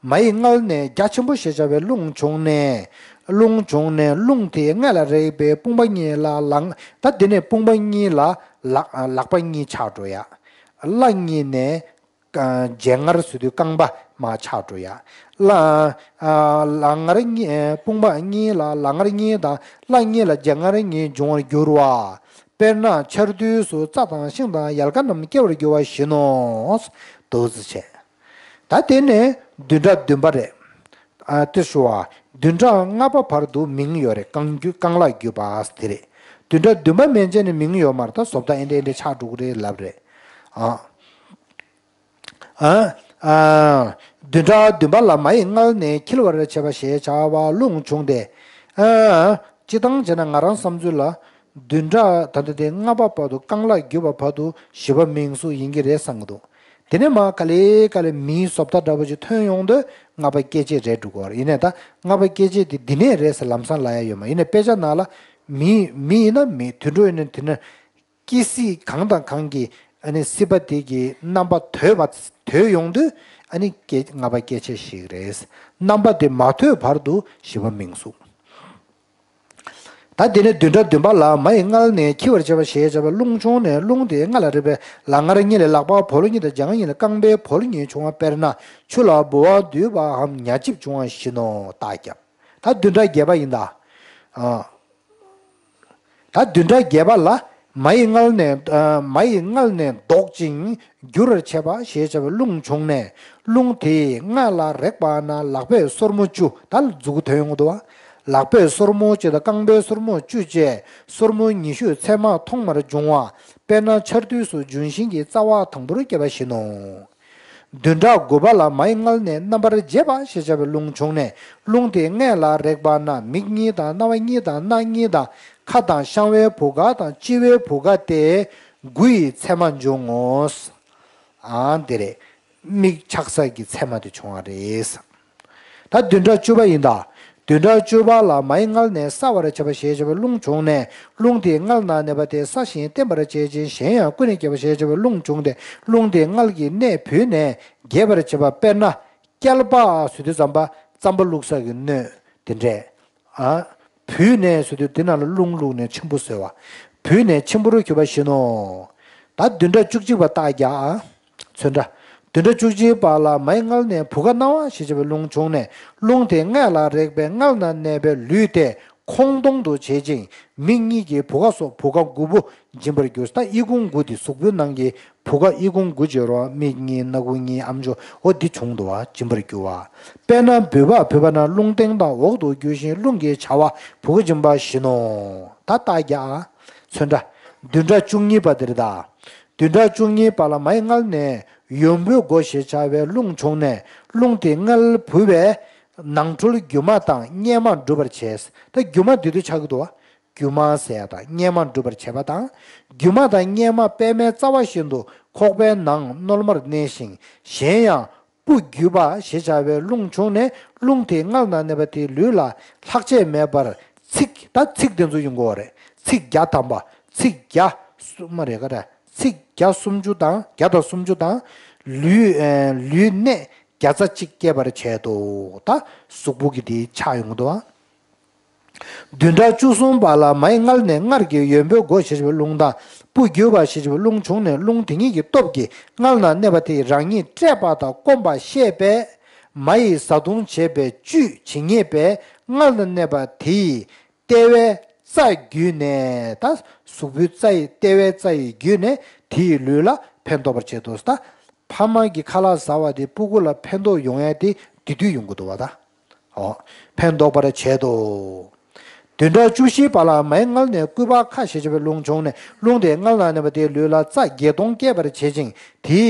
མ་ཡི་མངལ་ནས་རྒྱ་ཆེན་པོ་ཞེས་བྱ་བའི་རླུང་བྱུང་ནས། རླུང་བྱུང་ནས་རླུང་དེའི་མངལ་ལ་རེག་པའི་དཔུང་པ་གཉིས་ལ་ལག་ད་དེ་ནས་དཔུང་པ་གཉིས་ལ་ལག་ལག་པ་གཉིས་ཆགས་འགྲོ་ཡ། བརླ་གཉིས་ནས་རྗེན་ངར་ཟེར་དུས་རྐང་པ་མར་ཆགས་འགྲོ་ཡ། ལ་ལག་ངར་གཉིས་དཔུང་པ་གཉིས་ལ་ལག་ངར་གཉིས་དང་བརླ་གཉིས་ལ་རྗེན་ངར་གཉིས་འབྱུང་བར་འགྱུར་བ། དཔེར་ན་ཆར་དུས་སུ་རྩྭ་དང་ཤིང་དང་ཡལ་ག་རྣམས་སྐྱེ་བར་འགྱུར་བ་བཞིན་ནོ། འདུག་ཟེར་བྱས། ད་དེ་ནས་བདུན་ཕྲག་བདུན་པ་རེད། ཨ་དེ་ཞུ་བ། བདུན་ཕྲག་ལྔ་པ་བར་དུ་མིང་ཡོད་རེད། རྐང་རྒྱུ་རྐང་ལག་བརྒྱུས་པ་དེ་རེད། བདུན་ཕྲག་བདུན་པ་མན་ཆད་ནས་མིང་ཡོད་མ་རེད། ད་བཟོ་ལྟ་ཨེ་འདྲ་ཨེ་འདྲ་ཆགས་འགྲོ་གི་རེད་ལབ་རེད། ཨ། ཨ། ཨ། བདུན་ཕྲག་བདུན་པ་ལ་མ་ཡི་མངལ་ནས་འཁྱིལ་བར་བྱེད་པ་ཞེས་བྱ་བ་རླུང་བྱུང་སྟེ། ཨ། སྤྱིར་བཏང་བྱས་ན་ང་རང་བསམ་ཚུལ་ལ། བདུན་ཕྲག་ད་ལྟ་དེ་ལྔ་པ་བར་དུ་རྐང་ལག་བརྒྱུས་པ་བར་དུ་བཞི་པ་མིང་གཟུགས་ཡིན་གྱི་རེད་བསམ་གྱི་འདུག་དེ་ནས་མར་ག་ལེ་ག་ལེ་མིའི་བཟོ་ལྟ་འདྲ་པོ་ཅིག་ཐོན་ཡོང་དུས་ལྔ་པ་སྐྱེ་མཆེད་རེད་འགྲོ་གི་རེད། ཡིན་ནའི་ད་ལྔ་པ་སྐྱེ་མཆེད་དེ་འདི་ནས་རེད་ཟེར་ལམ་སང་ལབ་ཡ་ཡོད་མ་རེད། ཡིན་ནའི་དཔེ་ཆ་ནང་ལ་མི་མི་ཡིན་ན་མི་དུད་འགྲོ་ཡིན་ན་དེ་ནས། སྐྱེ་སྲིད་གང་དང་གང་གི་ཨ་ནི་སྲིད་པ་དེ་གི་རྣམ་པ་དོད་པ་དོད་ཡོང་དུས་ཨ་ནི་སྐྱེ་ལྔ་པ་སྐྱེ་མཆེད་ཞིག་རེད། རྣམ་པ་དེ་མ་དོད་བར་དུ་བཞི་པ་མིང་གཟུགས། ད་དེ་ནས་བདུན་ཕྲག་བདུན་པ་ལ་མ་ཡི་མངལ་ནས་འཁྱིལ་བར་བྱེད་པ་ཞེས་བྱ་བའི་རླུང་བྱུང་ནས་རླུང་དེའི་མངལ་ལ་རེག་པའི་ལག་ངར་གཉིས་ལས་ལག་པ་བོལ་གཉིས་དང་རྗེན་ངར་གཉིས་ལས་རྐང་པའི་བོལ་གཉིས་བྱུང་བ། དཔེར་ན་ཆུ་ལ་ལྦུ་བ་འདུས་པའམ་ཉ་ལྕིབས་བྱུང་བ་བཞིན་ནོ། རྟགས་བརྒྱབ། ད་བདུན་ཕྲག་བརྒྱད་པ་ཡིན་ད། ཨ། ད་བདུན་ཕྲག་བརྒྱད་པ་ལ་མ་ཡི་མངལ་ནས་ཨ་མ་ཡི་མངལ་ནས་ལྡོག་ཅིང་འགྱུར་བར་བྱེད་པ་ཞེས་བྱ་བའི་རླུང་བྱུང་ནས་རླུང་དེའི་མངལ་ལ་རེག་པ་ན་ལག་པས་སོར་མོ་བཅུ། ད་མཛུ་གུ་ཐོན་ཡོང་གི་འདུག་བ། ལག་པས་སོར་མོ་བཅུ་དང་རྐང་པས་སོར་མོ་བཅུ་བཅས་སོར་མོ་ཉི་ཤུ་ཚད་མ་ཐོག་མར་འབྱུང་བ། དཔེར་ན་ཆར་དུས་སུ་ལྗོན་ཤིང་གི་རྩ་བ་དང་པོར་སྐྱེས་པ་བཞིན་ནོ། བདུན་ཕྲག་དགུ་པ་ལ་མ་ཡི་མངལ་ནས་རྣམ་པར་འབྱེད་པ་ཞེས་བྱ་བའི་རླུང་བྱུང་ནས་རླུང་དེ་མངལ་ལ་རེག་པ་ན་མིག་གཉིས་དང་རྣ་བ་གཉིས་དང་སྣ་གཉིས་དང་ཁ་དང་བཤང་བའི་བུ་ག་དང་ལྕི་བའི་བུ་ག་སྟེ་དགུ་ཡི་མཚན་མ་འབྱུང་ངོ་། ཨང་དེ་རེད། མིག་ཆགས་ས་གི་མཚན་མ་དེ་བྱུང་བ་རེད། ད་བདུན་ཕྲག་བཅུ་པ་ཡིན་ད། བདུན་ཕྲག་བཅུ་པ་ལ་མ་ཡི་མངལ་ནས་བསྲ་བར་བྱེད་པ་ཞེས་བྱ་བའི་རླུང་བྱུང་ནས་རླུང་དེས་མངལ་ན་གནས་པ་དེ་བསྲ་ཞིང་བརྟན་པར་བྱེད་ཅིང་གཞན་ཡང་ཀུན་ནས་སྐྱེད་པ་ཞེས་བྱ་བའི་རླུང་བྱུང་སྟེ་རླུང་དེས་མངལ་གྱི་གནས་བུད་ནས་རྒྱས་པར་བྱེད་པ། དཔེར་ན་སྐྱལ་པ་ཟེར་དུས་ཙམ་པ་རྩམ་པ་བླུགས་ས་གི་སྣོད་དེ་འདྲས། ཨ། བུད་ནས་ཟེར་དུས་དེ་ནང་ལ་རླུང་བླུགས་ནས་ཆེན་པོ་བཟོས་པ། བུད་ནས་ཆེན་པོ་རུ་གྱུར་པ་བཞིན་ནོ། ད་བདུན་ཕྲག་བཅུ་གཅིག་པ་རྟགས་བརྒྱབ། ཨ། ཚོན་ཁྲ། བདུན་ཕྲག་བཅུ་གཅིག་པ་ལ་མའི་མངལ་ནས་བུ་ག་སྣང་བ་ཞེས་བྱ་བའི་རླུང་བྱུང་ནས་རླུང་དེ་མངལ་ལ་རེག་པས་མངལ་ན་གནས་པའི་ལུས་དེ་ཁོང་སྟོང་དུ་བྱེད་ཅིང་མིག་གཉིས་ཀྱི་བུ་ག་སོགས་བུ་ག་དགུ་པོ་འབྱིན་པར་འགྱུར། ད་ཨི་ཁུང་དགུ་དེ་གཟུགས་པོའི་ནང་གི་བུ་ག་ཨི་ཁུང་དགུ་བརྗོད་རོགས། མིག་གཉིས། སྣ་ཁུང་གཉིས། ཨམ་ཅོག་འོ་འདི་བྱུང་འདུག་བ། འབྱིན་པར་འགྱུར་བ། དཔེར་ན་འབུད་པ་བུད་པ་ན་རླུང་སྟེང་དང་འོག་ཏུ་རྒྱུ་ཞིང་རླུང་གི་བྱ་བ་བུ་ག་འབྱིན་པ་བཞིན་ནོ། ད་རྟགས་བརྒྱབ། ཚོན་ཁྲ། བདུན་ཕྲག་བཅུ་གཉིས་པ་འདིར་ད། བདུན་ཕྲག་བཅུ་གཉིས་པ་ལ་མའི་མངལ་ནས་ཡོན་པོའི་སྒོ་ཞེས་བྱ་བའི་རླུང་བྱུང་ནས་རླུང་དེ་མངལ་བུད་པས་ནང་ཁྲོལ་རྒྱུ་མ་དང་གཉེན་མ་འགྲུབ་པར་བྱེད། ད་རྒྱུ་མ་འདི་དུས་ཆགས་ཀྱི་འདུག་བ། རྒྱུ་མ་ཟེར་ཡ་དང་གཉེན་མ་འགྲུབ་པར་བྱེད་པ་དང་། རྒྱུ་མ་དང་གཉེན་མ་པད་མའི་རྩ་བ་བཞིན་དུ་ཁོག་པའི་ནང་རྣོལ་མར་གནས་ཤིང་གཞན་ཡང་སྤུ་རྒྱུས་པ་ཞེས་བྱ་བའི་རླུང་བྱུང་ནས་རླུང་དེ་མངལ་ན་གནས་པ་དེའི་ལུས་ལ་ལྷག་ཆད་མེད་པར་ཚིགས། ད་ཚིགས་དེ་ཚོ་ཡོང་གི་ཡོད་རེད། ཚིགས་བརྒྱ་ཐམ་པ། ཚིགས་བརྒྱ་སུམ་མ་རེད་ག་རེ། ཚིགས་བརྒྱ་སུམ་ཅུ་དང་བརྒྱ་དང་སུམ་ཅུ་དང་། ལུས་ལུས་གནད་བརྒྱ་རྩ་གཅིག་སྐྱེད་པར་བྱེད་དོ། ད་གཟུགས་པོ་གི་དེ་ཆགས་ཡོང་གི་འདུག་ཨ། བདུན་ཕྲག་བཅུ་གསུམ་པ་ལ་མའི་མངལ་ནས་མངལ་གྱི་ཡོན་པོའི་སྒོ་ཞེས་བྱ་བའི་རླུང་དང་སྤུ་རྒྱུས་པ་ཞེས་བྱ་བའི་རླུང་བྱུང་ནས་རླུང་དེ་ཉིད་ཀྱི་སྟོབས་ཀྱིས་མངལ་ན་གནས་པ་དེ་རང་ཉིད་བཀྲེས་པ་དང་སྐོམ་པ་ཤེས་པས་མ་ཡི་བཟའ་བཏུང་བྱེད་པའི་བཅུད་ཇི་སྙེད་པས་མངལ་ན་གནས་པ་དེ་ཡི་ལྟེ་བའི་རྩ་བརྒྱུས་ནས། ད་གཟུགས་པོའི་རྩ་ཡི་ལྟེ་བའི་རྩ་ཡི་བརྒྱུས་ནས་དེ་ཡི་ལུས་ལ་ཕན་འདོགས་པར་བྱེད་དོ། ད་ཕ་མ་གི་ཁ་ལག་ཟ་བ་དེ་སྤུ་གུ་ལ་ཕན་ཐོགས་ཡོང་ཡ་དེ་དེ་དུས་ཡོང་གི་འདུག་བ་ད། ཨོ། ཕན་འདོགས་པར་བྱེད་དོ། བདུན་ཕྲག་བཅུ་བཞི་པ་ལ་མའི་མངལ་ནས་སྐུད་པ་ཁ་ཞེས་བྱ་བའི་རླུང་བྱུང་ནས་རླུང་དེ་མངལ་ན་གནས་པ་དེའི་ལུས་ལ་རྩ་བརྒྱད་སྟོང་སྐྱེད་པར་བྱེད་ཅིང་དེ་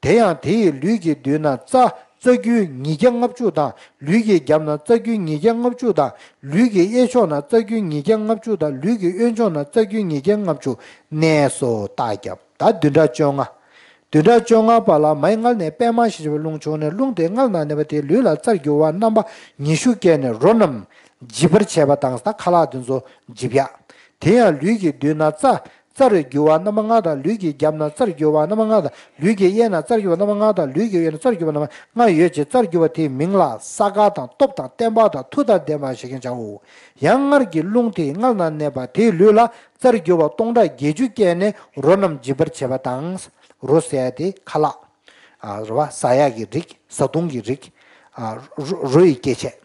དེ་ཡང་དེ་ཡི་ལུས་ཀྱི་མདུན་ན་རྩ་རྩ་རྒྱུས་ཉིས་བརྒྱ་ལྔ་བཅུ་དང་ལུས་ཀྱི་རྒྱབ་ན་རྩ་རྒྱུས་ཉིས་བརྒྱ་ལྔ་བཅུ་དང་ལུས་ཀྱི་གཡས་ཕྱོགས་ན་རྩ་རྒྱུས་ཉིས་བརྒྱ་ལྔ་བཅུ་དང་ལུས་ཀྱི་གཡོན་ཕྱོགས་ན་རྩ་རྒྱུས་ཉིས་བརྒྱ་ལྔ་བཅུ་གནས་སོ། རྟགས་བརྒྱབ། ད་བདུན་ཕྲག་བཅོ་ལྔ། བདུན་ཕྲག་བཅོ་ལྔ་པ་ལ་མའི་མངལ་ནས་པད་མ་ཞེས་བྱ་བའི་རླུང་བྱུང་ནས་རླུང་དེ་མངལ་ན་གནས་པ་དེའི་ལུས་ལ་རྩ་རྒྱུ་བ་རྣམ་པ་ཉི་ཤུ་སྐྱེས་ནས་རོ་རྣམས་ འཇིབ་པར་བྱེད་པ་དང་། ད་ཁ་ལག་དེ་ཚོ་འཇིབ་ཡ། དེ་ཡང་ལུས་ཀྱི་མདུན་ན་རྩ། རྩར་རྒྱུ་བ་རྣམ་པ་ལྔ་དང་། ལུས་ཀྱི་རྒྱབ་ན་རྩར་རྒྱུ་བ་རྣམ་པ་ལྔ་དང་། ལུས་ཀྱི་གཡས་ན་རྩར་རྒྱུ་བ་རྣམ་པ་ལྔ་དང་། ལུས་ཀྱི་གཡོན་ན་རྩར་རྒྱུ་བ་རྣམ་པ་ལྔ་ཡོད་ཅིང་། རྩར་རྒྱུ་བ་དེའི་མིང་ལ་ས་དཀར་དང་། སྟོབས་དང་། བརྟན་པ་དང་། མཐུ་དང་ལྡན་པ་ཞེས་ཀྱང་བྱའོ། ཡང་སྔར་གྱི་རླུང་དེ་མངལ་ན་གནས་པ་དེའི་ལུས་ལ་རྩར་རྒྱུ་བ་སྟོང་ཕྲག་བརྒྱད་ཅུ་སྐྱེས་ནས་རོ་རྣམས་འཇིབ་པར་བྱེད་པ་དང་། རོ་ཟེར་ཡ་དེ་ཁ་ལག་ཨ། རེད་བ། ཟ་ཡག་གི་རིགས། བཟའ་བཏུང་གི་རིགས། ཨ། རོ། རོ་ཡི་སྐྱེ་མཆེད།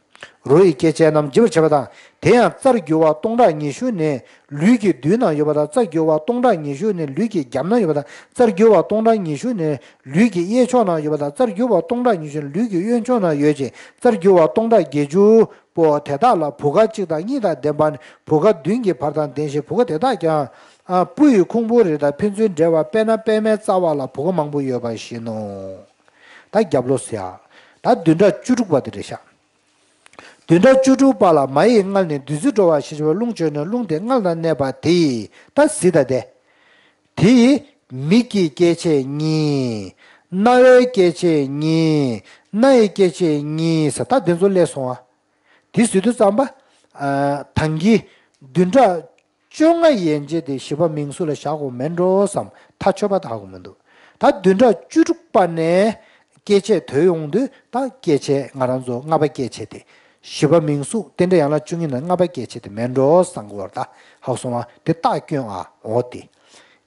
རོ་ཡི་སྐྱེ་མཆེད་རྣམས་འཇིབ་པར་བྱེད་པ་དང་། དེ་ཡང་རྩར་རྒྱུ་བ་སྟོང་ཕྲག་ཉི་ཤུ་ནི་ལུས་ཀྱི་མདུན་ན་ཡོད་པ་དང་། རྩར་རྒྱུ་བ་སྟོང་ཕྲག་ཉི་ཤུ་ནི་ལུས་ཀྱི་རྒྱབ་ན་ཡོད་པ་དང་། རྩར་རྒྱུ་བ་སྟོང་ཕྲག་ཉི་ཤུ་ནི་ལུས་ཀྱི་གཡས་ཕྱོགས་ན་ཡོད་པ་དང་། རྩར་རྒྱུ་བ་སྟོང་ཕྲག་ཉི་ཤུ་ནི་ལུས་ཀྱི་གཡོན་ཕྱོགས་ན་ཡོད་ཅིང་། རྩར་རྒྱུ་བ་སྟོང་ཕྲག་བརྒྱད་ཅུ་པོ་དེ་དག་ལ་བུ་ག་གཅིག་དང་གཉིས་དང་ལྡན་པ་ནི་བུ་ག་བདུན་གྱི་བར་དང་ལྡན་ཞིང་། བུ་ག་དེ་དག་ཀྱང་། བུ་ཡི་ཁུང་བུ་རེ་དང་ཕན་ཚུན་འབྲེལ་བ། དཔེར་ན་པདྨའི་རྩ་བ་ལ་བུ་ག་མང་པོ་ཡོད་པ་བཞིན་ནོ། ད་རྒྱབ་ལོགས་ཟེར་ཡ། ད་བདུན་ཕྲག་བཅུ་དྲུག་པ་དེ་རེད་ཤག་བདུན་ཕྲག་བཅུ་དྲུག་པ་ལ་མ་ཡི་མངལ་ནས་བདུད་རྩི་འགྲོ་བ་ཞེས་བྱ་བའི་རླུང་བྱུང་ནས། རླུང་དེ་མངལ་ན་གནས་པ་དེ་ཡི། ད་གཟིགས་དང་དེ། དེ་ཡི་མིག་གི་སྐྱེ་མཆེད་གཉིས། རྣ་བའི་སྐྱེ་མཆེད་གཉིས། སྣ་ཡི་སྐྱེ་མཆེད་གཉིས་ཟེར། ད་དེ་ཚོ་སླེབས་སོང་ཨ། དེ་ཟེར་དུས་ཙམ་པ། ཨ། ད་གིན་བདུན་ཕྲག་བཅོ་ལྔ་ཡན་ཆད་དེ་བཞི་པ་མིང་གཟུགས་ལ་བཞག་དགོས་མེད་འགྲོ་བསམ། ཐག་ཆོད་པ་ད་གོ་མི་འདུག་ད་བདུན་ཕྲག་བཅུ་དྲུག་པ་ནས་སྐྱེ་མཆེད་དོད་ཡོང་དུས། ད་སྐྱེ་མཆེད་ང་རང་ཚོ་ལྔ་པ་སྐྱེ་མཆེད་དེ། བཞི་པ་མིང་གཟུགས་དེ་འདྲ་ཡན་ལག་བཅུ་གཉིས་ནང་ལྔ་པ་སྐྱེ་མཆེད་དེ་མེད་འགྲོ་བསམ་གོ་བར། ད་ཧ་གོ་སོང་ཨ། དེ་རྟགས་སྐྱོན་ཨ། འོ་དེ།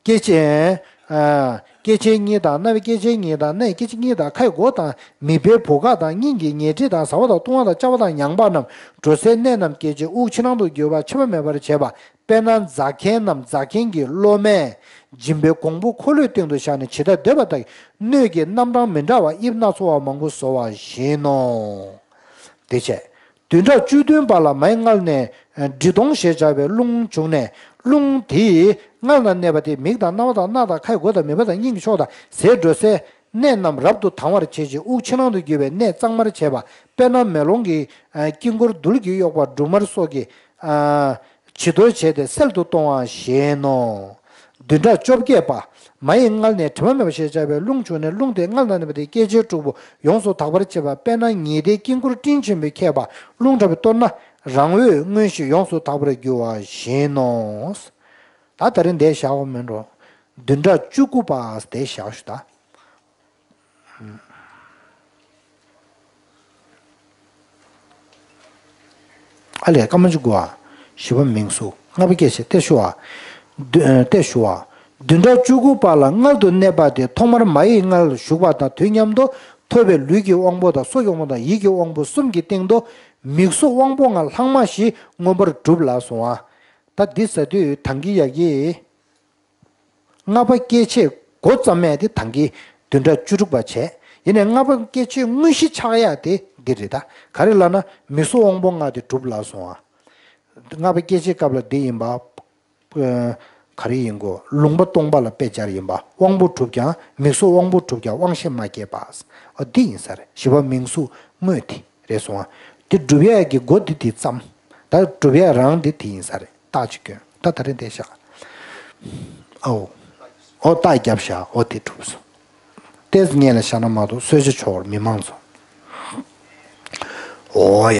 སྐྱེ་མཆེད། ཨ། སྐྱེ་མཆེད་གཉིས་དང་། རྣ་བའི་སྐྱེ་མཆེད་གཉིས་དང་། སྣའི་སྐྱེ་མཆེད་གཉིས་དང་། ཁའི་སྒོ་དང་། མིད་པའི་བུ་ག་དང་། སྙིང་གི་ཉལ་ཁྲི་དང་། ཟ་བ་དང་། བཏུང་བ་དང་། བཅའ་བ་དང་། མྱང་འབག་རྣམས་འགྲོ་སའི་གནས་རྣམས་སྐྱེ་མཆེད་དབུགས་ཕྱི་ནང་དུ་རྒྱུ་བ་འཆི་བ་མེད་པར་བྱེད་པ། དཔེར་ན་རྫ་མཁན་ནམ་རྫ་མཁན་གྱི་སློབ་མས་སྦྱིན་པའི་གོང་བུ་འཁོར་ལོའི་སྟེང་དུ་བཞག་ནས་ཇི་ལྟར་འདོད་པ་ལྟར་གྱི་སྣོད་ཀྱི་རྣམ་གྲངས་མི་འདྲ་བ་དབྱིབས་སྣ་ཚོགས་པ་མང་པོ་བཟོ་བ་བཞིན་ནོ། དེ་བྱས། བདུན་ཕྲག་བཅུ་བདུན་པ་ལ་མའི་མངལ་ནས་འབྲི་སྟོང་ཞེས་བྱ་བའི་རླུང་བྱུང་ནས། རླུང་དེས་མངལ་ན་གནས་པ་དེ་མིག་དང་རྣ་བ་དང་སྣ་དང་ཁའི་སྒོ་དང་། མིད་པ་དང་། སྙིང་གི་ཕྱོགས་དང་། ཟས་འགྲོ་སའི་གནས་རྣམས་རབ་ཏུ་དྭངས་པར་བྱེད་ཅིང་། དབུགས་ཕྱི་ནང་དུ་རྒྱུ་བའི་གནས་གཙང་མར་བྱེད་པ། དཔེར་ན་མེ་ལོང་གི་དཀྱིལ་འཁོར་རྡུལ་གྱིས་གཡོགས་པ་སྦྲུམ་མར་སོགས་ཀྱིས། ཨ། བྱི་དོར་བྱས་ཏེ་བསིལ་དུ་གཏོང་བ་བཞིན་ནོ། བདུན་ཕྲག་བཅོ་བརྒྱད་པ། མ་ཡི་མངལ་ནས་དྲི་མ་མེད་པ་ཞེས་བྱ་བའི་རླུང་བྱུང་ནས། རླུང་དེས་མངལ་ན་གནས་པ་དེའི་སྐྱེ་མཆེད་དྲུག་པོ་ཡོངས་སུ་དག་པར་བྱེད་པ། དཔེར་ན་ཉི་ཟླའི་དཀྱིལ་འཁོར་སྤྲིན་ཆེན་པོས་ཁེབས་པ། རླུང་ཁྲ་བས་གཏོར་ན་རང་འོད་མངོན་ཞིང་ཡོངས་སུ་དག་པར་འགྱུར་བ་བཞིན་ནོ། ད་ད་རིང་འདིར་བཞག་པ་མིན་འགྲོ། བདུན་ཕྲག་བཅུ་དགུ་པ་དེ་བཞག་ཞུ་ད། ཨ་ལས། སྐར་མ་བཅུ་དགུ་པ། བཞི་པ་མིང་གཟུགས། ལྔ་པ་སྐྱེ་མཆེད་དེ་ཞུ་བ། བདུན། དེ་ཞུ་བ། བདུན་ཕྲག་བཅུ་དགུ་པ་ལ་མངལ་དུ་གནས་པ་དེ་ཐོག་མར་མ་ཡི་མངལ་ཞུགས་པ་དང་དུས་མཉམ་དུ་ཐོབ་པའི་ལུས་ཀྱི་དབང་པོ་དང་། སོ་ཀྱི་དབང་པོ་དང་། ཡིད་ཀྱི་དབང་པོ་གསུམ་གྱི་སྟེང་དུ་མིང་གཟུགས་དབང་པོ་ལྔ་ལྷག་མ་ཞིག་མངོན་པར་གྲུབ་ལ་སོང་བ། ད་འདི་ཟེར་དུས་ད་གིན་ཡ་གི་ལྔ་པ་སྐྱེ་མཆེད་འགོ་བརྩམས་ཡས་དེ་ད་གིན་བདུན་ཕྲག་བཅུ་དྲུག་པ་བྱས། ཡིན་ནའི་ལྔ་པ་སྐྱེ་མཆེད་དངོས་གཞི་ཆགས་ཡས་དེ་འདི་རེད་ད། ག་རེ་ལབ་ན་མིང་གཟུགས་དབང་པོ་ལྔ་དེ་གྲུབ་ལ་སོང་བ། ལྔ་པ་སྐྱེ་མཆེད་སྐབས་ལ་འདི་ཡིན་པ། ཨ། ག་རེ་ཡིན་གོ། ལུང་པ་སྟོང་པ་ལ་དཔེ་སྦྱར་ཡིན་པ། དབང་པོ་གྲུབ་ཀྱང་མིང་གཟུགས་དབང་པོ་གྲུབ་ཀྱང་དབང་ཤེས་མ་སྐྱེས་པ། ཨ། འདི་ཡིན་ས་རེད། བཞི་པ་མིང་གཟུགས་དངོས་དེ། རེད་སོང་ཨ། དེ་སྒྲུབ་ཡས་ཀྱི་སྒོ་འདི་དེ་བརྩམས། ད་སྒྲུབ་ཡས་རང་འདི་དེ་ཡིན་ས་རེད། རྟགས་ཅིག་སྐྱོན། ད་ད་རེས་འདི་བཞག་ཨའོ། ཨོ། རྟགས་བརྒྱབ་བཞག་ཨོ། དེ་གྲུབ་སོང་། ཏོག་ཙམ་སྔོན་ལ་བཞག་ན་མ་གཏོགས་གསོལ་ཇ་ཆོག་མི་མང་ཚོ། ཨོ་ཡ།